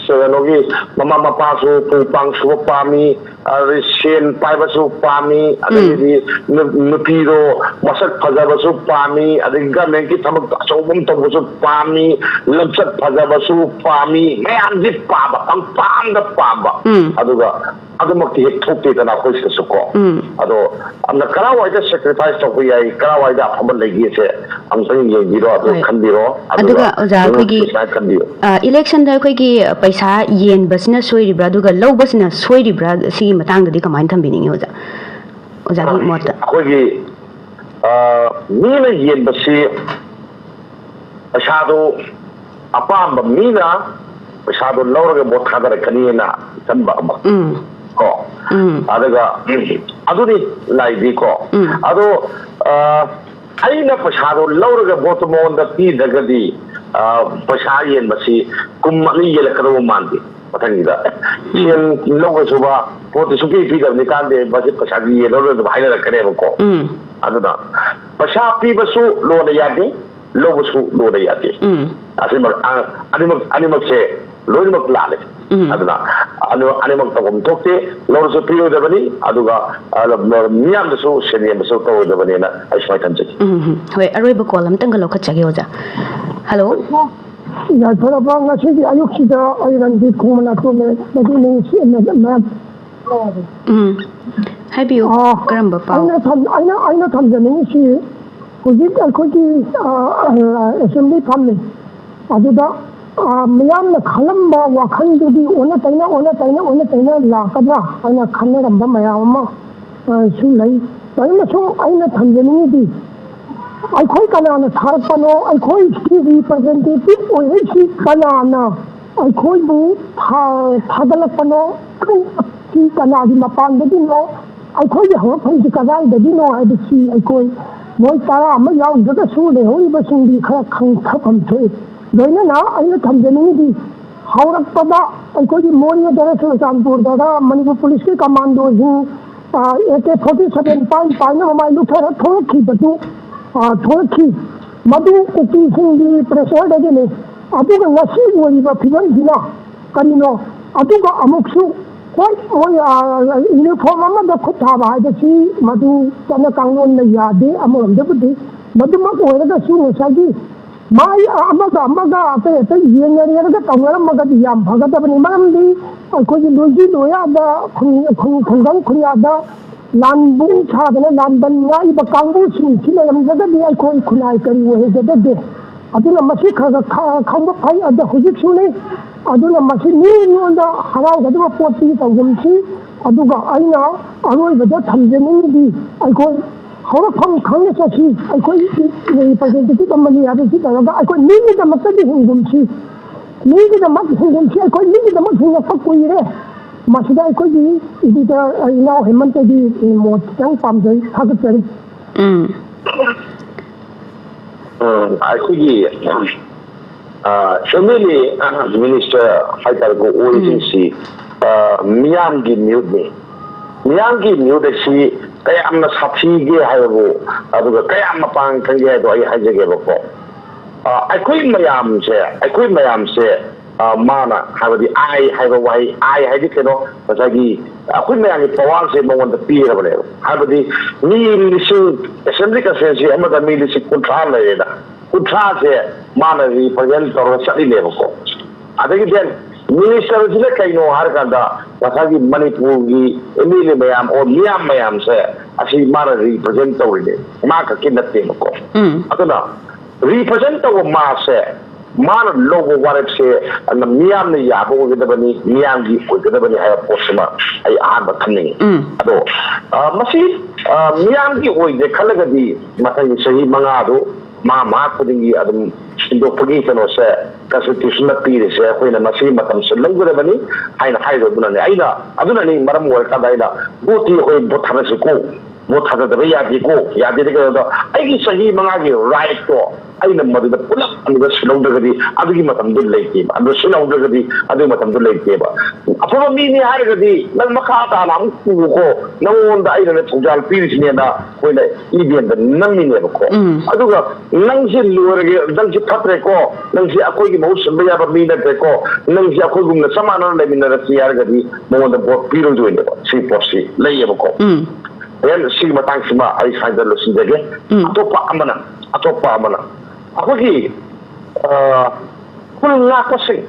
ꯀꯩꯅꯣꯒꯤ ꯃꯃꯥ ꯃꯄꯥꯁꯨ ꯄꯨꯡ ꯄꯥꯡ ꯁꯨꯕ ꯄꯥꯝꯃꯤ, ꯑꯗꯩ ꯁꯦꯟ ꯄꯥꯏꯕꯁꯨ ꯄꯥꯝꯃꯤ, ꯑꯗꯒꯤꯗꯤ ꯅꯨ-, ꯅꯨꯄꯤꯗꯣ ꯃꯁꯛ ꯐꯖꯕꯁꯨ ꯄꯥꯝꯃꯤ, ꯑꯗꯒꯤ ꯒꯃꯦꯟꯒꯤ ꯊꯕꯛ ꯑꯆꯧꯕ ꯑꯃ ꯇꯧꯕꯁꯨ ꯄꯥꯝꯃꯤ, ꯂꯝꯆꯠ ꯐꯖꯕꯁꯨ ꯄꯥꯝꯃꯤ, ꯃꯌꯥꯝꯁꯤ ꯄꯥꯝꯕ, ꯄꯪꯄꯥꯝꯗ ꯄꯥꯝꯕ꯫ ꯎꯝ꯫ ꯑꯗꯨꯒ ꯑꯗꯨꯃꯛꯇꯤ ꯍꯦꯛ ꯊꯣꯛꯇꯦꯗꯅ ꯑꯩꯈꯣꯏ ꯁꯤꯗꯁꯨ ꯀꯣ꯫ ꯎꯝ꯫ ꯑꯗꯣ ꯑꯗꯨꯅ ꯀꯔꯥꯏꯋꯥꯏꯗ ꯁꯦꯀ꯭ꯔꯤꯐꯥꯏꯁ ꯇꯧꯕ ꯌꯥꯏ, ꯀꯔꯥꯏꯋꯥꯏꯗ ꯑꯐꯕ ꯂꯩꯒꯦꯁꯦ ꯑꯃꯨꯛꯇꯪ ꯌꯦꯡꯕꯤꯔꯣ, ꯑꯗꯨ ꯍꯣꯏ꯫ ꯈꯟꯕꯤꯔꯣ꯫ ꯑꯗꯨꯒ ꯑꯗꯨꯒ ꯑꯣꯖꯥ, ꯑꯩꯈꯣꯏꯒꯤ, ꯁꯨꯃꯥꯏꯅ ꯈꯟꯕꯤꯌꯨ꯫ ꯑ, ꯏꯂꯦꯛꯁꯟꯗ ꯑꯩꯈꯣꯏꯒꯤ ꯄꯩꯁꯥ ꯌꯦꯟꯕꯁꯤꯅ ꯁꯣꯏꯔꯤꯕ꯭ꯔꯥ, ꯑꯗꯨꯒ ꯂꯧꯕꯁꯤꯅ ꯁꯣꯏꯔꯤꯕ꯭ꯔꯥ, ꯁꯤꯒꯤ ꯃꯇꯥꯡꯗꯗꯤ ꯀꯃꯥꯏꯅ ꯊꯝꯕꯤꯅꯤꯡꯉꯤ ꯑꯣꯖꯥ? ꯑꯣꯖꯥꯒꯤ ꯃꯣꯠꯇ꯫ ꯑꯩꯈꯣꯏꯒꯤ, ꯑ, ꯃꯤꯅ ꯌꯦꯟꯕꯁꯤ ꯄꯩꯁꯥꯗꯣ ꯑꯄꯥꯝꯕ ꯃꯤꯅ ꯄꯩꯁꯥꯗꯣ ꯂꯧꯔꯒ ꯚꯣꯠ ꯊꯥꯗꯔꯛꯀꯅꯤꯅ ꯈꯟꯕ ꯑꯃ꯫ ꯎꯝ꯫ ꯀꯣ꯫ ꯎꯝ꯫ ꯑꯗꯨꯒ, ꯎꯝ, ꯑꯗꯨꯅꯤ ꯂꯥꯏꯗꯤꯀꯣ꯫ ꯎꯝ꯫ ꯑꯗꯣ, ꯑ, ꯑꯩꯅ ꯄꯩꯁꯥꯗꯣ ꯂꯧꯔꯒ ꯚꯣꯠꯇꯣ ꯃꯉꯣꯟꯗ ꯄꯤꯗ꯭ꯔꯒꯗꯤ, ꯑ, ꯄꯩꯁꯥ ꯌꯦꯟꯕꯁꯤ ꯀꯨꯝ ꯑꯅꯤ ꯌꯦꯜꯂꯛꯀꯗꯧꯕ ꯃꯥꯟꯗꯦ꯫ ꯃꯊꯪꯒꯤꯗ ꯎꯝ꯫ ꯁꯦꯟ ꯂꯧꯒ ꯁꯨꯕ ꯄꯣꯠꯇꯤ ꯁꯨꯡꯄꯤ ꯄꯤꯗꯕꯅꯤ, ꯀꯥꯟꯗꯦ, ꯃꯁꯤ ꯄꯩꯁꯥꯗꯤ ꯌꯦꯜꯂꯔꯣꯏ ꯑꯗꯨꯝ ꯍꯥꯏꯅꯔꯛꯀꯅꯦꯕꯀꯣ꯫ ꯎꯝ꯫ ꯑꯗꯨꯅ ꯄꯩꯁꯥ ꯄꯤꯕꯁꯨ ꯂꯣꯟꯅ ꯌꯥꯗꯦ, ꯂꯧꯕꯁꯨ ꯂꯣꯟꯅ ꯌꯥꯗꯦ꯫ ꯎꯝ꯫ ꯑꯁꯤꯃꯛ, ꯑ, ꯑꯅꯤꯃꯛ, ꯑꯅꯤꯃꯛꯁꯦ ꯂꯣꯏꯅꯃꯛ ꯂꯥꯜꯂꯦ꯫ ꯎꯝ꯫ ꯑꯗꯨꯅ ꯑꯅꯤ-, ꯑꯅꯤꯃꯛ ꯇꯧꯐꯝ ꯊꯣꯛꯇꯦ, ꯂꯧꯔꯁꯨ ꯄꯤꯔꯣꯏꯗꯕꯅꯤ, ꯑꯗꯨꯒ, ꯑ, ꯃꯤꯌꯥꯝꯗꯁꯨ ꯁꯦꯟ ꯌꯦꯟꯕꯁꯨ ꯇꯧꯔꯣꯏꯗꯕꯅꯦꯅ ꯑꯩ ꯁꯨꯃꯥꯏꯅ ꯊꯝꯖꯒꯦ꯫ ꯎꯝ, ꯎꯝ, ꯎꯝ꯫ ꯍꯣꯏ, ꯑꯔꯣꯏꯕ ꯀꯣꯜ ꯑꯝꯇꯪꯒ ꯂꯧꯈꯠꯆꯒꯦ, ꯑꯣꯖꯥ꯫ ꯍꯜꯂꯣ꯫ ꯌꯥꯏꯐꯔꯕ ꯉꯁꯤꯒꯤ ꯑꯌꯨꯛꯁꯤꯗ ꯑꯩ ꯔꯟꯖꯤꯠ ꯈꯣꯡꯃꯅꯥꯇꯣꯝꯅꯦ꯫ ꯃꯗꯨ ꯅꯨꯡꯁꯤ ꯃꯌꯥꯝ꯫ ꯎꯝ꯫ ꯍꯥꯏꯕꯤꯌꯨ, ꯑꯥ, ꯀꯔꯝꯕ ꯄꯥꯎ? ꯑꯩꯅ ꯊꯝ-, ꯑꯩꯅ, ꯑꯩꯅ ꯊꯝꯖꯅꯤꯡꯉꯤꯁꯤ, ꯍꯧꯖꯤꯛ ꯑꯩꯈꯣꯏꯒꯤ, ꯑꯥ, ꯑꯥ, ꯑꯦꯁꯦꯝꯕ꯭ꯂꯤ ꯐꯝꯃꯤ꯫ ꯑꯗꯨꯗ, ꯑꯥ, ꯃꯤꯌꯥꯝꯅ ꯈꯜꯂꯝꯕ ꯋꯥꯈꯜꯗꯨꯗꯤ ꯑꯣꯟꯅ ꯇꯩꯅ, ꯑꯣꯟꯅ ꯇꯩꯅ, ꯑꯣꯟꯅ ꯇꯩꯅ ꯂꯥꯛꯀꯗ꯭ꯔꯥ ꯍꯥꯏꯅ ꯈꯟꯅꯔꯝꯕ ꯃꯌꯥꯝ ꯑꯃ, ꯑꯥ, ꯁꯨ ꯂꯩ꯫ ꯑꯗꯨꯅꯁꯨ ꯑꯩꯅ ꯊꯝꯖꯅꯤꯡꯉꯤꯗꯤ, ꯑꯩꯈꯣꯏ ꯀꯅꯥꯅ ꯊꯥꯔꯛꯄꯅꯣ, ꯑꯩꯈꯣꯏꯒꯤ ꯔꯤꯄ꯭ꯔꯖꯦꯟꯇꯦꯇꯤꯚ ꯑꯣꯏꯔꯛꯏꯁꯤ ꯀꯅꯥꯅ ꯑꯩꯈꯣꯏꯕꯨ ꯊꯥ-, ꯊꯥꯒꯠꯂꯛꯄꯅꯣ? ꯀꯔꯤ ꯀꯅꯥꯒꯤ ꯃꯄꯥꯟꯗꯒꯤꯅꯣ? ꯑꯩꯈꯣꯏꯒꯤ ꯍꯧꯔꯛꯐꯝꯁꯤ ꯀꯗꯥꯏꯗꯒꯤꯅꯣ ꯍꯥꯏꯕꯁꯤ ꯑꯩꯈꯣꯏ ꯃꯣꯏ ꯇꯔꯥ ꯑꯃ ꯌꯥꯎꯗ꯭ꯔꯒꯁꯨ ꯂꯩꯍꯧꯔꯤꯕꯁꯤꯡꯗꯤ ꯈꯔ ꯈꯪꯊꯐꯝ ꯊꯣꯛꯏ꯫ ꯂꯣꯏꯅꯅ ꯑꯩꯅ ꯊꯝꯖꯅꯤꯡꯉꯤꯗꯤ, ꯍꯧꯔꯛꯄꯗ ꯑꯩꯈꯣꯏꯒꯤ ꯃꯣꯔꯦꯗꯔ ꯆꯨꯔꯆꯥꯟꯄꯨꯔꯗꯔ ꯃꯅꯤꯄꯨꯔ ꯄꯨꯂꯤꯁꯀꯤ ꯀꯃꯥꯟꯗꯣꯁꯤꯡ, ꯑꯦ ꯀꯦ ꯐꯣꯔꯇꯤ ꯁꯚꯦꯟ ꯄꯥꯏ ꯄꯥꯏꯅ ꯃꯃꯥꯏ ꯂꯨꯞꯊꯔ ꯊꯣꯛꯂꯛꯈꯤꯕꯗꯨ, ꯑ, ꯊꯣꯛꯂꯛꯈꯤ꯫ ꯃꯗꯨ ꯀꯨꯀꯤꯁꯤꯡꯒꯤ ꯄ꯭ꯔꯦꯁꯔꯗꯒꯤꯅꯤ꯫ ꯑꯗꯨꯒ ꯉꯁꯤ ꯑꯣꯏꯔꯤꯕ ꯐꯤꯕꯝꯁꯤꯅ ꯀꯔꯤꯅꯣ? ꯑꯗꯨꯒ ꯑꯃꯨꯛꯁꯨ, ꯍꯣꯏ, ꯃꯣꯏ, ꯑ, ꯌꯨꯅꯤꯐꯣꯔꯝ ꯑꯃꯗ ꯈꯨꯠ ꯊꯥꯕ ꯍꯥꯏꯕꯁꯤ ꯃꯗꯨ ꯆꯠꯅ ꯀꯥꯡꯂꯣꯟꯅ ꯌꯥꯗꯦ꯫ ꯑꯃꯔꯣꯝꯗꯕꯨꯗꯤ ꯃꯗꯨꯃꯛ ꯑꯣꯏꯔꯒꯁꯨ ꯉꯁꯥꯏꯒꯤ ꯃꯥꯏ ꯑꯃꯒ ꯑꯃꯒ ꯑꯇꯩ ꯑꯇꯩ ꯌꯦꯡꯅꯔꯦꯔꯒ ꯇꯧꯅꯔꯝꯃꯒꯗꯤ ꯌꯥꯝ ꯐꯒꯗꯕꯅꯤ꯫ ꯃꯔꯝꯗꯤ ꯑꯩꯈꯣꯏꯒꯤ ꯂꯣꯏꯖꯤ ꯂꯣꯌꯥꯗ ꯈꯨꯟ-, ꯈꯨꯟ-, ꯈꯨꯡꯒꯪ ꯈꯨꯟꯌꯥꯗ ꯂꯥꯟꯕꯨꯡ ꯁꯥꯗꯅ ꯂꯥꯟꯕꯟ ꯉꯥꯛꯏꯕ ꯀꯥꯡꯕꯨꯁꯤꯡꯁꯤ ꯂꯩꯔꯝꯗ꯭ꯔꯒꯗꯤ ꯑꯩꯈꯣꯏ ꯈꯨꯟꯅꯥꯏ ꯀꯔꯤ ꯑꯣꯏꯍꯧꯒꯗꯒꯦ? ꯑꯗꯨꯅ ꯃꯁꯤ ꯈꯔ ꯈꯔ ꯈ-, ꯈꯪꯕ ꯐꯩ꯫ ꯑꯗ ꯍꯧꯖꯤꯛꯁꯨꯅꯤ꯫ ꯑꯗꯨꯅ ꯃꯁꯤ ꯃꯤꯉꯣꯟꯗ ꯍꯔꯥꯎꯒꯗꯕ ꯄꯣꯠꯇꯤ ꯇꯧꯒꯨꯝꯁꯤ꯫ ꯑꯗꯨꯒ ꯑꯩꯅ ꯑꯔꯣꯏꯕꯗ ꯊꯝꯖꯅꯤꯡꯉꯤꯗꯤ, ꯑꯩꯈꯣꯏ ꯍꯧꯔꯛꯐꯝ ꯈꯪꯅ ꯆꯠꯁꯤ꯫ ꯑꯩꯈꯣꯏ representative ꯑꯃꯅꯤ ꯍꯥꯏꯕꯁꯤ ꯇꯧꯔꯒ ꯑꯩꯈꯣꯏ ꯃꯤꯒꯤꯗꯃꯛꯇꯗꯤ ꯍꯤꯡꯒꯨꯝꯁꯤ꯫ ꯃꯤꯒꯤꯗꯃꯛ ꯍꯤꯡꯒꯨꯝꯁꯤ꯫ ꯑꯩꯈꯣꯏ ꯃꯤꯒꯤꯗꯃꯛ ꯍꯤꯡꯉꯛꯄ ꯀꯨꯏꯔꯦ꯫ ꯃꯁꯤꯗ ꯑꯩꯈꯣꯏꯒꯤ ꯏꯗꯤꯇꯔ ꯏꯅꯥꯎ ꯍꯦꯃꯟꯇꯒꯤ ꯃꯣꯠ ꯈꯤꯇꯪ ꯄꯥꯝꯖꯩ꯫ ꯊꯥꯒꯠꯆꯔꯤ꯫ ꯎꯝ꯫ ꯎꯝ, ꯑꯩꯈꯣꯏꯒꯤ ꯑꯦꯝ ꯑꯦꯜ ꯑꯦ, ꯃꯤꯅꯤꯁꯇꯔ ꯍꯥꯏꯇꯥꯔꯦꯀꯣ, ꯑꯣꯏꯔꯤꯁꯤꯡꯁꯤ, ꯑ, ꯃꯤꯌꯥꯝꯒꯤ ꯃꯤꯍꯨꯠꯅꯤ꯫ ꯃꯤꯌꯥꯝꯒꯤ ꯃꯤꯍꯨꯠ ꯑꯁꯤ ꯀꯌꯥꯝꯅ ꯁꯥꯊꯤꯒꯦ ꯍꯥꯏꯕꯕꯨ, ꯑꯗꯨꯒ ꯀꯌꯥꯝ ꯃꯄꯥꯡ ꯀꯟꯒꯦ ꯍꯥꯏꯗꯣ ꯑꯩ ꯍꯥꯏꯖꯒꯦꯕꯀꯣ꯫ ꯑ, ꯑꯩꯈꯣꯏ ꯃꯌꯥꯝꯁꯦ, ꯑꯩꯈꯣꯏ ꯃꯌꯥꯝꯁꯦ, ꯑ, ꯃꯥꯅ ꯍꯥꯏꯕꯗꯤ ꯑꯥꯏ ꯍꯥꯏꯕ ꯋꯥꯍꯩ, ꯑꯥꯏ ꯍꯥꯏꯗꯤ ꯀꯩꯅꯣ, ꯉꯁꯥꯏꯒꯤ ꯑꯩꯈꯣꯏ ꯃꯌꯥꯝꯒꯤ ꯄꯋꯥꯔꯁꯦ ꯃꯉꯣꯟꯗ ꯄꯤꯔꯕꯅꯦꯕ꯫ ꯍꯥꯏꯕꯗꯤ ꯃꯤ ꯂꯤꯁꯤꯡ, assembly constituency ꯑꯃꯗ ꯃꯤ ꯂꯤꯁꯤꯡ ꯀꯨꯟꯊ꯭ꯔꯥ ꯂꯩꯔꯦꯅ, ꯀꯨꯟꯊ꯭ꯔꯥꯁꯦ ꯃꯥꯅ represent ꯇꯧꯔꯒ ꯆꯠꯂꯤꯅꯦꯕꯀꯣ꯫ ꯑꯗꯒꯤ then ꯃꯤꯅꯤꯁꯇꯔꯁꯤꯅ ꯀꯩꯅꯣ ꯍꯥꯏꯔꯀꯥꯟꯗ ꯉꯁꯥꯏꯒꯤ ꯃꯅꯤꯄꯨꯔꯒꯤ ꯑꯦꯝ ꯑꯦꯜ ꯑꯦ ꯃꯌꯥꯝ ꯑꯣꯔ ꯃꯤꯌꯥꯝ ꯃꯌꯥꯝꯁꯦ ꯑꯁꯤ ꯃꯥꯅ represent ꯇꯧꯔꯤꯅꯦ, ꯃꯥ ꯈꯛꯀꯤ ꯅꯠꯇꯦꯕꯀꯣ꯫ ꯎꯝ꯫ ꯑꯗꯨꯅ represent ꯇꯧꯕ ꯃꯥꯁꯦ, ꯃꯥꯅ ꯂꯧꯕ ꯋꯥꯔꯦꯞꯁꯦ ꯑꯗꯨꯅ ꯃꯤꯌꯥꯝꯅ ꯌꯥꯕ ꯑꯣꯏꯒꯗꯕꯅꯤ, ꯃꯤꯌꯥꯝꯒꯤ ꯑꯣꯏꯒꯗꯕꯅꯤ ꯍꯥꯏꯕ ꯄꯣꯠꯁꯤꯃ ꯑꯩ ꯑꯍꯥꯟꯕ ꯈꯟꯅꯤꯡꯉꯤ꯫ ꯎꯝ꯫ ꯑꯗꯣ, ꯑ, ꯃꯁꯤ, ꯑ, ꯃꯤꯌꯥꯝꯒꯤ ꯑꯣꯏꯗꯦ ꯈꯜꯂꯒꯗꯤ ꯃꯊꯪꯒꯤ ꯆꯍꯤ ꯃꯉꯥꯗꯨ ꯃꯍꯥꯛ ꯃꯍꯥꯛ ꯈꯨꯗꯤꯡꯒꯤ ꯑꯗꯨꯝ ꯁꯤꯟꯗꯣꯛꯄꯒꯤ ꯀꯩꯅꯣꯁꯦ ꯀꯟꯁꯇꯤꯇ꯭ꯌꯨꯁꯟꯅ ꯄꯤꯔꯤꯁꯦ, ꯑꯩꯈꯣꯏꯅ ꯃꯁꯤꯒꯤ ꯃꯇꯝꯁꯦ ꯂꯧꯒꯗꯕꯅꯤ ꯍꯥꯏꯅ ꯍꯥꯏꯔꯤꯕ ꯑꯗꯨꯅꯅꯦ꯫ ꯑꯩꯅ ꯑꯗꯨꯅꯅꯤ ꯃꯔꯝ ꯑꯣꯏꯔꯀꯥꯟꯗ ꯑꯩꯅ ꯚꯣꯠꯇꯤ ꯑꯩꯈꯣꯏ ꯚꯣꯠ ꯊꯥꯅꯁꯤꯀꯣ, ꯚꯣꯠ ꯊꯥꯗꯗꯕ ꯌꯥꯗꯦꯀꯣ, ꯌꯥꯗꯦꯗꯤ ꯀꯩꯅꯣꯗ ꯑꯩꯒꯤ ꯆꯍꯤ ꯃꯉꯥꯒꯤ ꯔꯥꯏꯠꯇꯣ ꯑꯩꯅ ꯃꯗꯨꯗ ꯄꯨꯂꯞ ꯑꯗꯨꯗ ꯁꯤꯜꯍꯧꯗ꯭ꯔꯒꯗꯤ ꯑꯗꯨꯒꯤ ꯃꯇꯝꯗꯨ ꯂꯩꯇꯦꯕ꯫ ꯑꯗꯨ ꯁꯤꯜꯍꯧꯗ꯭ꯔꯒꯗꯤ ꯑꯗꯨꯒꯤ ꯃꯇꯝꯗꯨ ꯂꯩꯇꯦꯕ꯫ ꯑꯐꯕ ꯃꯤꯅꯤ ꯍꯥꯏꯔꯒꯗꯤ ꯅꯪ ꯃꯈꯥ ꯇꯥꯅ ꯑꯃꯨꯛ ꯄꯨꯀꯣ, ꯅꯪꯉꯣꯟꯗ ꯑꯩꯅꯅꯦ ꯊꯧꯖꯥꯜ ꯄꯤꯔꯤꯁꯤꯅꯦꯅ ꯑꯩꯈꯣꯏꯅ ꯏꯕꯦꯟꯗ ꯅꯝꯃꯤꯅꯦꯕꯀꯣ꯫ ꯎꯝ꯫ ꯑꯗꯨꯒ ꯅꯪꯁꯦ ꯂꯣꯏꯔꯒꯦ, ꯅꯪꯁꯦ ꯐꯠꯇ꯭ꯔꯦꯀꯣ, ꯅꯪꯁꯦ ꯑꯩꯈꯣꯏꯒꯤ ꯃꯍꯨꯠ ꯁꯤꯟꯕ ꯌꯥꯕ ꯃꯤ ꯅꯠꯇ꯭ꯔꯦꯀꯣ, ꯅꯪꯁꯦ ꯑꯩꯈꯣꯏꯒꯨꯝꯅ ꯆꯞ ꯃꯥꯟꯅꯅ ꯂꯩꯃꯤꯟꯅꯔꯁꯤ ꯍꯥꯏꯔꯒꯗꯤ ꯃꯉꯣꯟꯗ ꯚꯣꯠ ꯄꯤꯔꯣꯏꯗꯣꯏꯅꯦꯕ꯫ ꯁꯤ ꯄꯣꯠꯁꯤ ꯂꯩꯌꯦꯕꯀꯣ꯫ ꯎꯝ꯫ ꯍꯣꯔꯦꯟ ꯁꯤꯒꯤ ꯃꯇꯥꯡꯁꯤꯃ ꯑꯩ ꯁ꯭ꯋꯥꯏꯗ ꯂꯣꯏꯁꯤꯟꯖꯒꯦ꯫ ꯎꯝ꯫ ꯑꯇꯣꯞꯄ ꯑꯃꯅ, ꯑꯇꯣꯞꯄ ꯑꯃꯅ ꯑꯩꯈꯣꯏꯒꯤ, ꯑ, ꯈꯨꯜ ꯉꯥꯛꯄꯁꯤꯡ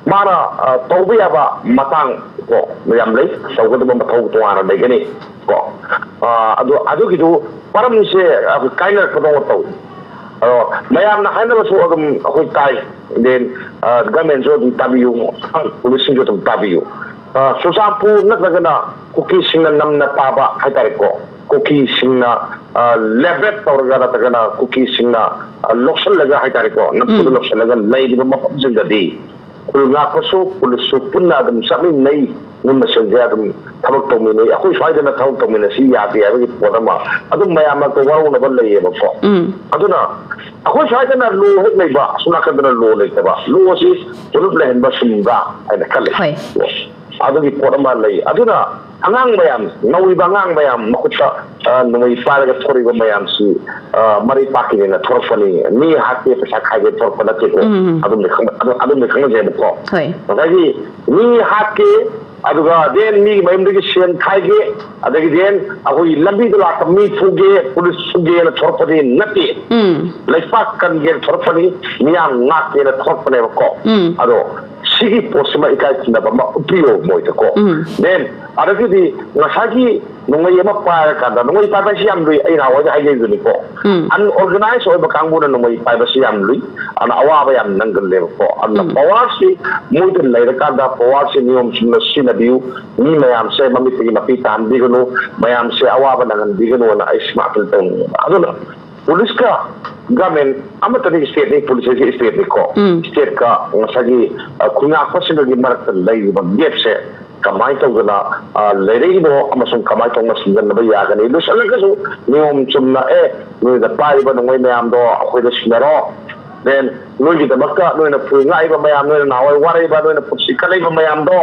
ꯃꯥꯅ, ꯑ, ꯇꯧꯕ ꯌꯥꯕ ꯃꯇꯥꯡ ꯀꯣ ꯌꯥꯝ ꯂꯩ, ꯇꯧꯒꯗꯕ ꯃꯊꯧ ꯇꯣꯉꯥꯟꯅ ꯂꯩꯒꯅꯤ ꯀꯣ꯫ ꯑ, ꯑꯗꯨ, ꯑꯗꯨꯒꯤꯗꯨ ꯃꯔꯝꯁꯦ ꯑꯩꯈꯣꯏ ꯀꯥꯏꯅꯔꯛꯄꯗꯧꯅ ꯇꯧꯏ꯫ ꯑꯗꯣ ꯃꯌꯥꯝꯅ ꯍꯥꯏꯅꯕꯁꯨ ꯑꯗꯨꯝ ꯑꯩꯈꯣꯏ ꯇꯥꯏ, then, ꯑ, ꯒꯃꯦꯟꯁꯨ ꯑꯗꯨꯝ ꯇꯥꯕꯤꯌꯨ, ꯄꯨꯂꯤꯁꯁꯤꯡꯁꯨ ꯑꯗꯨꯝ ꯇꯥꯕꯤꯌꯨ꯫ ꯑ, ꯆꯨꯔꯆꯥꯟꯄꯨꯔ ꯅꯠꯇ꯭ꯔꯒꯅ ꯀꯨꯀꯤꯁꯤꯡꯅ ꯅꯝꯅ ꯄꯥꯕ ꯍꯥꯏꯇꯥꯔꯦꯀꯣ, ꯀꯨꯀꯤꯁꯤꯡꯅ, ꯑ, ꯂꯦꯕ꯭ꯔꯦꯠ ꯇꯧꯔꯒ ꯅꯠꯇ꯭ꯔꯒꯅ ꯀꯨꯀꯤꯁꯤꯡꯅ, ꯑ, ꯂꯧꯁꯤꯜꯂꯒ ꯍꯥꯏꯇꯥꯔꯦꯀꯣ, ꯅꯝꯐꯨꯗ ꯎꯝ꯫ ꯂꯧꯁꯤꯜꯂꯒ ꯂꯩꯔꯤꯕ ꯃꯐꯝꯁꯤꯡꯗꯗꯤ ꯈꯨꯜ ꯉꯥꯛꯄꯁꯨ ꯄꯨꯂꯤꯁꯁꯨ ꯄꯨꯟꯅ ꯑꯗꯨꯝ ꯆꯠꯃꯤꯟꯅꯩ, ꯃꯣꯏ ꯃꯁꯦꯟꯁꯦ ꯑꯗꯨꯝ ꯊꯕꯛ ꯇꯧꯃꯤꯟꯅꯩ꯫ ꯑꯩꯈꯣꯏ ꯁ꯭ꯋꯥꯏꯗꯅ ꯊꯕꯛ ꯇꯧꯃꯤꯟꯅꯁꯤ ꯌꯥꯗꯦ ꯍꯥꯏꯕꯒꯤ ꯄꯣꯠ ꯑꯃ ꯑꯗꯨꯝ ꯃꯌꯥꯝ ꯃꯔꯛꯇ ꯋꯥꯔꯧꯅꯕ ꯂꯩꯌꯦꯕꯀꯣ꯫ ꯎꯝ꯫ ꯑꯗꯨꯅ ꯑꯩꯈꯣꯏ ꯁ꯭ꯋꯥꯏꯗꯅ ꯂꯣ ꯍꯦꯛ ꯂꯩꯕ, ꯑꯁꯣꯝ ꯅꯥꯀꯟꯗꯅ ꯂꯣ ꯂꯩꯇꯕ, ꯂꯣ ꯑꯁꯤ ꯆꯨꯔꯨꯞ ꯂꯩꯍꯟꯕ ꯁꯨꯝꯕ꯭ꯔꯥ ꯍꯥꯏꯅ ꯈꯜꯂꯤ꯫ ꯍꯣꯏ꯫ ꯑꯗꯨꯒꯤ ꯄꯣꯠ ꯑꯃ ꯂꯩ꯫ ꯑꯗꯨꯅ ꯑꯉꯥꯡ ꯃꯌꯥꯝ, ꯅꯧꯔꯤꯕ ꯑꯉꯥꯡ ꯃꯌꯥꯝ ꯃꯈꯨꯠꯇ, ꯑ, ꯅꯣꯡꯃꯩ ꯄꯥꯏꯔꯒ ꯊꯣꯔꯛꯏꯕ ꯃꯌꯥꯝꯁꯤ, ꯑ, ꯃꯔꯩ ꯄꯥꯛꯀꯤꯅꯦꯅ ꯊꯣꯔꯛꯄꯅꯤ, ꯃꯤ ꯍꯥꯠꯀꯦ ꯄꯩꯁꯥ ꯈꯥꯏꯒꯦ ꯊꯣꯔꯛꯄ ꯅꯠꯇꯦꯀꯣ꯫ ꯎꯝ꯫ ꯑꯗꯨꯝꯗꯤ ꯈꯪ-, ꯑꯗꯨ-, ꯑꯗꯨꯝꯗꯤ ꯈꯪꯅꯖꯩꯕꯀꯣ꯫ ꯍꯣꯏ꯫ ꯉꯁꯥꯏꯒꯤ ꯃꯤ ꯍꯥꯠꯀꯦ, ꯑꯗꯨꯒ then ꯃꯤꯒꯤ ꯃꯌꯨꯝꯗꯒꯤ ꯁꯦꯟ ꯈꯥꯏꯒꯦ, ꯑꯗꯒꯤ then ꯑꯩꯈꯣꯏꯒꯤ ꯂꯝꯕꯤꯗ ꯂꯥꯛꯄ ꯃꯤ ꯐꯨꯒꯦ, ꯄꯨꯂꯤꯁ ꯐꯨꯒꯦꯅ ꯊꯣꯔꯛꯄꯗꯤ ꯅꯠꯇꯦ꯫ ꯎꯝ꯫ ꯂꯩꯄꯥꯛ ꯀꯟꯒꯦꯅ ꯊꯣꯔꯛꯄꯅꯤ, ꯃꯤꯌꯥꯝ ꯉꯥꯛꯀꯦꯅ ꯊꯣꯔꯛꯄꯅꯦꯕꯀꯣ꯫ ꯎꯝ꯫ ꯑꯗꯣ ꯁꯤꯒꯤ ꯄꯣꯠꯁꯤꯃ ꯏꯀꯥꯏ ꯈꯨꯝꯅꯕ ꯑꯃ ꯎꯠꯄꯤꯌꯣ ꯃꯣꯏꯗꯀꯣ꯫ ꯎꯝ꯫ Then ꯑꯗꯒꯤꯗꯤ ꯉꯁꯥꯏꯒꯤ ꯅꯣꯡꯃꯩ ꯑꯃ ꯄꯥꯏꯔꯀꯥꯟꯗ, ꯅꯣꯡꯃꯩ ꯄꯥꯏꯕ ꯍꯥꯏꯁꯤ ꯌꯥꯝ ꯂꯨꯏ, ꯑꯩ ꯅꯍꯥꯟꯋꯥꯏꯗ ꯍꯥꯏꯖꯩꯗꯨꯅꯤꯀꯣ꯫ ꯎꯝ꯫ Unorganized ꯑꯣꯏꯕ ꯀꯥꯡꯕꯨꯅ ꯅꯣꯡꯃꯩ ꯄꯥꯏꯕꯁꯤ ꯌꯥꯝ ꯂꯨꯏ, ꯑꯗꯨꯅ ꯑꯋꯥꯕ ꯌꯥꯝ ꯅꯪꯒꯜꯂꯦꯕꯀꯣ꯫ ꯑꯗꯨꯅ ꯎꯝ꯫ Powerꯁꯤ ꯃꯣꯏꯗ ꯂꯩꯔꯀꯥꯟꯗ powerꯁꯤ ꯅꯤꯌꯣꯝ ꯆꯨꯝꯅ ꯁꯤꯖꯤꯟꯅꯕꯤꯌꯨ꯫ ꯃꯤ ꯃꯌꯥꯝꯁꯦ ꯃꯃꯤꯠꯇꯒꯤ ꯃꯄꯤ ꯇꯥꯍꯟꯕꯤꯒꯅꯨ, ꯃꯌꯥꯝꯁꯦ ꯑꯋꯥꯕ ꯅꯪꯍꯟꯕꯤꯒꯅꯨꯅ ꯑꯩ ꯁꯤꯃ ꯑꯄꯤꯜ ꯇꯧꯅꯤꯡꯉꯦꯕ꯫ ꯑꯗꯨꯅ ꯄꯨꯂꯤꯁꯀ ꯒꯃꯦꯟ ꯑꯃꯠꯇꯅꯤ, ꯁ꯭ꯇꯦꯠꯅꯤ, ꯄꯨꯂꯤꯁ ꯍꯥꯏꯁꯦ ꯁ꯭ꯇꯦꯠꯅꯤꯀꯣ꯫ ꯎꯝ꯫ ꯁ꯭ꯇꯦꯠꯀ ꯉꯁꯥꯏꯒꯤ, ꯑ, ꯈꯨꯟꯉꯥꯛꯄꯁꯤꯡꯒꯒꯤ ꯃꯔꯛꯇ ꯂꯩꯔꯤꯕ ꯒꯦꯞꯁꯦ ꯀꯃꯥꯏꯅ ꯇꯧꯗꯅ, ꯑ, ꯂꯩꯔꯛꯏꯅꯣ ꯑꯃꯁꯨꯡ ꯀꯃꯥꯏꯅ ꯇꯧꯅ ꯁꯤꯟꯖꯟꯅꯕ ꯌꯥꯒꯅꯤ? ꯂꯣꯏꯁꯤꯜꯂꯒꯁꯨ ꯅꯤꯌꯣꯝ ꯆꯨꯝꯅ, "ꯑꯦ, ꯅꯣꯏꯗ ꯄꯥꯏꯔꯤꯕ ꯅꯣꯡꯃꯩ ꯃꯌꯥꯝꯗꯣ ꯑꯩꯈꯣꯏꯗ ꯁꯤꯟꯅꯔꯣ, then ꯅꯣꯏꯒꯤꯗꯃꯛꯇ ꯅꯣꯏꯅ ꯐꯨꯜ ꯉꯥꯛꯏꯕ ꯃꯌꯥꯝ, ꯅꯣꯏꯅ ꯅꯍꯥꯟꯋꯥꯏ ꯋꯥꯔꯛꯏꯕ, ꯅꯣꯏꯅ ꯄꯨꯟꯁꯤ ꯀꯠꯂꯛꯏꯕ ꯃꯌꯥꯝꯗꯣ,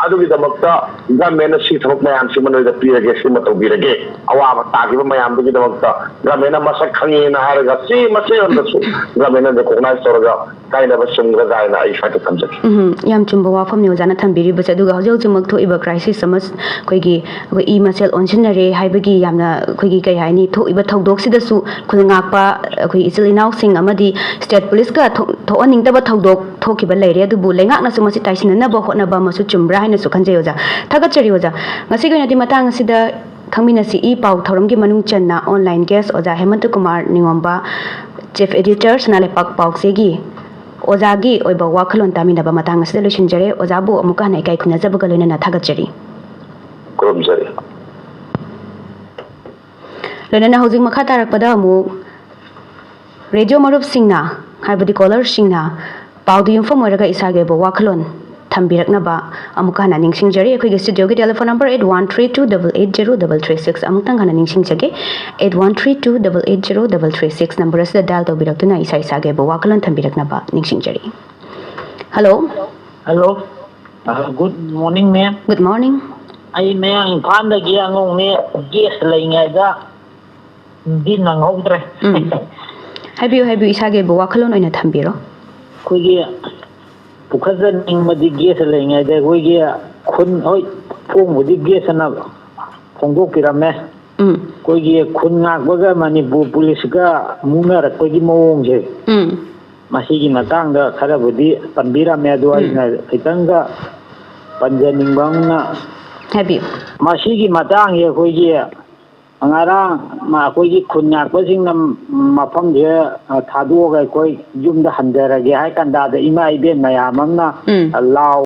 ꯑꯗꯨꯒꯤꯗꯃꯛꯇ ꯒꯃꯦꯟꯅ ꯁꯤ ꯊꯕꯛ ꯃꯌꯥꯝꯁꯤꯃ ꯅꯣꯏꯗ ꯄꯤꯔꯒꯦ, ꯁꯤꯃ ꯇꯧꯕꯤꯔꯒꯦ, ꯑꯋꯥꯕ ꯇꯥꯈꯤꯕ ꯃꯌꯥꯝꯗꯨꯒꯤꯗꯃꯛꯇ ꯒꯃꯦꯟꯅ ꯃꯁꯛ ꯈꯪꯉꯦꯅ ꯍꯥꯏꯔꯒ ꯁꯤ ꯃꯆꯦꯠ ꯑꯃꯗꯁꯨ ꯒꯃꯦꯟꯅ ꯔꯤꯀꯣꯛꯅꯥꯏꯁ ꯇꯧꯔꯒ ꯀꯥꯏꯅꯕ ꯆꯨꯝꯒꯗ꯭ꯔꯥ ꯍꯥꯏꯅ ꯑꯩ ꯁ꯭ꯋꯥꯏꯗ ꯊꯝꯖꯒꯦ꯫ ꯎꯝ, ꯌꯥꯝ ꯆꯨꯝꯕ ꯋꯥꯐꯝꯅꯤ ꯑꯣꯖꯥꯅ ꯊꯝꯕꯤꯔꯤꯕꯁꯦ꯫ ꯑꯗꯨꯒ ꯍꯧꯖꯤꯛ ꯍꯧꯖꯤꯛꯃꯛ ꯊꯣꯛꯏꯕ ꯀ꯭ꯔꯥꯏꯁꯤꯁ ꯑꯃ, ꯑꯩꯈꯣꯏꯒꯤ, ꯑꯩꯈꯣꯏ ꯏ ꯃꯁꯦꯜ ꯑꯣꯟꯁꯤꯟꯅꯔꯦ ꯍꯥꯏꯕꯒꯤ ꯌꯥꯝꯅ, ꯑꯩꯈꯣꯏꯒꯤ, ꯀꯩ ꯍꯥꯏꯅꯤ, ꯊꯣꯛꯏꯕ ꯊꯧꯗꯣꯛꯁꯤꯗꯁꯨ ꯈꯨꯜ ꯉꯥꯛꯄ ꯑꯩꯈꯣꯏ ꯏꯆꯤꯜ ꯏꯅꯥꯎꯁꯤꯡ ꯑꯃꯗꯤ ꯁ꯭ꯇꯦꯠ ꯄꯨꯂꯤꯁꯀ ꯊꯣꯛ-, ꯊꯣꯛꯍꯟꯅꯤꯡꯗꯕ ꯊꯧꯗꯣꯛ ꯊꯣꯛꯈꯤꯕ ꯂꯩꯔꯦ꯫ ꯑꯗꯨꯕꯨ ꯂꯩꯉꯥꯛꯅꯁꯨ ꯃꯁꯤ ꯇꯥꯏꯁꯤꯟꯅꯅꯕ ꯍꯣꯠꯅꯕ ꯑꯃꯁꯨ ꯆꯨꯝꯕ꯭ꯔꯥ ꯍꯥꯏꯅꯁꯨ ꯈꯟꯖꯩ ꯑꯣꯖꯥ꯫ ꯊꯥꯒꯠꯆꯔꯤ ꯑꯣꯖꯥ꯫ ꯉꯁꯤꯒꯤ ꯑꯣꯏꯅꯗꯤ ꯃꯇꯥꯡ ꯑꯁꯤꯗ ꯈꯪꯃꯤꯟꯅꯁꯤ꯫ ꯏ ꯄꯥꯎ ꯊꯧꯔꯝꯒꯤ ꯃꯅꯨꯡ ꯆꯟꯅ ꯑꯣꯟꯂꯥꯏꯟ ꯒꯦꯁ ꯑꯣꯖꯥ ꯍꯦꯃꯟꯇ ꯀꯨꯃꯥꯔ ꯅꯤꯉꯣꯝꯕ, ꯆꯤꯐ ꯑꯦꯗꯤꯇꯔ, ꯁꯅꯥ ꯂꯩꯄꯥꯛ ꯄꯥꯎꯆꯦꯒꯤ ꯑꯣꯖꯥꯒꯤ ꯑꯣꯏꯕ ꯋꯥꯈꯜꯂꯣꯟ ꯇꯥꯃꯤꯟꯅꯕ ꯃꯇꯥꯡ ꯑꯁꯤꯗ ꯂꯣꯏꯁꯤꯟꯖꯔꯦ꯫ ꯑꯣꯖꯥꯕꯨ ꯑꯃꯨꯛꯀ ꯍꯟꯅ ꯏꯀꯥꯏ ꯈꯨꯝꯅꯖꯕꯒ ꯂꯣꯏꯅꯅ ꯊꯥꯒꯠꯆꯔꯤ꯫ ꯈꯨꯔꯨꯝꯖꯔꯤ꯫ ꯂꯣꯏꯅꯅ ꯍꯧꯖꯤꯛ ꯃꯈꯥ ꯇꯥꯔꯛꯄꯗ ꯑꯃꯨꯛ ꯔꯦꯗꯤꯑꯣ ꯃꯔꯨꯞꯁꯤꯡꯅ, ꯍꯥꯏꯕꯗꯤ ꯀꯣꯂꯔꯁꯤꯡꯅ ꯄꯥꯎꯗꯨ ꯌꯨꯝꯐꯝ ꯑꯣꯏꯔꯒ ꯏꯁꯥꯒꯤ ꯑꯣꯏꯕ ꯋꯥꯈꯜꯂꯣꯟ ꯊꯝꯕꯤꯔꯛꯅꯕ ꯑꯃꯨꯛꯀ ꯍꯟꯅ ꯅꯤꯡꯁꯤꯡꯖꯔꯤ꯫ ꯑꯩꯈꯣꯏꯒꯤ ꯁ꯭ꯇꯨꯗꯤꯑꯣꯒꯤ telephone number eight one three two double eight zero double three six, ꯑꯃꯨꯛꯇꯪ ꯍꯟꯅ ꯅꯤꯡꯁꯤꯡꯖꯒꯦ, eight one three two double eight zero double three six number ꯑꯁꯤꯗ ꯗꯥꯏꯜ ꯇꯧꯕꯤꯔꯛꯇꯨꯅ ꯏꯁꯥ ꯏꯁꯥꯒꯤ ꯑꯣꯏꯕ ꯋꯥꯈꯜꯂꯣꯟ ꯊꯝꯕꯤꯔꯛꯅꯕ ꯅꯤꯡꯁꯤꯡꯖꯔꯤ꯫ ꯍꯜꯂꯣ꯫ ꯍꯜꯂꯣ꯫ ꯑ, good morning, ma'am. Good morning. ꯑꯩ ꯃꯌꯥꯡ ꯏꯝꯐꯥꯜꯗꯒꯤ ꯑꯉꯣꯡꯅꯦ꯫ ꯒꯦꯁ ꯂꯩꯉꯩꯗ ꯗꯤ ꯅꯪꯍꯧꯗ꯭ꯔꯦ꯫ ꯎꯝ꯫ ꯍꯥꯏꯕꯤꯌꯨ, ꯍꯥꯏꯕꯤꯌꯨ, ꯏꯁꯥꯒꯤ ꯑꯣꯏꯕ ꯋꯥꯈꯜꯂꯣꯟ ꯑꯣꯏꯅ ꯊꯝꯕꯤꯔꯣ꯫ ꯑꯩꯈꯣꯏꯒꯤ ꯄꯨꯈꯠꯆꯅꯤꯡꯕꯗꯤ ꯒꯦꯁ ꯂꯩꯉꯩꯗ ꯑꯩꯈꯣꯏꯒꯤ ꯈꯨꯟ, ꯍꯣꯏ, ꯊꯣꯡꯕꯨꯗꯤ ꯒꯦꯁ ꯑꯅ ꯐꯣꯡꯗꯣꯛꯄꯤꯔꯝꯃꯦ꯫ ꯎꯝ꯫ ꯑꯩꯈꯣꯏꯒꯤ ꯈꯨꯟ ꯉꯥꯛꯄꯒ ꯃꯅꯤꯄꯨꯔ ꯄꯨꯂꯤꯁꯀ ꯃꯨꯛꯅꯔꯛꯄꯒꯤ ꯃꯑꯣꯡꯁꯦ, ꯎꯝ꯫ ꯃꯁꯤꯒꯤ ꯃꯇꯥꯡꯗ ꯈꯔꯕꯨꯗꯤ ꯄꯟꯕꯤꯔꯝꯃꯦ, ꯑꯗꯣ ꯎꯝ꯫ ꯑꯩꯅ ꯈꯤꯇꯪꯒ ꯄꯟꯖꯅꯤꯡꯕ ꯑꯃꯅ, ꯍꯥꯏꯕꯤꯌꯨ꯫ ꯃꯁꯤꯒꯤ ꯃꯇꯥꯡꯁꯦ ꯑꯩꯈꯣꯏꯒꯤ ꯉꯔꯥꯡ ꯃ-, ꯑꯩꯈꯣꯏꯒꯤ ꯈꯨꯟ ꯉꯥꯛꯄꯁꯤꯡꯅ ꯃꯐꯝꯁꯦ, ꯑ, ꯊꯥꯗꯣꯛꯑꯒ ꯑꯩꯈꯣꯏ ꯌꯨꯝꯗ ꯍꯟꯖꯔꯒꯦ ꯍꯥꯏ ꯀꯥꯟꯗ ꯏꯃꯥ ꯏꯕꯦꯟ ꯃꯌꯥꯝ ꯑꯃꯅ, ꯎꯝ꯫ ꯑ, ꯂꯥꯎ